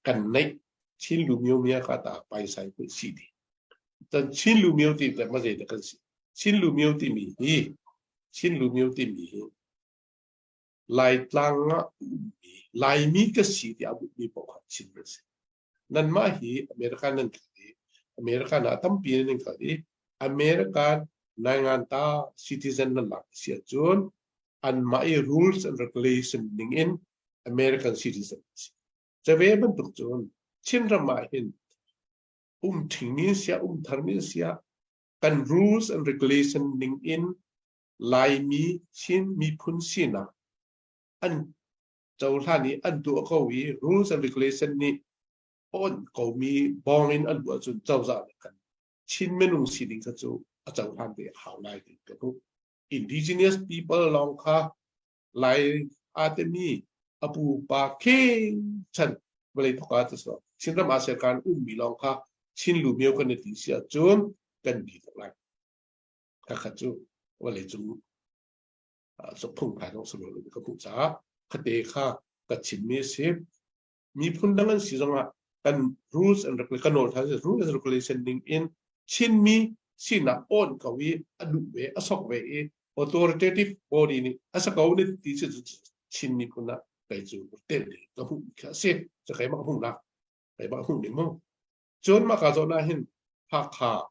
Speaker 3: kan neih Chin Lumio mia ka ta paisai pui si di. Tan Chin Lumio ti te ma zei kan si. Chin Lumio ti mi hi Chin Lumio ti mi hi Laitlang ah ummi Laimi ka si ti a mi paoh kha Chin kan si. Nanmah hi American nan kal i American ah tampi nan kal i American nainganta citizen nan lak si ahcun anmah i rules and regulation ning in American citizen si. Cave bantuk cun Chinram ah hin um ṭhingmi sia um tharmi sia kan rules and regulation ning in Laimi Chin miphun sinak an cohlan i an tuah ko i rules and regulation nih on komi bawng in an tuah cun cozah nih kan Chin minung sining kha cu a cohlan ve a hau lai ti ka hmuh. Indigenous people lawng kha Lai aa timi a pupa kheng chan vawlei thawk ah so Chinram ah serkan ummi lawng kha Chin lumio kan i ti si ahcun kan bi tuk lai. Khakhat cu vawlei cung phungphai zong si lo ka hmuh caah khate kha ka chimmi a si. Miphun dang an si zongah kan rules and regulation kan nawl than rules and regulation ning in Chinmi sinak awn ko i a duh ve a sok ve i authoritative body nih a sa ko ni ti cu Chin miphun ah kei cu tel ding ka hmuh kha a si. Cu keimah hmuhnak keimah hmuh ning mu. Cun mah ka zawn ah hin Hakha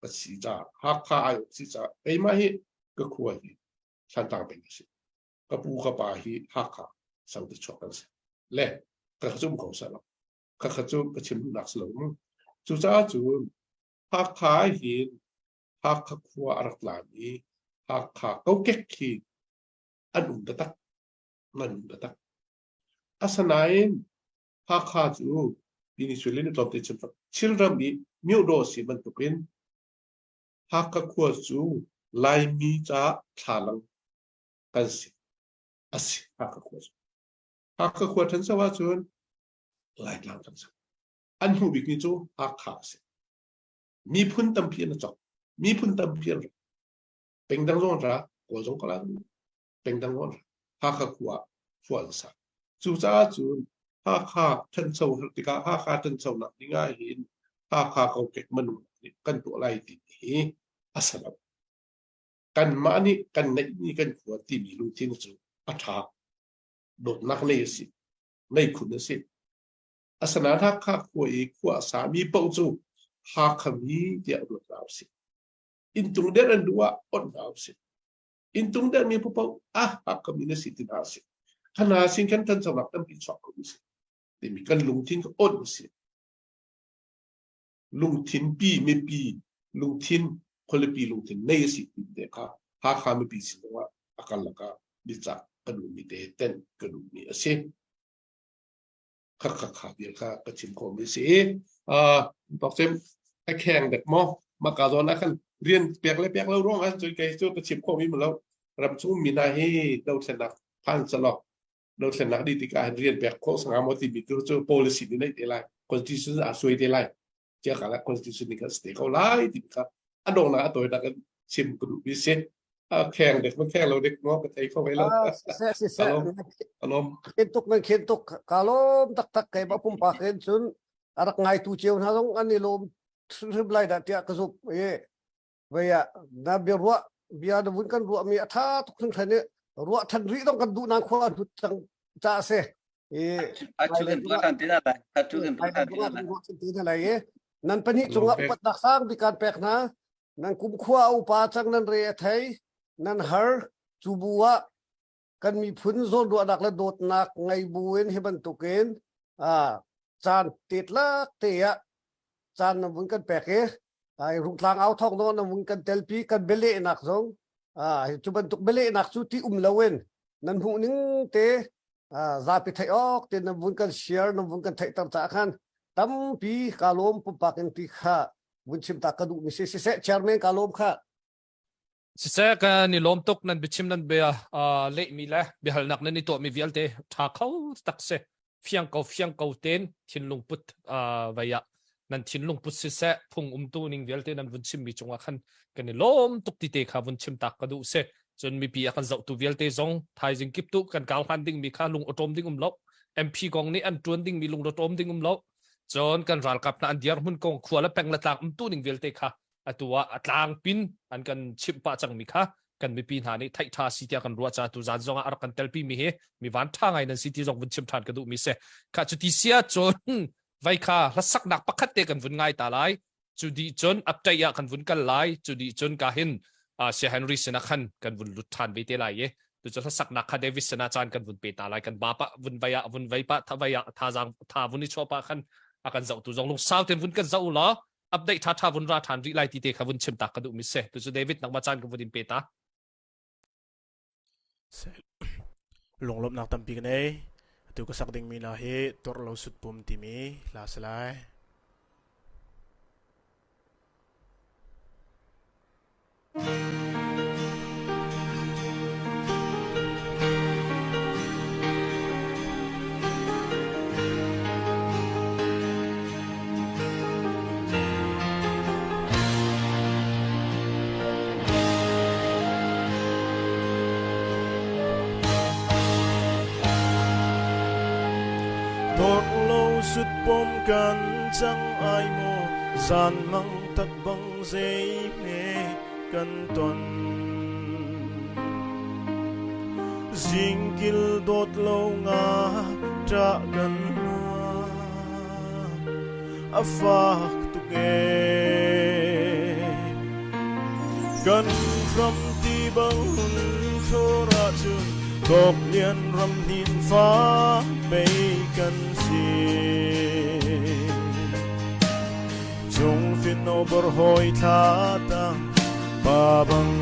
Speaker 3: ka si caah Hakha ai si caah keimah hi ka khua hi Thantlang peng ka si. Ka pu ka pa hi Hakha sang te chuak kan si. Le ka kha cu um ko seh lo. Kha kha cu ka chim duhnak si lo mu. Cucaah cun Hakha hin Hakha khua a rak tlami Hakha kokek khi an um taktak. An um taktak. Asinain Hakha cu Venezuela nih tlawmte chim Chinram i Myodaw si bantukin Hakha khua cu Laimi caah thlalang kan si. A si Hakha khua cu. Hakha khua ṭhancho ahcun Laitlang ṭhancho. An hmuh bikmi cu Hakha a si. Miphun tampi an cawk. Miphun tampi an ra. Pengdang zong an ra, Kawl zong ka la pengdang zong an ra. Hakha khua ah khua an sa. Cucaah cun Hakha ṭhancho tikah Hakha ṭhanchonak ding ah hin Hakha kokek minung nih kan tuah lai ti hi a si lo. Kanmah nih kan neihmi kan khua timi lungthin cu a ṭha. Dawtnak nei a si. Nei khun a si. Asinain Hakha khua i khua a sami paoh cu Hakha mi tiah ruat hna usih. Inntung derh an duh ah onh hna usih. Inntung derhmi paohpaoh ah Hakha mi na si ti hna usih. Hana sin kan ṭhanchonak tampi chuak ko usih. Timi kan lungthin kha onh usih. Lungthin pi mipi lungthin khualipi lungthin nei a si ti te kha Hakha mipi sin zongah a karlak ah biacah ka duhmi te tenh ka duhmi a si. Kha kha kha bia kha ka chim khawhmi a si i uh, cem a kheng dek maw maka zawn ah khan rian pek le pek lo ruang ah cun kei cu ka chim khawhmi ma lo ramchung mi hna hi dothlennak phan selaw dothlennak dih tikah hin rian pek khawh sanga maw timi tu cu policy nih neih te lai constitution a suai te lai tia ka la constitution nih khan si te ko lai ti kha a dongnak a tawinak in chim ka duh mi si a kheng dek ma kheng lo dek mo ka thei kho ve lo
Speaker 8: siseh siseh
Speaker 3: alom
Speaker 8: khen tuk nan khen tuk ka lom taktak kai ba pumpak in cun a rak ngai tu cio hna zong an i lawm hrim lai dah tiah ka zumh i vei ah na bia ruah bia na vun kan ruah mi a tha tuk hringhran i ruah than rih dong kan duh nang khua an hut cang ca a si i
Speaker 6: A chu kan tuah than te na lai. A chu kan tuah than te na lai.
Speaker 8: te na lai i nan pahnih cungah upatnak sang bik kan pek hna nan kumkhua a upa cang nan re a thei nan har cu bu ah kan miphun zawnruahnak le dawtnak ngei buin hi bantukin caan tetlak te ah caan na vun kan pek i ai rungtlang au thawk no na vun kan telpi kan bialehnak zong cu bantuk bialehnak cu ti um loin nan hmuh ning te zapi theih awk te na vun kan share na vun kan theihter caah khan tampi ka lawm pumpak in ti kha vun chim ta ka duh mi si siseh chairman ka lawm kha.
Speaker 2: Siseh kan i lawm tuk nan biachim nan bia lehmi le biahalnak nan i tuahmi vialte ṭha kho tak si. Fiang ko fiang ko tein thinlung put vei ah nan thinlung put siseh phung umtu ning vialte nan vun chimmi cungah khan kan i lawm tuk ti te kha vun chim tak ka duh si. Cun mipi a kan zohtu vialte zong thaizing kip tu kan kau hlan dingmi kha lung awṭawm ding um lo. MP kong nih an ṭuan dingmi lung awṭawm ding um lo. Cun kan ralkap hna an dirhmun kong khua le peng le tlang umtu ning vialte kha atu ah a tlangpin an kan chimh pah cangmi kha kan mipi hna nih theih ṭha si tiah kan ruah caah tuzaan zong ah a rak kan telpi mi hi mi van ṭha ngai nan si ti zong vun chim ṭhan ka duh mi si. Kha cuti si ahcun vai kha hlasaknak pakhat te kan vun ngai ta lai. Cu dih cun update ah kan vun kal lai. Cu dih cun ka hin Sir Henry sinah khan kan vun lut ṭhan ve te lai i tucu hlasaknak kha David sinah caan kan vun pe ta lai. Kan ba pa vun vai ah vun vai pa tha vai ah thazaang tha vun i chuah pa khan a kan zohtu zong lungsau tein vun kan zoh u law update ṭha ṭha vun ra ṭhan rih lai ti te kha vun chim ta ka duh mi si. Tucu David nangmah caan ka vun in pe ta.
Speaker 1: Lunglawmhnak tampi ka nei. Atu ka sak dingmi hna hi Tuarh Lo Sutpum timi hla si lai. Dawt lo sutpum kan cang ai maw zan mang tak bang zei hme kan ton zingkil dawt lo nga ṭah kan a fak tuk ee. Kan ram ti bang hun thlor ahcun Tawk lian ram hnin fa pei kan si. Cung fino bor hoi thla tang pa bang.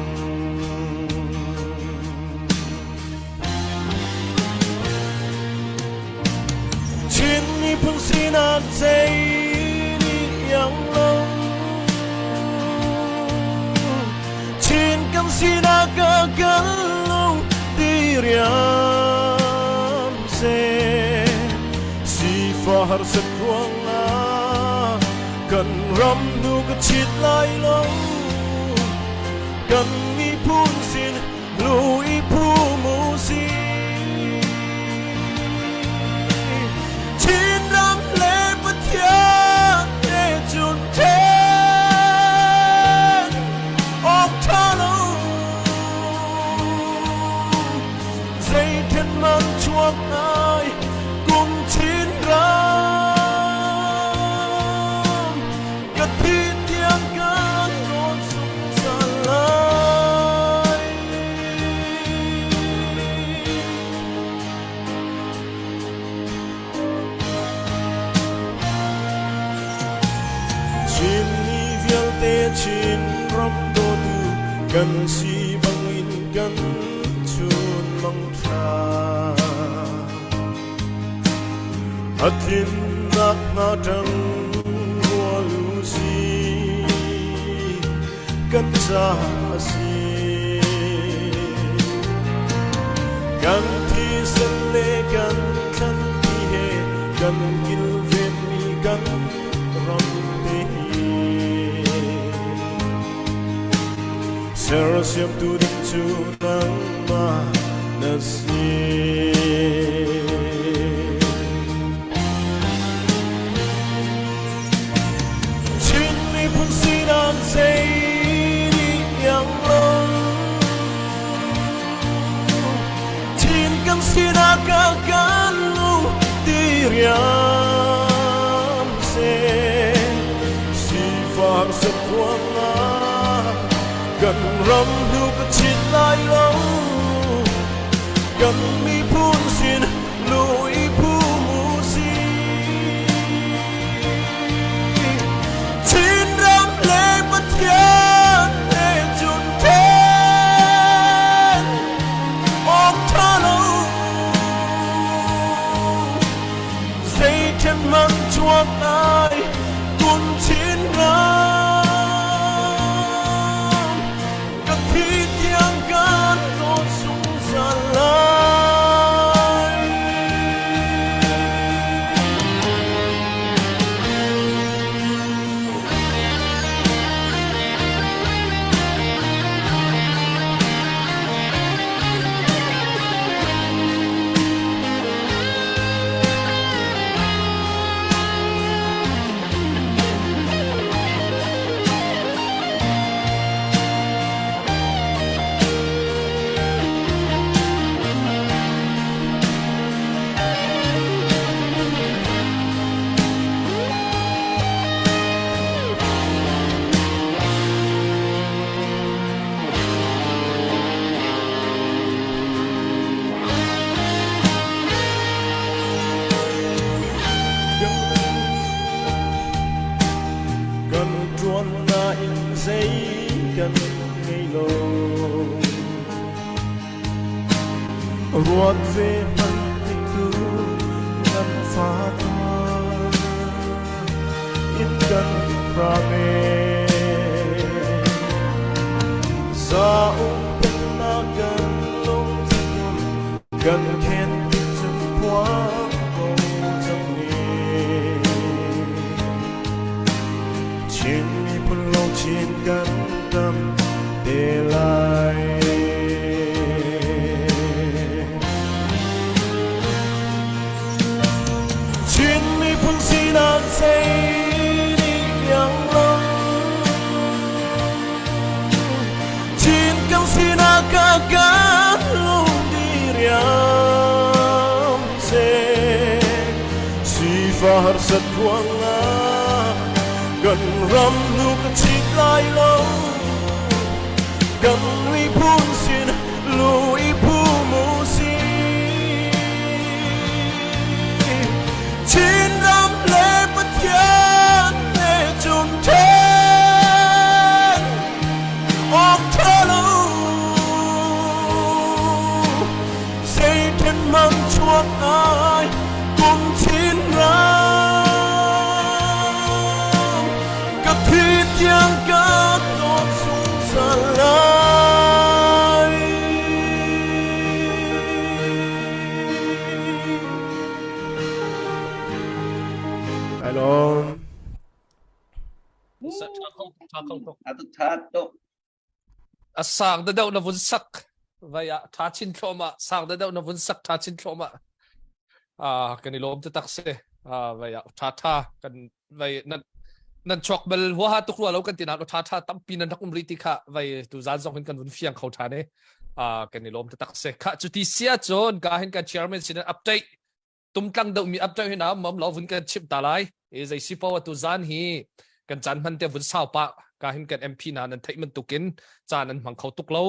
Speaker 1: Chin miphun sinak zei nih iang lo Chin kan sinak a kan lo ti riam seh Sifah harsat ruangah kan ram hnu ka chit lai lo kan miphun sin lu i phum u si Chinram le Pathian he cun ṭhen awk ṭha lo zeiṭhen man chuak nai kum Chinram ka thi tiang kan rawn zungzal lai. Chinmi vialte Chin ram dawtu kan si bangin kan chun mang thla. A tlinnak hna ṭang rual u si kan ca a si. Kan thisen le kan thlanti he kan kilvenmi kan ram te hi sersiamtu ding cu nangmah na si. Chin miphun sinak zei nih iang lo Chin kan sinak ah kan lu ti riam seh sifak sakuangah kan ram hnu ka chit lai lo kan miphun sin lu i phum u si Chinram le Pathian he cun ṭhen awk ṭha lo Zeiṭhen hmanh chuak ai kun Chinram ka thi
Speaker 5: Zei kan ngei lo. Ruat ve hmanh tik tu nganfah in kan hram e. Zauk pennak kan lungthin kan khen tik cun phuang ko cang ne. Chin miphun lo chin kan tam te lai. Chin miphun sinak zei nih iang lo. Chin kan sinak ah kan lung di riam seh. Sifah harsat ruangah kan ram nu ka chit lai lo. Kan miphun sin lu i phum u si. Chin ram le Pathian he cun ṭhen awk ṭha lo. Satan mang chuak ai kum Chin ram. Ka thi tiang ka dawt zungzal lai.
Speaker 1: Kai lawm.
Speaker 6: Tha tuk.
Speaker 2: A sang da deuh na vun sak. Vai ah tha chin thluahmah. Sang da deuh na vun sak tha chin thluahmah. Ah kan i lawm taktak si. Ah vai ah tha tha kan vai nan nan chuak bal huaha tuk rua lo kan ti nain tha tha tampi nan rak um rih ti kha vai tu zan zong hin kan vun fiang kho than i ah kan i lawm taktak si. Kha cu ti sia cun ka hin kan chairman sin update tumtlang deuh mi update hi na mam lo vun kan chimh ta lai. E zei si po tu zan hi kan caan hman te vun sau pa ka hin kan MP na nan theih bantukin caan an hmang kho tuk lo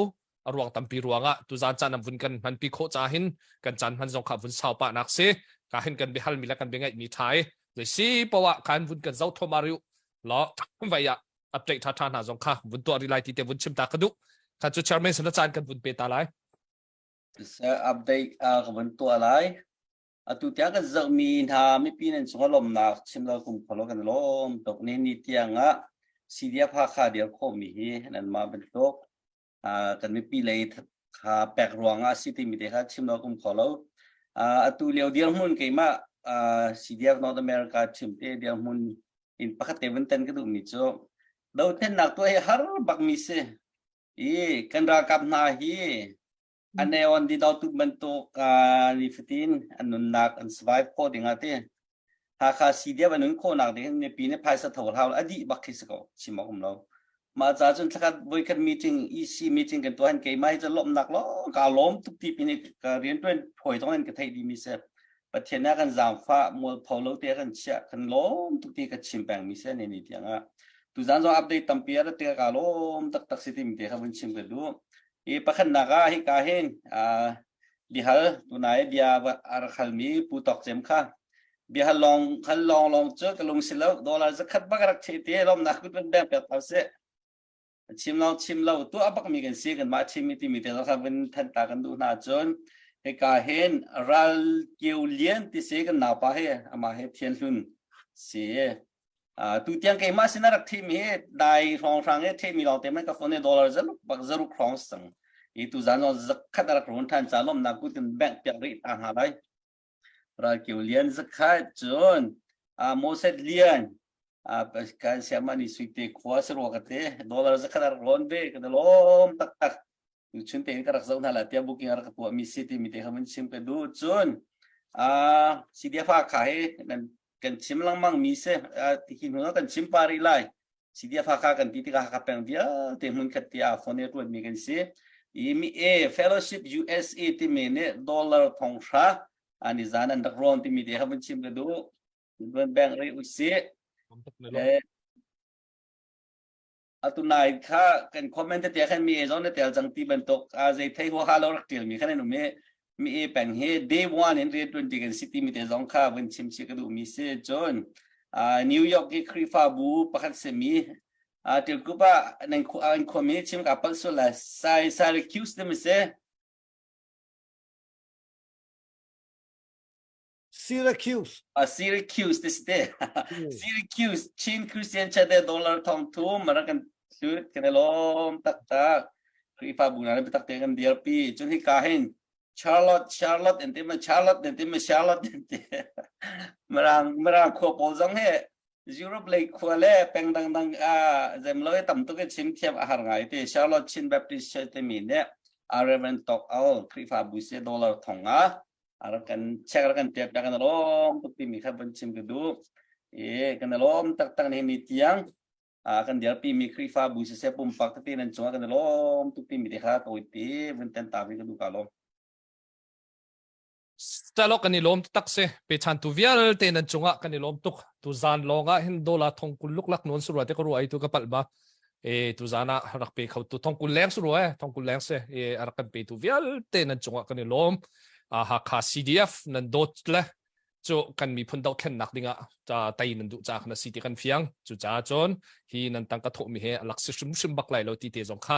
Speaker 2: a ruang tampi ruangah tuzan caan an vun kan hmanpi khawh ca hin kan caan hman zong kha vun sau pah nak si ka hin kan biahal mi le kan biangaih mi tha i zei si poah kan vun kan zo thoma riu lo vai ah update tha tha hna zong kha vun tuah ri lai ti te vun chim ta ka duh kha cu chairman sana caan kan vun pe ta lai
Speaker 6: Update ka vun tuah lai. Atu tiang kan zohmi hna mipi nan cung ah lawmnak chim lo kum kholo kan lawm tuk. Ni ni tiang ah CDF Hakha dir khawhmi hi nanmah bantuk kan mipi lei kha pek ruangah a si timi te kha chim lo kum kho lo. Atu lio dirhmun keimah CDF North America chim te dirhmun in pakhat te vun ten ka duhmi cu dothlennak tuah hi har bakmi si. I kan ralkap hna hi a neon di do tu bantuk nifatin an nunnak an survive khawh ding ah ti Hakha CDF an nun khawhnak ding mipi nih phaisa tho hlau a dih bak khi si ko chim awk um lo mah ca cun thlakhat voikhat meeting EC meeting kan tuah hin keimah hi cu lawmhnak lo ka lawm tuk ti pin ka riantuan hawi zong in ka theih dih mi si Pathian ah kan zaangfah mualpho lo te kan chiah kan lawm tuk ti ka chim peng mi si ne ni tiang ah tuzan zong update tampi a rat tikah ka lawm taktak si timi te kha vun chim ka duh I pakhatnak ah hika hin biahal tunai bia a rak halmi Pu Tawk Cem kha biahal lawng hal lawng lawng cu ka lung si lo dollar zakhat bak rak theh te lawmnak kut van beng pek hau seh chim lo chim lo tuah bak mi kan si kan mah chim mi timi te kha vun than ta kan duh hna cun hika hin ral keu lian ti si kan naupa he amah he thian hlun si Tu tiang keimah sin a rak thimi hi dai hrawnghrang i thimi lawng te man ka phone dollar zaruk bak zaruk hrawng sang i tu zan zong zakhat a rak run than ca lomnak kut in bank piak rih ta hna lai ral kio lian zakhat cun a Moses lian a kan siama ni suite khua sarwa ka te dollar zakhat a rak ron ve ka lom tak tak chun te ka rak zoh hna la tiah booking a rak tuah mi si ti mi te kha mun chim ka du cun a CDF kha he nan kan chim lengmang mi si hi hnu kan chim pa rih lai CDF Hakha kan ti tikah Hakha peng vialte hmun khat tiah phone e tuan mi kan si i mi e fellowship USA timi nih dollar thong hra ani zan an rak rawn timi te kha vun chim ka duh vun bank rih usih Atu nai kha kan comment te khan mi e zong na tel cang ti bantuk a zei thei huaha lo rak tial mi khan an um i mi e peng hi day one in rian tuan ti kan si ti mi te zong kha vun chim chi ka duh mi si cun New York i Khrihfabu pakhat simi. Tilkup ah nan an khuami chim ka palh sul lai Sai Syracuse te mi si.
Speaker 8: Syracuse.
Speaker 6: Uh, Syracuse te si te. Syracuse Chin Christian Church dollar thong thum mara kan hlut kan lom tak tak. Khrihfabu na tak te kan dirpi. Cun hi ka hin Charlotte Charlotte en te ma Charlotte en te ma Charlotte en te Mirang Mirang khua pawl zong he Europe lei khua le peng dangdang a zem lo tam tuk i chim thiam a har ngai te Charlotte Chin Baptist Church te mi nih a Reverend Tok Al Khrihfabu se dollar thong a a kan check ra kan tiap kan lom tuk ti mi kha van chim ka du e kan lom tak tak ni ni tiang a kan dirpi mi Khrihfabu se se pumpak te nan chung kan lom tuk ti mi te kha toi ti vun ten ta vi ka du ka lom
Speaker 2: Stalo kan i lawm tak si pechan tu vialte nan cungah kan i lawm tuk tu zan lawng ah hin dola thong kul luk lak non surua te ka ruai tu ka palh ba e tu zan ah rak pe kho tu thong kul leng surua e thong kul leng se e rak kan pe tu vialte nan cungah kan i lawm a Hakha CDF nan dawt le cu kan miphun dohthlennak dingah tei nan duh ca khan a si ti kan fiang cu caah cun hi nan tangka thawhmi he a lak si hrimhrim bak lai lo ti te zong kha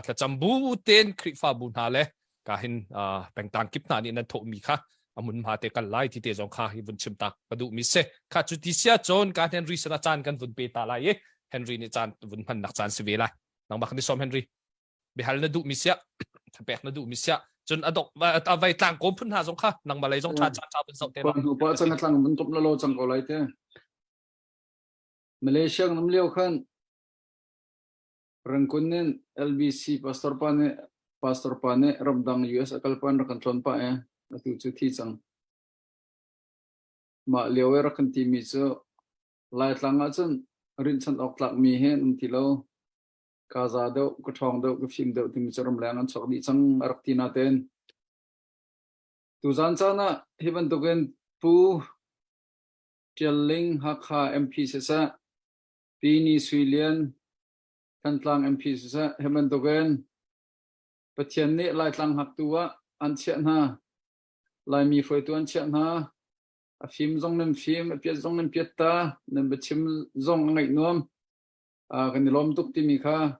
Speaker 2: thlacam bu tein Khrihfabu hna le ka hin pengtang kip hna nih nan thawhmi kha a hmunhma te kal lai ti te zong kha hi vun chim tak ka duh mi si kha cu ti sia cun ka Henry sana caan kan vun pe ta lai i Henry nih caan vun hman nak caan si ve lai nangmah kan i sawm Henry biahal na duh mi sia thapek na duh mi sia cun a dok a vai tlang kom phun hna zong kha nangmah lei zong tha cha cha vun zoh te
Speaker 7: lo hnu pa cang tlang vun top lo cang ko lai te Malaysia nam lio khan Rangkun in LBC pastor pa nih pastor pa nih ramdang US a kal pan rak kan tlawn pah e atu cu thi cang mah lio i rak kan ti mi cu Laitlang ah cun rinhchan awk tlak mi he an um ti lo Ka za deuh, ka ṭhawng deuh, ka fim deuh timi cu ramleng an chuak dih cang a rak ti natein tuzaan caan ah hi bantukin Pu Ṭial Ling Hakha MP siseh, Pi Ni Sui Lian Thantlang MP siseh, hi bantukin Pathian nih Laitlang hngaktu ah an chiah hna. Laimi hruaitu an chiah hna. A fim zong nan fim, a piat zong nan piat ta, nan biachim zong a ngaih nuam. Kan i lawm tuk timi kha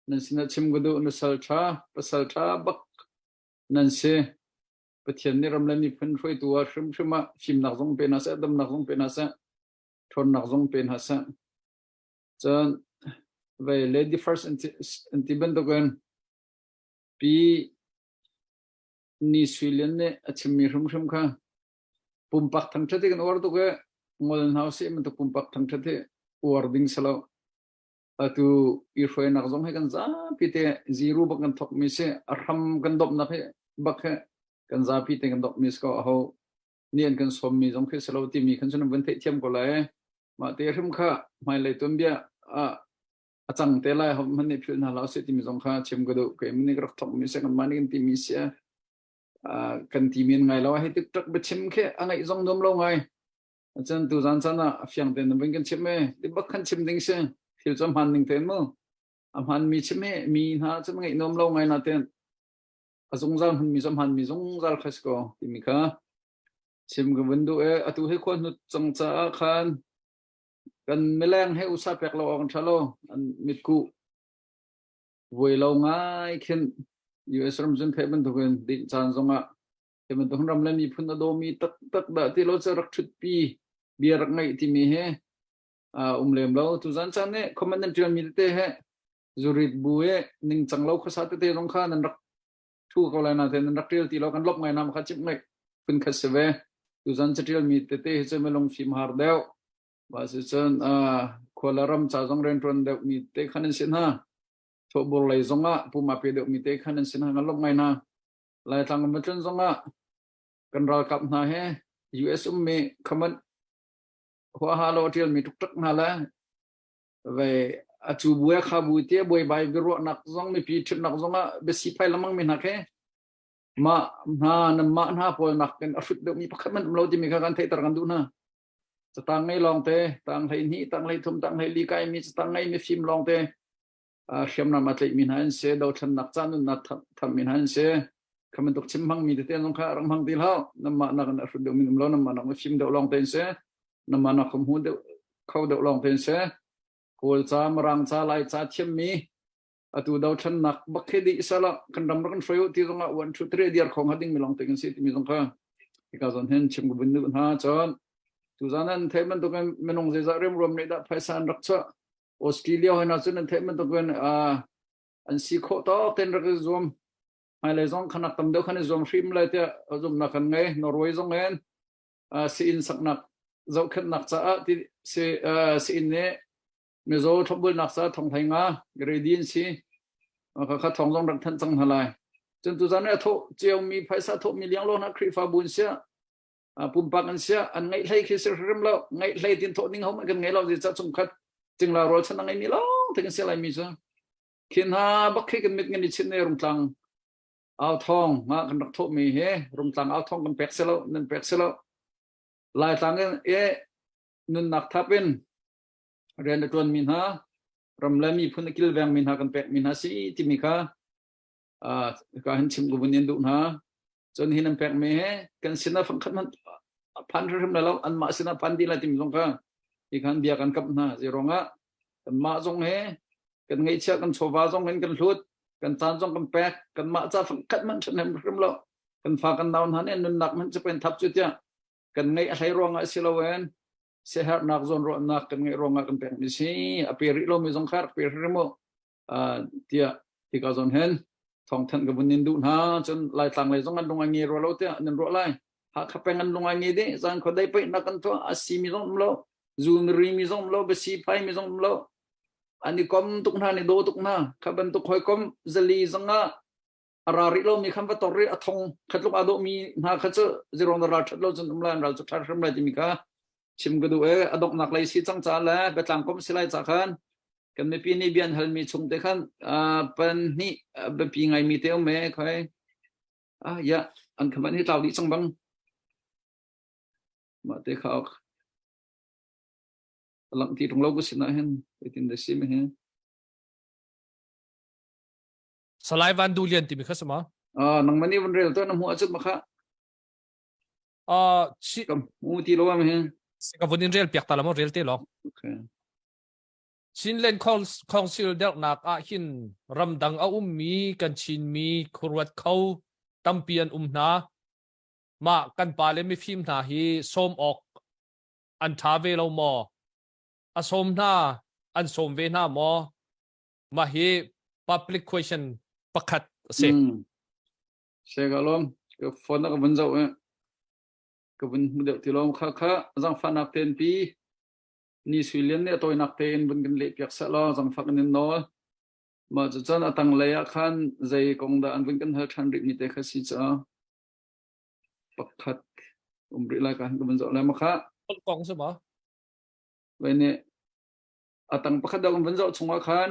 Speaker 7: nan sinah chim ka duh. Nusal ṭha, pasal ṭha bak nan si. Pathian nih ram le miphun hruaitu ah hrimhrim ah fimnak zong pe hna seh, damnak zong pe hna seh, ṭhawnnak zong pe hna seh. Cun vei lady first an ti bantukin Pi Ni Sui Lian nih a chimmi hrimhrim kha pumpak thangṭhat hi kan uar tuk i ngol hna usih bantuk pumpak thangṭhat hi uar ding si lo. Atu i hruainak zong hi kan zapi te zero bak kan thawkmi si a hram kan dawpnak hi bak hi kan zapi te kan dawpmi si ko aho nih an kan sawmmi zong khi si lo timi khan cun van theihthiam ko lai. Mah te hrim kha hmailei tuanbia ah a cang te lai ho hmanh nih philh hna hlah usih timi zong kha chim ka duh. Keimah nih ka rak thawkmi si kanmah nih kan timi si kan ti men ngai lo hei tik tak biachim khi a ngaih zong nuam lo ngai cun tu zan chan ah a fiang tein na vun kan chim e ti bak khan chim ding si thil cu hman ning tein mu a hman mi chim he mi hna cu ngaih nuam lo ngai na ten a zungzal hman mi cu hman mi zungzal kha si ko timi kha chim ka vun duh e atu hi khua hnut cang caah khan kan mileng he usa pek lo awk tha lo an mitku Vuai lo ngai khin US ram cun theih bantukin dinh caan zongah hi bantuk ram le miphun a dawmi taktak dah ti lo cu rak ṭhutpi bia rak ngeih timi hi um lem lo. Tuzan caan nih comment nan ṭialmi tete he zurit bu i ningcang lo khuasa tete zong kha nan rak ṭhu ko lai nain nan rak ṭial ti lo kan lawmh ngai na kha chimh ngeih phun khat si ve. Tuzan caṭialmi tete hi cu milung fim har deuh. Mah sicun khua le ram ca zong rianṭuan deuhmi te khan an si hna. Thawhbur lei zongah pum a pe deuhmi te khan an si hna. Kan lawmh ngai hna. Laitlang kan va tlun zongah kan ralkap hna he US ummi khaman huaha lo a ṭialmi ṭukṭak hna le vei a cu bu kha bu te buaibai biaruahnak zong mipi ṭhitnak zongah biasi phai lengmang mi hna khi mah hna nan mah hna pawl nak in a hrut deuhmi pakhat man um lo timi kha kan theihter kan duh hna. Catang ngei lawngte, tang 12, tang 13, tang 14 kaimi catang ngei mifim lawngte hriamnam a tlaihmi hna an si, dothlennak ca nunnak thammi hna an si. Kha bantuk chim hmangmi tete zong kha rak hmang ti hlah. Nanmah nak in a hrut deuhmi um lo, nanmah nak mifim deuh lawngte an si. Nanmah nak hmu deuh kho deuh lawngte an si. Kawlca, Mirangca, Laica thiammi atu dothlennak bak khi dih sala kan ram rak kan hruai u ti zongah uan thu tre diar khong ha ding mi long te kan si timi zong kha hika zon hin chim ka vun duh hna cun tuzan an theih bantukin minung zeizah remruam nih dah phaisa an rak chuah Australia hoi na cun an theih bantukin an si khawh tawk ten rak i zuam hmailei zong khanak tam deuh khan i zuam hrim lai tiah zumnak kan ngei Norway zong in si-inn saknak zohkhenhnak caah ti si si-inn nih mizaw thlopbulnak caah thong hlei nga ready an si kha thong zong rak thanh cang hna lai cun tuzan i a thawh ciomi phaisa thawhmi lianglo hna Khrihfabu an siah pumpak an siah an ngeih hlei khi si hrim lo ngeih hlei tin thawh ning hom kan ngei lo zeicah chungkhat cingla rual chan a ngeimi lawng te kan si lai mi cu khi hna bak khi kan mit ngan i chin ne rungtlang au thawng nga kan rak thawh mi hi rungtlang au thawng kan pek selo nan pek selo laitlang in e nunnak thap in rian a tuan mi hna ram le miphun a kilveng mi hna kan pek mi hna si timi kha ka hin chim ko vun in duh hna cun hi nan pek mi he kan sinah fangkhat man phan hrim lo anmah sinah phan di lai timi zong kha hi khan bia kan kap hna zeiruangah kanmah zong he kan ngeihchiah kan chawva zong in kan hlut kan caan zong kan pek kanmah ca fangkhat man ṭhahnem hrim lo kan fa kan nau hna nih nunnak man cu pen thap cu tiah kan ngeih a hlei ruangah si loin siaherhnak zawnruahnak kan ngeih ruangah kan pek mi si a pe rih lomi zong kha rak pe hrim u tiah tika zawn hen thawngthanh ka vun in duh hna cun laitlang lei zong an lung a nge rua lo tiah nan ruah lai Hakha peng an lung a nge dih zan khua dei pei nak kan tuah a si mi zong um lo zu ri mi zong um lo basi phai mi zong um lo an i kom tuk hna ni do tuk hna kha bantuk hoi kom zali zanga a ra rih lo mi khan va tor rih a thong khatluk a do mi hna kha cu zirong ral that lo cun um lai an ral cu ṭha hrim lai timi kha chim ka duh e a donghnak lei si cang ca le biatlang kom si lai ca khan kan mipi nih bian halmi chung te khan pan hnih biapi ngaimi te um e khoi ah ya an khaman hi tlau dih cang bang mah te kha ok lang ti tung lo ko sin ah hin itin da si me he
Speaker 2: Salai Van Du Lian timi kha sama
Speaker 7: ah nangmah nih van rel to na hmuh achut makha
Speaker 2: ah chi
Speaker 7: kam mu ti lo am he
Speaker 2: ka vun in rel piak ta la mo rel te lo
Speaker 7: okay
Speaker 2: Chinland Council dernak ah hin ramdang a ummi kan Chinmi khuaruat kho tampi an um hna. Mah kan pa le mifim hna hi sawm awk an ṭha ve lo maw? A sawm hna an sawm ve hna maw? Mah hi public question pakhat a si.
Speaker 7: Mm. Se ka lom ka phone na ka vun zoh eh. Ka vun hmu deuh ti lom kha kha zangfahnak ten pi ni sui lian nih a tawinak tein vun kan leh piak seh law zangfak in in nawl. Mah cu cun a tanglei ah khan zei kong dah an vun kan hal ṭhan rih mi te kha si caah pakhat um rih lai ka han ka vun zoh lai ma kha.
Speaker 2: Kong si ma?
Speaker 7: Vai nih a tang pakhat deuh kan vun zoh chungah khan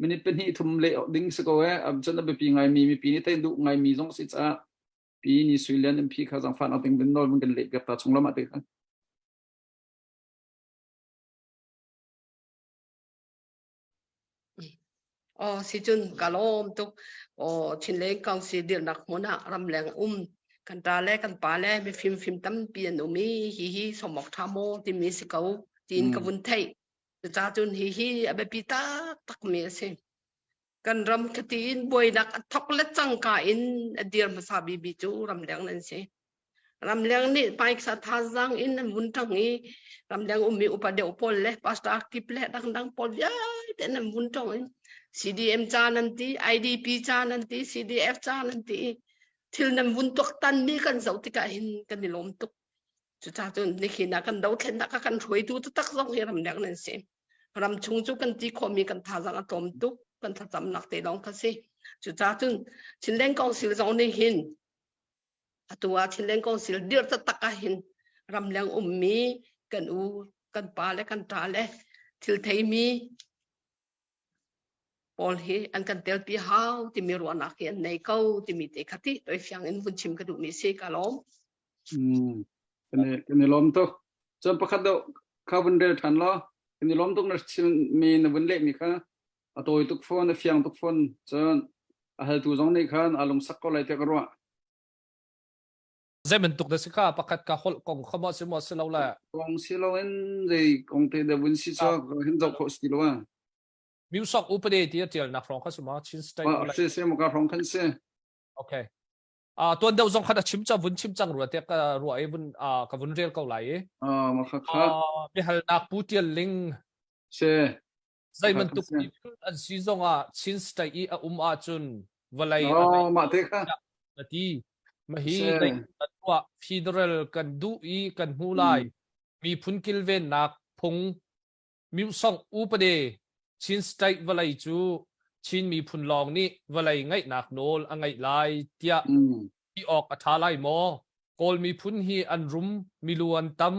Speaker 7: minute pahnih thum leh ding si ko eh cun a biapi ngaimi mipi nih theih duh ngaimi zong si caah pi ni sui lian MP kha zangfah nak ding vun nawl vun kan leh piak ta chung lam ah te kha.
Speaker 4: Oh si cun ka lawm tuk. Oh Chinleng Council dirnak hmun ah ramleng um kan ta le kan pa le mifim fim tampi an um i hi hi somok tha maw timi si ko tiin ka vun theih. Cucaah cun hi hi a biapi taktak mi a si. Kan ram khati in buainak a thok le cangka in a dir hmasa bibi cu ramleng nan si. Ramleng nih hmaiksa thazaang in an vun ṭang i ramleng ummi upa deuh pawl le pastor kip le dangdang pawl vialte an vun ṭong in CDM ca nan ti, IDP ca nan ti, CDF ca nan ti i thil nan vun tuaktanmi kan zoh tikah hin kan i lawm tuk. Cucaah cun nihin ah kan dothlennak a kan hruaitu taktak zong hi ramleng nan si. Ram chung cu kan ti khawhmi kan thazaang a tlawm tuk, kan thlacamnak te lawng kha si. Cucaah cun Chinland Council zong nih hin Atu ah Chinland Council dirh taktak ah hin ramleng ummi kan u, kan pa le kan ṭa le thil theimi pawl hi an kan telpi hau timi ruahnak hi an nei ko timi te kha ti toi fiang in vun chim ka duhmi si ka lawm.
Speaker 7: Mm. Kan i kan i lawm tuk. Cun pakhat deuh kha vun rel ṭhan law kan i lawm tuk na chimmi na vun lehmi kha a tawi tuk fawn a fiang tuk fawn cun a haltu zong nih khan a lungsak ko lai tiah ka ruah.
Speaker 2: Zei bantuk dah si kha pakhat ka holh kong kha maw si maw si lo le?
Speaker 7: Kong si lo in zei kong te da vun si cho hin zoh khawh si lo a.
Speaker 2: Musok upade ti a tial nak hrawng kha si ma Chin State.
Speaker 7: Ah si si mo ka hrawng khan si.
Speaker 2: Okay. Ah tuan deuh zong khan a chim cha vun chim cang rua te ka rua i vun ka vun rel ko lai i.
Speaker 7: Ah ma kha kha.
Speaker 2: Biahalnak Pu Tial Ling.
Speaker 7: Si.
Speaker 2: Zei bantuk miphun an si zongah Chin State i a um ahcun vawlei
Speaker 7: a mah te kha
Speaker 2: na ti. Mahi tuah federal kan duh i kan hmu lai. Miphun kilvennak phung Myusong upade Chin State vawlei cu Chin miphun lawng nih vawlei ngeihnak nawl a ngeih lai tiah ti awk a ṭha lai maw? Kawl miphun hi an rum, milu an tam,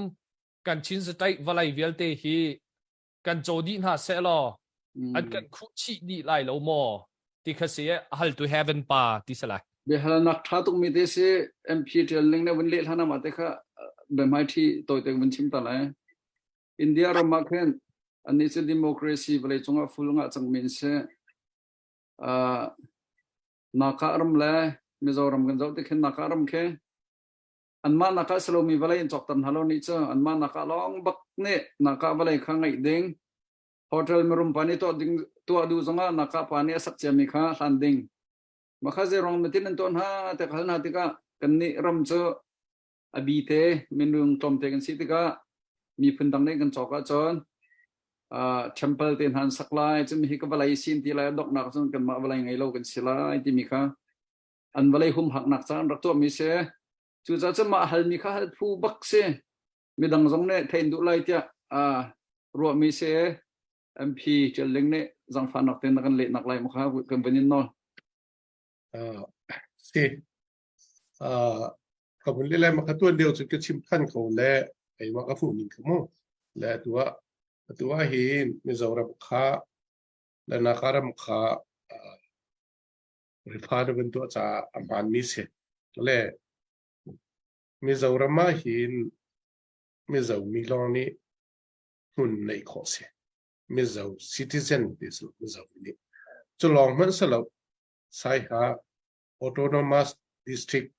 Speaker 2: kan Chin State vawlei vialte hi kan caw dih hna sehlaw an kan khuh chih dih lai lo maw ti kha si a haltu heaven pa ti si lai.
Speaker 7: Biahalnak ṭha tukmi te si MP ṭial ning le vun leh hlan ah te kha biahmaiṭhi tawite vun chim ta lai. India ram ah khin annih cu democracy vawlei cungah full ngah cangmi an si. Uh, Naka ram le Mizoram kan zoh ti khin Naka ram khi anmah nak ah si lomi vawlei in cawkter hna lo nih cu anmah nak ah lawng bak nih nak ah vawlei kha ngeih ding hotel mirum pa nih tuah ding tuah duh zongah nak ah pa nih a sak ciami kha hlan ding makha zeirong mitin an tuah hna te hal hna tikah kan nih ram cu a bi te minung tlawmte kan si tikah miphun dang nih kan cawk ahcun uh, temple te hna an sak lai cun hi ka vawlei sin ti lai doknak cun kanmah vawlei ngei lo kan si lai timi kha an vawlei humhaknak ca an rak tuahmi si. Cucaah cun mah halmi kha hal phu bak si. Midang zong nih thein duh lai tiah uh, ruahmi si. MP Ṭial Ling nih zangfahnak tein na kan lehnak lai maw kha kan van in nawl.
Speaker 3: Uh, si. Uh, ka vun le lai ma ka tuan deuh cu ka chim than ko le keimah ka fuh ning ka mu le tua tua hi Mizoram kha le Nagaram kha uh, Rifa na van tuah caah a hmaanmi si. Le Mizoram ah hin Mizo mi lawng nih hmun neih khawh si. Mizo citizen ti si Mizo nih. Cu lawng hmanh si lo Saiha Autonomous District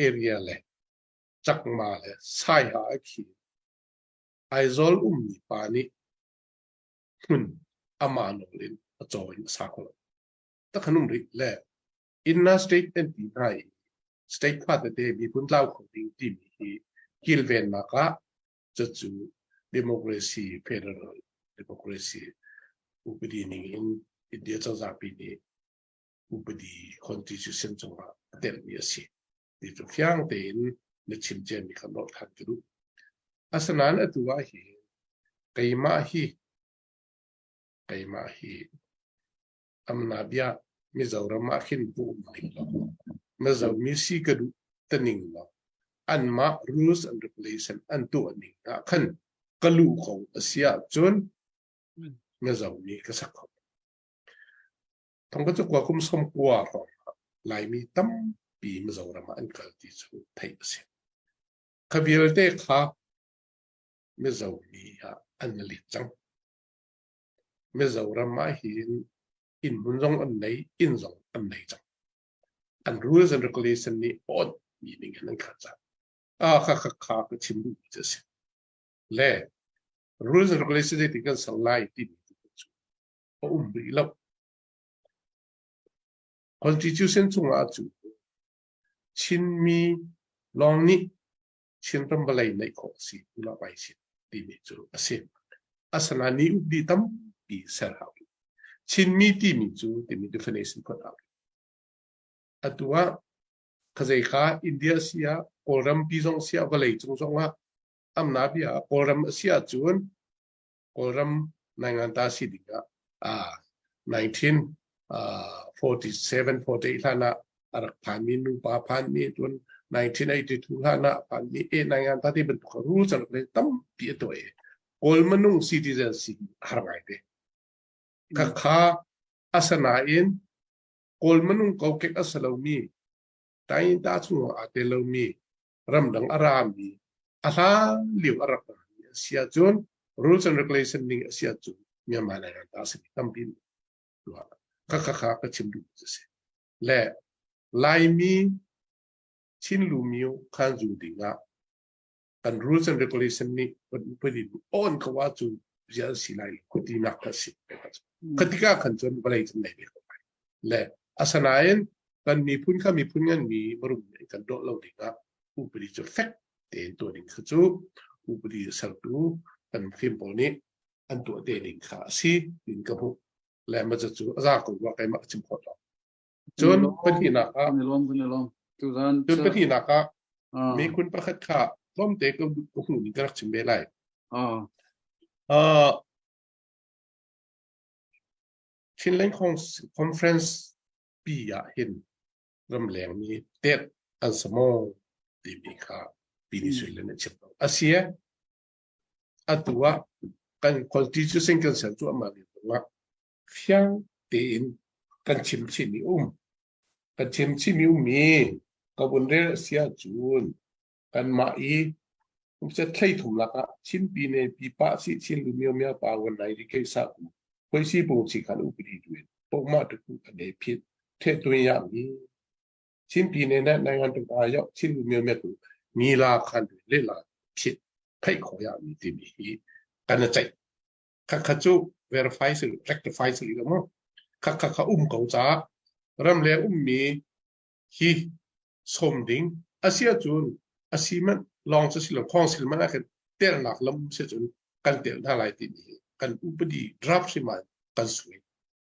Speaker 3: Area le Chakma le Saiha a khi Aizawl ummi pa nih hmun amah nawl in a caw in a sa kho lo. Tak an um rih le Inna state an ti hna i state fa tete miphun tlau kho ding timi hi kilvennak ah cucu democracy federal democracy upadi ning in India cozah pi nih upadi constitution cungah a telmi a si ti cu fiang tein na chim ciami kha nolh than ka duh. Asinain atu ah hi keimah hi keimah hi Amnabia Mizoram ah khin bu um ning lo Mizo mi si ka duh ta ning lo anmah rules and regulation an tuah ning ah khan ka lu ko a si ahcun Mizo mi ka sak kho. Thong ka cu kwa kum som kua hrawng Laimi tampi Mizoram ah an kal ti cu theih a si. Kha vialte kha Mizo mi ah an let cang. Mizoram ah hin inn hmun zong an nei, inn zong an nei cang. An rules and regulation nih awt mi ning in an kal cang. Ah kha kha kha ka chim duh mi cu a si. Le rules and regulation zeitin kan ser lai timi tu cu a um rih lo. Constitution chungah cu Chinmi lawng nih Chinram vawlei neih khawh a si tula pai si timi cu a si. Asinain ni updi tampi ser hau. Chinmi timi cu timi definition phun hau. Atu ah khazei kha India si ah Kawlram pi zong si ah vawlei cung zong ah amna bia ah Kawlram a si ahcun Kawlram nainganta si ding ah ah 1947 48 hlan ah a rak phanmi nupa phanmi cun 1982 hlan ah phanmi e nainganta ti bantuk rules and regulation tampi a tuah i Kawl minung citizen si har ngai te. Khakha asanain Kawl minung kokek a si lomi Tainta chungah aa tel lomi ramdang a rami a hlan lio a rak rami a si ahcun rules and regulation ning a si ahcun Myanmar Lairanta a simi tampi kha kha kha ka chim duh a si. Le Laimi. Chin Lumio khan zu ding ah kan rules and regulation nih kan upadi on ko ahcun zial si lai lo tinak kha si. Khatika khan cun vawlei cun nei ve ko lai. Le asanain kan miphun kha miphun ngan mi marum nih kan dawh lo ding ah upadi cu fek tein tuah ding kha cu upadi sertu kan fim pawl nih an tuah te ding kha a si tin ka hmuh. Le ma cu a za ko rua keimah ka chim khawh lo. Cun pahnihnak ah cun pahnihnak ah mikhun pakhat kha tlawmte ka hmuh ning ka rak chim ve lai. Uh, Chinland Conference pi ah hin ramleng mi tet an samo timi kha pini sui le na chim lo. Asia atu ah kan constitution kan ser cu amah lio ah fiang tein kan chim chihmi um. Kan chim chihmi ummi ka vun rel a si ahcun kanmah i thlei thum lakah Chinpi ne pipa si Chin lu mio mia pa wan nai ri kei sa ku khoi si pung chi khan upadi duin pokma tu ku ane phit the tuin ya mi Chinpi ne na nai ngan tu pa yo Chin lu mio mia tu mi la khan le la phit phei kho ya mi ti mi hi kan a ceih Khakha cu verify si rectify si lo mu. Khakha kha um ko caah ramleng ummi hi sawm ding a si ahcun a si manh lawng cu si lo council man ah khin telnak lam um si cun kan tel hna lai timi hi kan upadi draft hrim ah kan sui.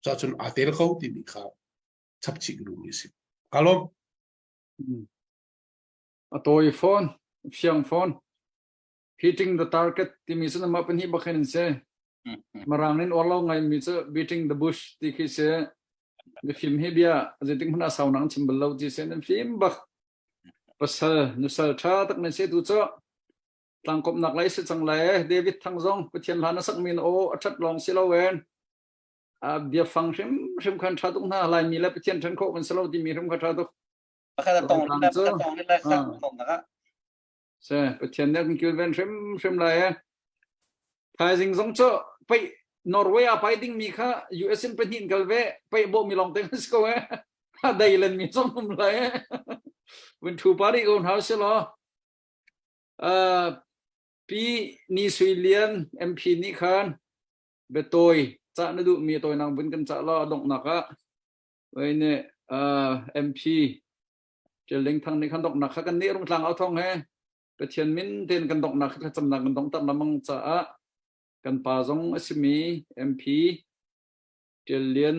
Speaker 3: Cuahcun aa tel ko timi kha chapchih ka duhmi a si. Ka lawm.
Speaker 7: A tawi fawn, fiang fawn. Hitting the target timi cu namah pahnih bak hin an si. Mirang nin uar lo ngaimi cu beating the bush ti khi si. Mifim hi bia zeitik hmanh ah sau nang chim bal lo ti si nan fim bak. Pasal nusal tha tak nan si tu cu tlangkawmnak lai si cang lai David Thang zong Pathian hla na sak min aw a that lawng si lo en a biafang hrim hrim khan tha tuk hna Laimi le Pathian then khawh kan si lo timi hrim kha tha tuk.
Speaker 6: Pakhat a tong le pakhat tong le sak tong tak ah.
Speaker 7: Se Pathian nih kan kilven hrimhrim lai e. Thaizing zong cu pei Norway ah pai ding mi kha US in pahnih kal ve pei bo mi long te kan si ko e. A dei len mi zong um lai e. Vun thu pari ko hna si law. Uh, Pi Ni Sui Lian MP nih khan biatawi cah na duh mi tawi nang vun kan cah law donghnak ah wei nih uh, MP Ṭial Ling Thang nih khan donghnak kha kan nih Rungtlang au thawng he Pathian min tein kan donghnak kha thlacamnak kan donghter lengmang caah kan pa zong a simi MP Ṭial Lian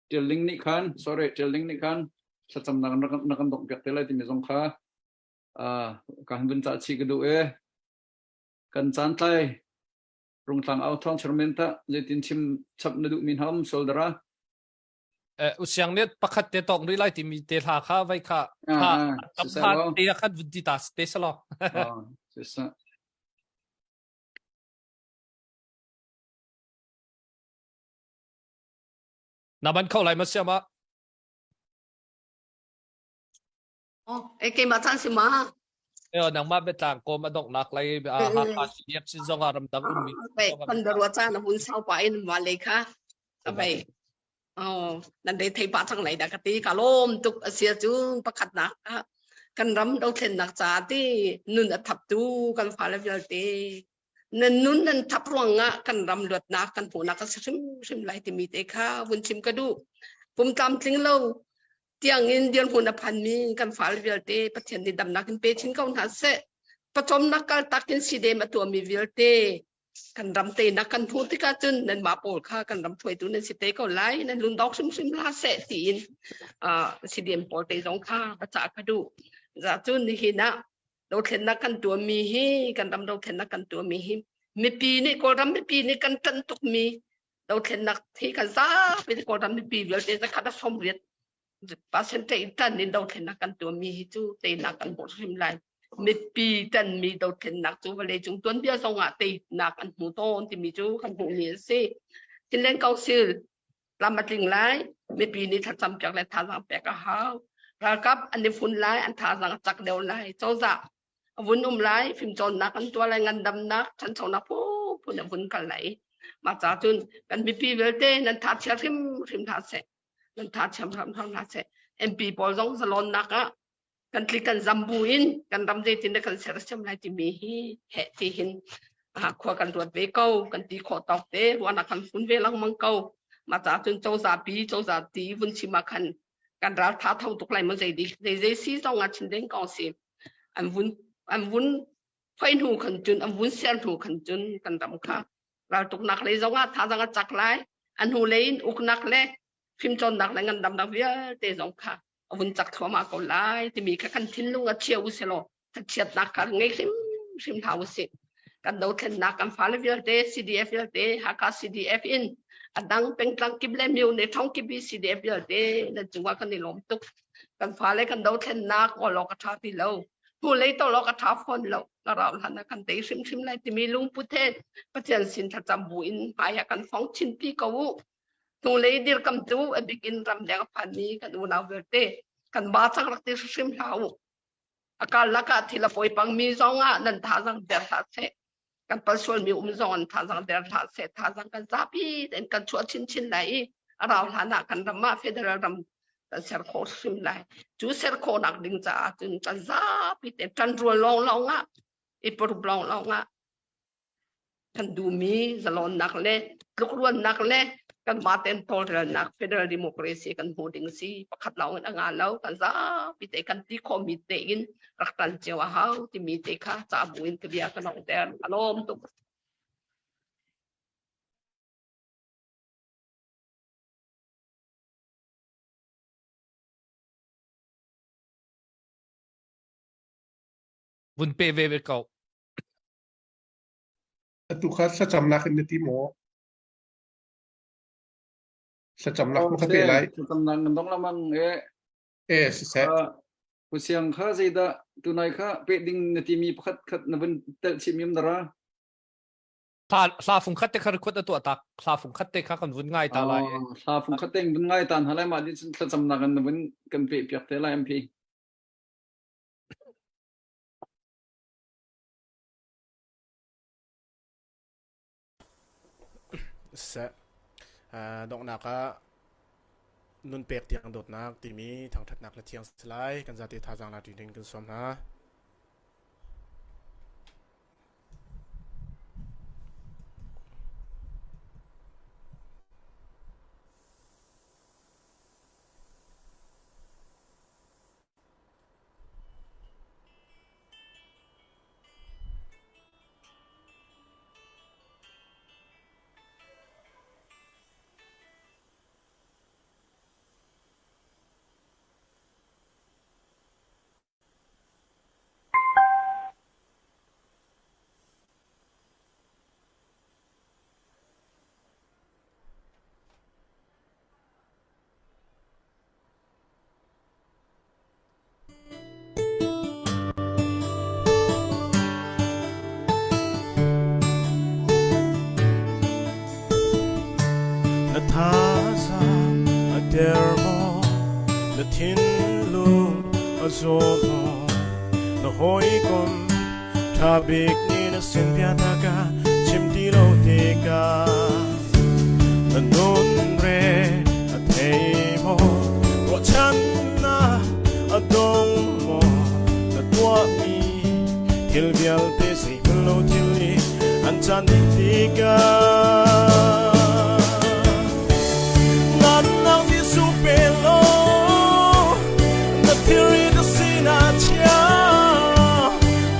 Speaker 7: Ṭial Ling nih khan sorry Ṭial Ling nih khan thlacamnak na kan dongh piak te lai timi zong kha uh, ka han vun cah chih ka duh e kan caan tlai Rungtlang au thawng chairman ta zeitin chim chap na duh mi hna um soldara
Speaker 2: Usiang nih pakhat te tawk rih lai timi te hla kha vai kha kha tam kha te khan vun ti ta te salo. Na ban kho lai ma siama?
Speaker 4: Oh, e keimah caan si ma?
Speaker 2: Eo nangmah biatlang kawm a donghnak lei Hakha CDF sin zong ah ramdang ummi
Speaker 4: kan darua caan a hun sau pa in wa lei kha abai oh nan dei thei pa chang lai da ka ti ka lom tuk asia cu pakhat nak kan ram dothlennak ca ti nun a thap tu kan fale vialte nan nun nan thap ruangah kan ram luatnak kan hmuhnak a si hrimhrim lai timi te kha vun chim ka duh pum tlamtling lo tiangin dirhmun a phanmi kan fale vialte Pathian nih damnak in pe chin ko hna seh. Pawcawmnak kaltak in sidem a tuahmi vialte kan ram teinak kan hmuh tikah cun nanmah pawl kha kan ram hruaitu nan si te ko lai nan lungdong hrimhrim hlah seh tiin uh, CDM pawl te zong kha ka cah ka duh. Za cun nihin ah dothlennak kan tuahmi hi kan ram dothlennak kan tuahmi hi mipi nih Kawlram mipi nih kan ṭanh tukmi dothlennak hi kan zapi Kawlram mipi vialte zakhat a 80 percentage in ṭan in dothlennak kan tuahmi hi cu teinak kan hmuh hrim lai. Mipi ṭanmi dothlennak cu vawleicung tuanbia zong ah teinak an hmu tawn timi cu kan hmuhmi a si. Chinland Council tlam a tling lai. Mipi nih thlacam piak le thazaang pek a hau. Ralkap an i fun lai, an thazaang a cak deuh lai. Cozah a vun um lai, fimcawnnak an tuah lai, ngandamnak, ṭhanchonak phunphun a vun kal lai. Mah ca cun kan mipi vialte nan tha chia hrimhrim hlah seh. Nan tha chiam hram hram hlah seh. MP pawl zong zalonnak ah Kan tli kan zam bu in kan ram zeitin dah kan sersiam lai timi hi heh ti hin khua kan ruat ve ko. Kan ti khawh tawk te ruahnak kan fun ve lengmang ko. Mah caah cun cozah pi cozah ti vun chim ah khan kan ral tha tho tuk lai maw, zei zei zei si zong ah chim ding kong si. An vun phoi hnu khan cun, an vun ser hnu khan cun, kan ram kha raltuknak lei zong ah thazang a cak lai. A hnu lei in uknak le fimcawnnak le ngandamnak vialte zong kha a vun cak thluahmah ko lai timi kha kan thinlung a chia u selaw thachiatnak kha ngei hrim hrim hlah usih. Kan dothlennak kan fale vialte, CDF vialte, Hakha CDF in a dang pengtlang kip le myo ne thong kip i CDF vialte nan cungah kan i lawm tuk. Kan fale kan dothlennak ngol awk a tha ti lo, hnulei tol awk a tha fawn lo. Ka rau hlan ah kan tei hrimhrim lai timi lungput he Pathian sin thlacam bu in hmai ah kan fong chinpi ko u. Hnulei dirkam tu a bik in ramleng a phanmi kan unau vialte, kan ba cang rak ti hrim hlah u. A karlak ah thil a poipangmi zong ah nan thazang der hlah seh. Kan pal sualmi um zong an thazang der hlah seh. Thazang kan zapi tein kan chuah chinchin lai i a rau hlan ah kan ram ah federal ram kan ser khawh hrim lai. Cu ser khawhnak ding caah cun kan zapi te ṭanrual lawnglawng ah, i parup lawnglawng ah kan duhmi zalonnak le tlukruannak le kanmah tein tawlrelnak federal democracy kan hmuh ding si. Pakhat lawng in a nga lo. Kan zapi te kan ti khawhmi te in rak tan cio a hau timi te kha ca bu in ka bia ka lawngter. A lawm tuk.
Speaker 2: Vun pe ve ve ko.
Speaker 3: Atu kha thlacamnak in na ti maw? Thlacamnak ma ka pe lai?
Speaker 7: Thlacamnak nan dong lamang e.
Speaker 3: E, siseh.
Speaker 7: Pu Siang kha zeidah tunai kha pe ding na timi pakhat khat na vun telh chih mi um dara?
Speaker 2: Hla fung khat te kha record a tuah tak. Hla fung khat te kha kan vun ngai ta lai.
Speaker 7: Hla fung khat te vun ngai tan halai ma din thlacamnak an na vun kan pe piak te lai MP.
Speaker 1: Seh. Donghnak ah nun pek tiang dawtnak timi thangṭhatnak le thiang si lai. Kan zate thazaang la ding kan sawm hna. Na thazaang a der maw? Na thinlung a zaw maw? Na hawikom ṭha bik nih na sin biatak a chim ti lo tikah na nun re a thei maw? Ruahchannak a dong maw? Na tuahmi thil vialte zeihmanh lo thil nih an caan dih tikah Ngannak Jesuh pe law na thilri na sinah chia.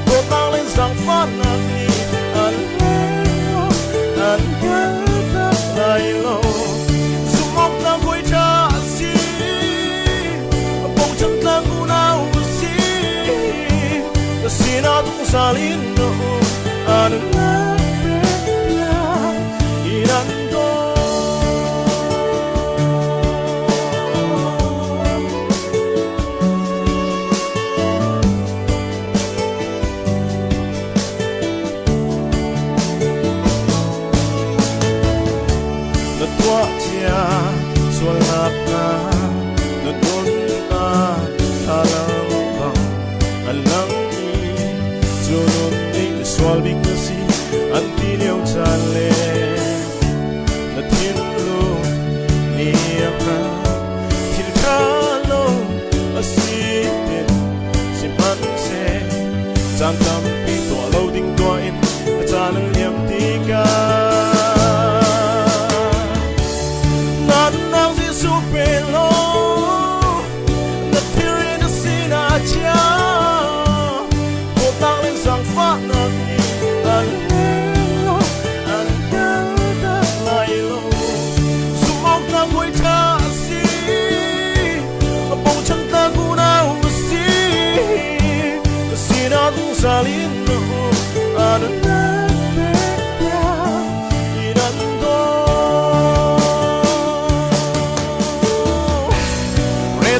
Speaker 1: Dawtnak le zaangfahnak nih an leng an kaltak lai lo. Zumhawknak hawi ṭha a si, bochan tlak unau a si. Na sinah zungzal in na um, a nunnak pek tiang in an dawt. Na tuah cia sualnak hna, na nunnak thlalang bang an lang i cu nun nih misual bik na si an ti lio caan le na thinlung nih a hngalh thil ṭha lo a si tin.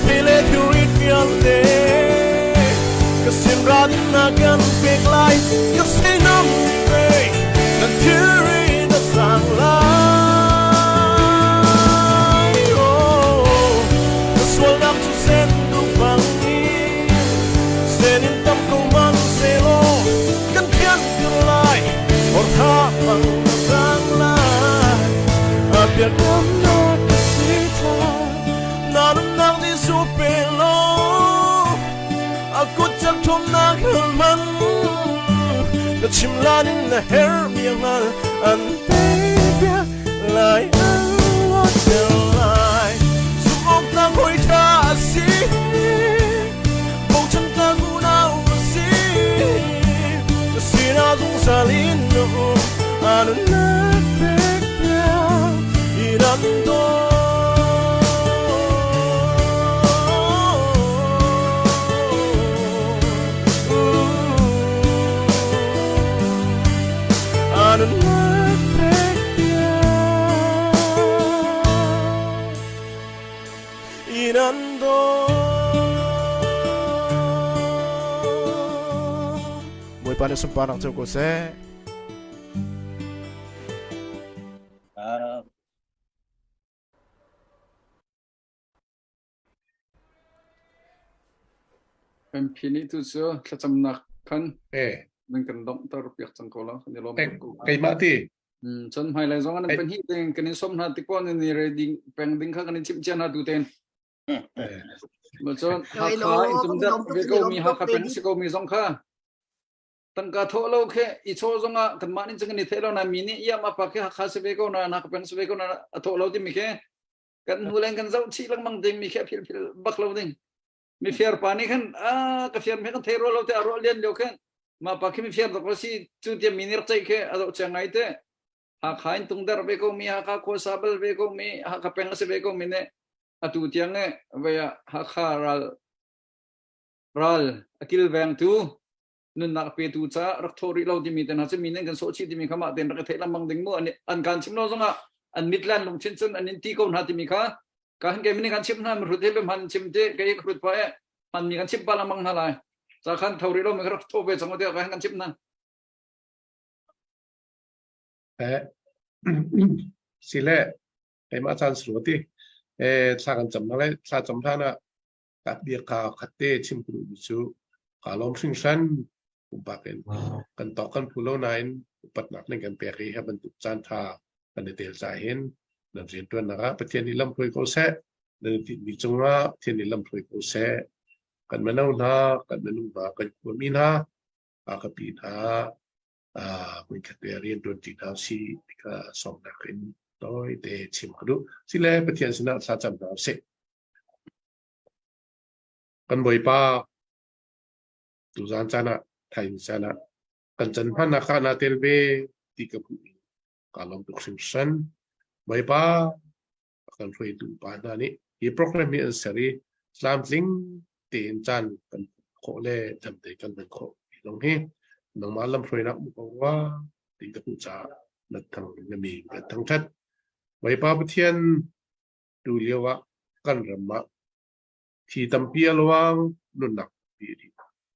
Speaker 5: Rethei le thilrit vialte ka sin ra ding na kan pek lai ka sinam ve nan thilri na sang lai oh ka sualnak cu sen duk bang in sen in tam ko man selaw kan thianter lai hortha bang na sang lai a biakamnak ka si tha na nunnak Jesuh pe law a kut cak ṭhumnak hal man na chim lan in na hermi a hngal an pek lai an luatter lai zumh awk tlak hawi ṭha a si bochan tlak unau a si na sinah zungzal in na um a nunnak pek piak in an dawt. A nunnak pek piak in an dawt.
Speaker 1: Bawipa nih sunparnak co ko seh.
Speaker 7: MP nih tu cu thlacamnak khan
Speaker 3: Eh,
Speaker 7: nan kan donghter piak cang ko la kan i lawm
Speaker 3: eh,
Speaker 7: tuk ko.
Speaker 3: keimah ti.
Speaker 7: Cun hmailei zong ah nan
Speaker 3: Eh.
Speaker 7: pahnih tein kan in sawm hna tik paoh nan i ready peng ding kha kan in chimh cia hna tu tein.
Speaker 3: Eh,
Speaker 7: Cun
Speaker 4: Noi
Speaker 7: Hakha
Speaker 4: lo,
Speaker 7: in
Speaker 4: kan
Speaker 7: tum dat
Speaker 4: lawm tuk,
Speaker 7: ve
Speaker 4: kan
Speaker 7: ko
Speaker 4: i lawm
Speaker 7: mi
Speaker 4: tuk,
Speaker 7: Hakha peng
Speaker 4: baby.
Speaker 7: si ko mi zong kha tangka thawh lo khe i chaw zong ah kanmah nih cun kan i theih lo na mi nih iam apa khi Hakha si ve ko na Hakha peng si ve ko na a thawh lo timi khi kan hnu len kan zoh chih lengmang ding mi khi a phil phil bak lo ding mi fiar pa nih khan a ka fiar me kan thei ro lo te a ro lian lio khan ma pa khi mi fiar dok si cu tia mi nih rak ceih khi a zoh chiang ngai te Hakha in tungdar ve ko mi Hakha khua sa bal ve ko mi Hakha peng a si ve ko mi nih atu tiang e vei ah Hakha ral ral a kilvengtu nunnak petu ca rak thawh rih lo timi te hna cu mi nih kan sawh chih timi kha mah tein rak i theih lengmang ding mu an an kan chim lo zongah an mit le an lungthin cun an in ti ko hna timi kha ka han kei mi nih kan chim hna hrut he hman chim te kei hrut pa e hman mi kan chim pa lengmang hna lai ca khan tho rih lo mi rak tho ve cang te ka han kan chim hna
Speaker 3: Eh, sile keimah caan suru ti eh thla kan cam na lai thla cam hlan ah ka bia ka khat te chim ka duhmi cu kaa lawm hringhran pumpak in kan tawk kan phu lo nain upatnak ning kan pek i hi bantuk caan tha kan i tel ca hin nan riantuannak ah Pathian nih lam hruai ko seh nan i tinhmi cungah Pathian nih lam hruai ko seh kan mino hna kan minung hna kan khuami hna a ka pi hna hmunkhat te riantuan ṭi hna usih ti kha sawmnak in tawite chim ka duh. Sile Pathian sinah thla cam hna usih. Kan Bawipa tuzaan caan ah thaizing caan ah kan can hmannak ah naa tel ve ti ka hmuh i kaa lawm tuk hringhran. Bawipa a kan hruaitu upa hna nih hi program hi an ser i tlamtling tein caan kan khawh le damte kan hman khawh ti zong hi nangmah lamhruainak um ko rua ti ka hmuh caah na thang na mi kan thangṭhat. Bawipa Pathian tu lio ah kan ram ah thi tampi a luang nunnak tampi a dih.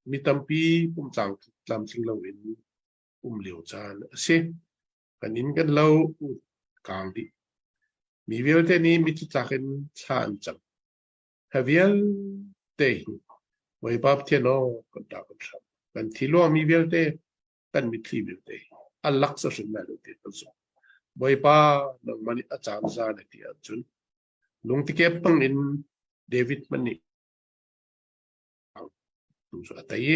Speaker 3: Mi tampi pumtlang tlamtling loin um lio caan a si. Kan inn kan lo kaang dih. Mi vialte nih mithi tlak in thla an cam. Hi vialte hi Bawipa Pathian aw kan ṭah kan hram. Kan thi luangmi vialte, kan mitthli vialte hi a lak sa hrim lai lo ti kan zumh. Bawipa nangmah nih a caan za na ti ahcun lungtikep bang in David hmanh nih tu cu a tei i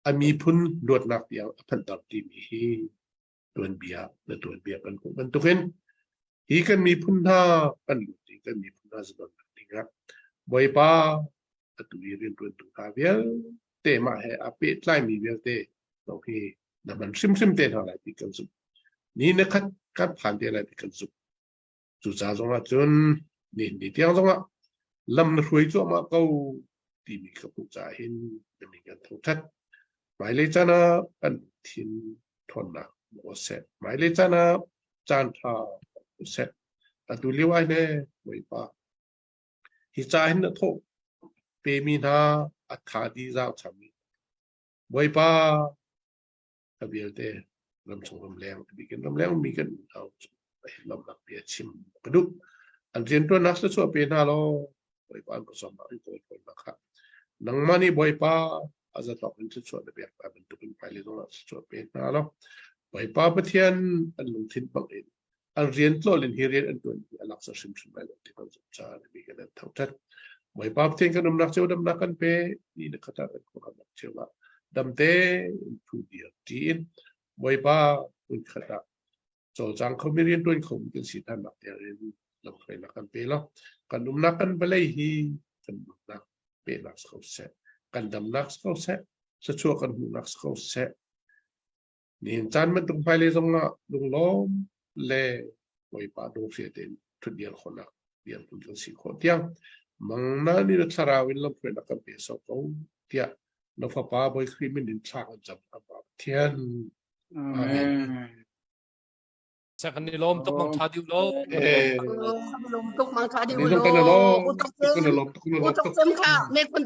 Speaker 3: a miphun luatnak tiang a phanhter timi hi tuanbia na tuanbia kan hmuh bantukin hi kan miphun hna kan lut i kan miphun hna zalonnak dingah Bawipa atu i rianṭuantu hna vialte mah he aa pehtlaimi vialte zong hi na hman hrimhrim te hna lai ti kan zumh. Ni na khat kan phan te lai ti kan zumh. Cuca zongah cun nihin ni tiang zongah lam na hruai cuahmah ko timi ka hmuh caah hin na min kan thangṭhat. Hmailei caan ah kan thin ṭhawnnak hmu seh. Hmailei caan ah caan ṭha hmu seh. Atu lio ai ne Bawipa. Hi ca hin na thawh. pemi hna a tha di zau chami Bawipa ka vialte ramchung ramleng bikin ramleng mi kan unau lawmnak bia chim ka duh an riantuannak thluachuah pe hna law Bawipa an pawcawmnak an kawl tawnnak kha nangmah nih Bawipa a zatawk in thluachuah na pek hna bantukin hmailei zongah thluachuah pe hna law Bawipa Pathian an lungthin bang in an rian tlawl in hi rian an tuan hi a laksa hrimhrim lai lo ti kan zumh caah mi kan an thangthat Bawipa Pathian kan umnak cio damnak kan pe ni na khat ah kan khuaramnak cio ah damte in phu dir ti in Bawipa hmun khat ah cawlcang khomi rian tuan khomi kan si thannak tiang in lamhruainak kan pe lo kan umnak kan vawlei hi kan umnak pehnak si ko seh kan damnak si ko seh thluachuah kan hmuhnak si ko seh Nihin caan bantuk hmailei zongah lunglawm le Bawipa dawhria tein ṭhutdir khawhnak dirhmun kan si khawh tiang mangna nih na thlarau in lamhruainak kan pe sawk ko tiah na fapa Bawi Khrih min in thla kan cam kan Pa Pathian.
Speaker 7: Amen.
Speaker 2: Kan i lawm tuk mang tha diu lo.
Speaker 4: Lawm tuk mang tha diu
Speaker 3: lo. Kan i lawm tuk kan i lawm tuk.
Speaker 4: Kan i lawm tuk.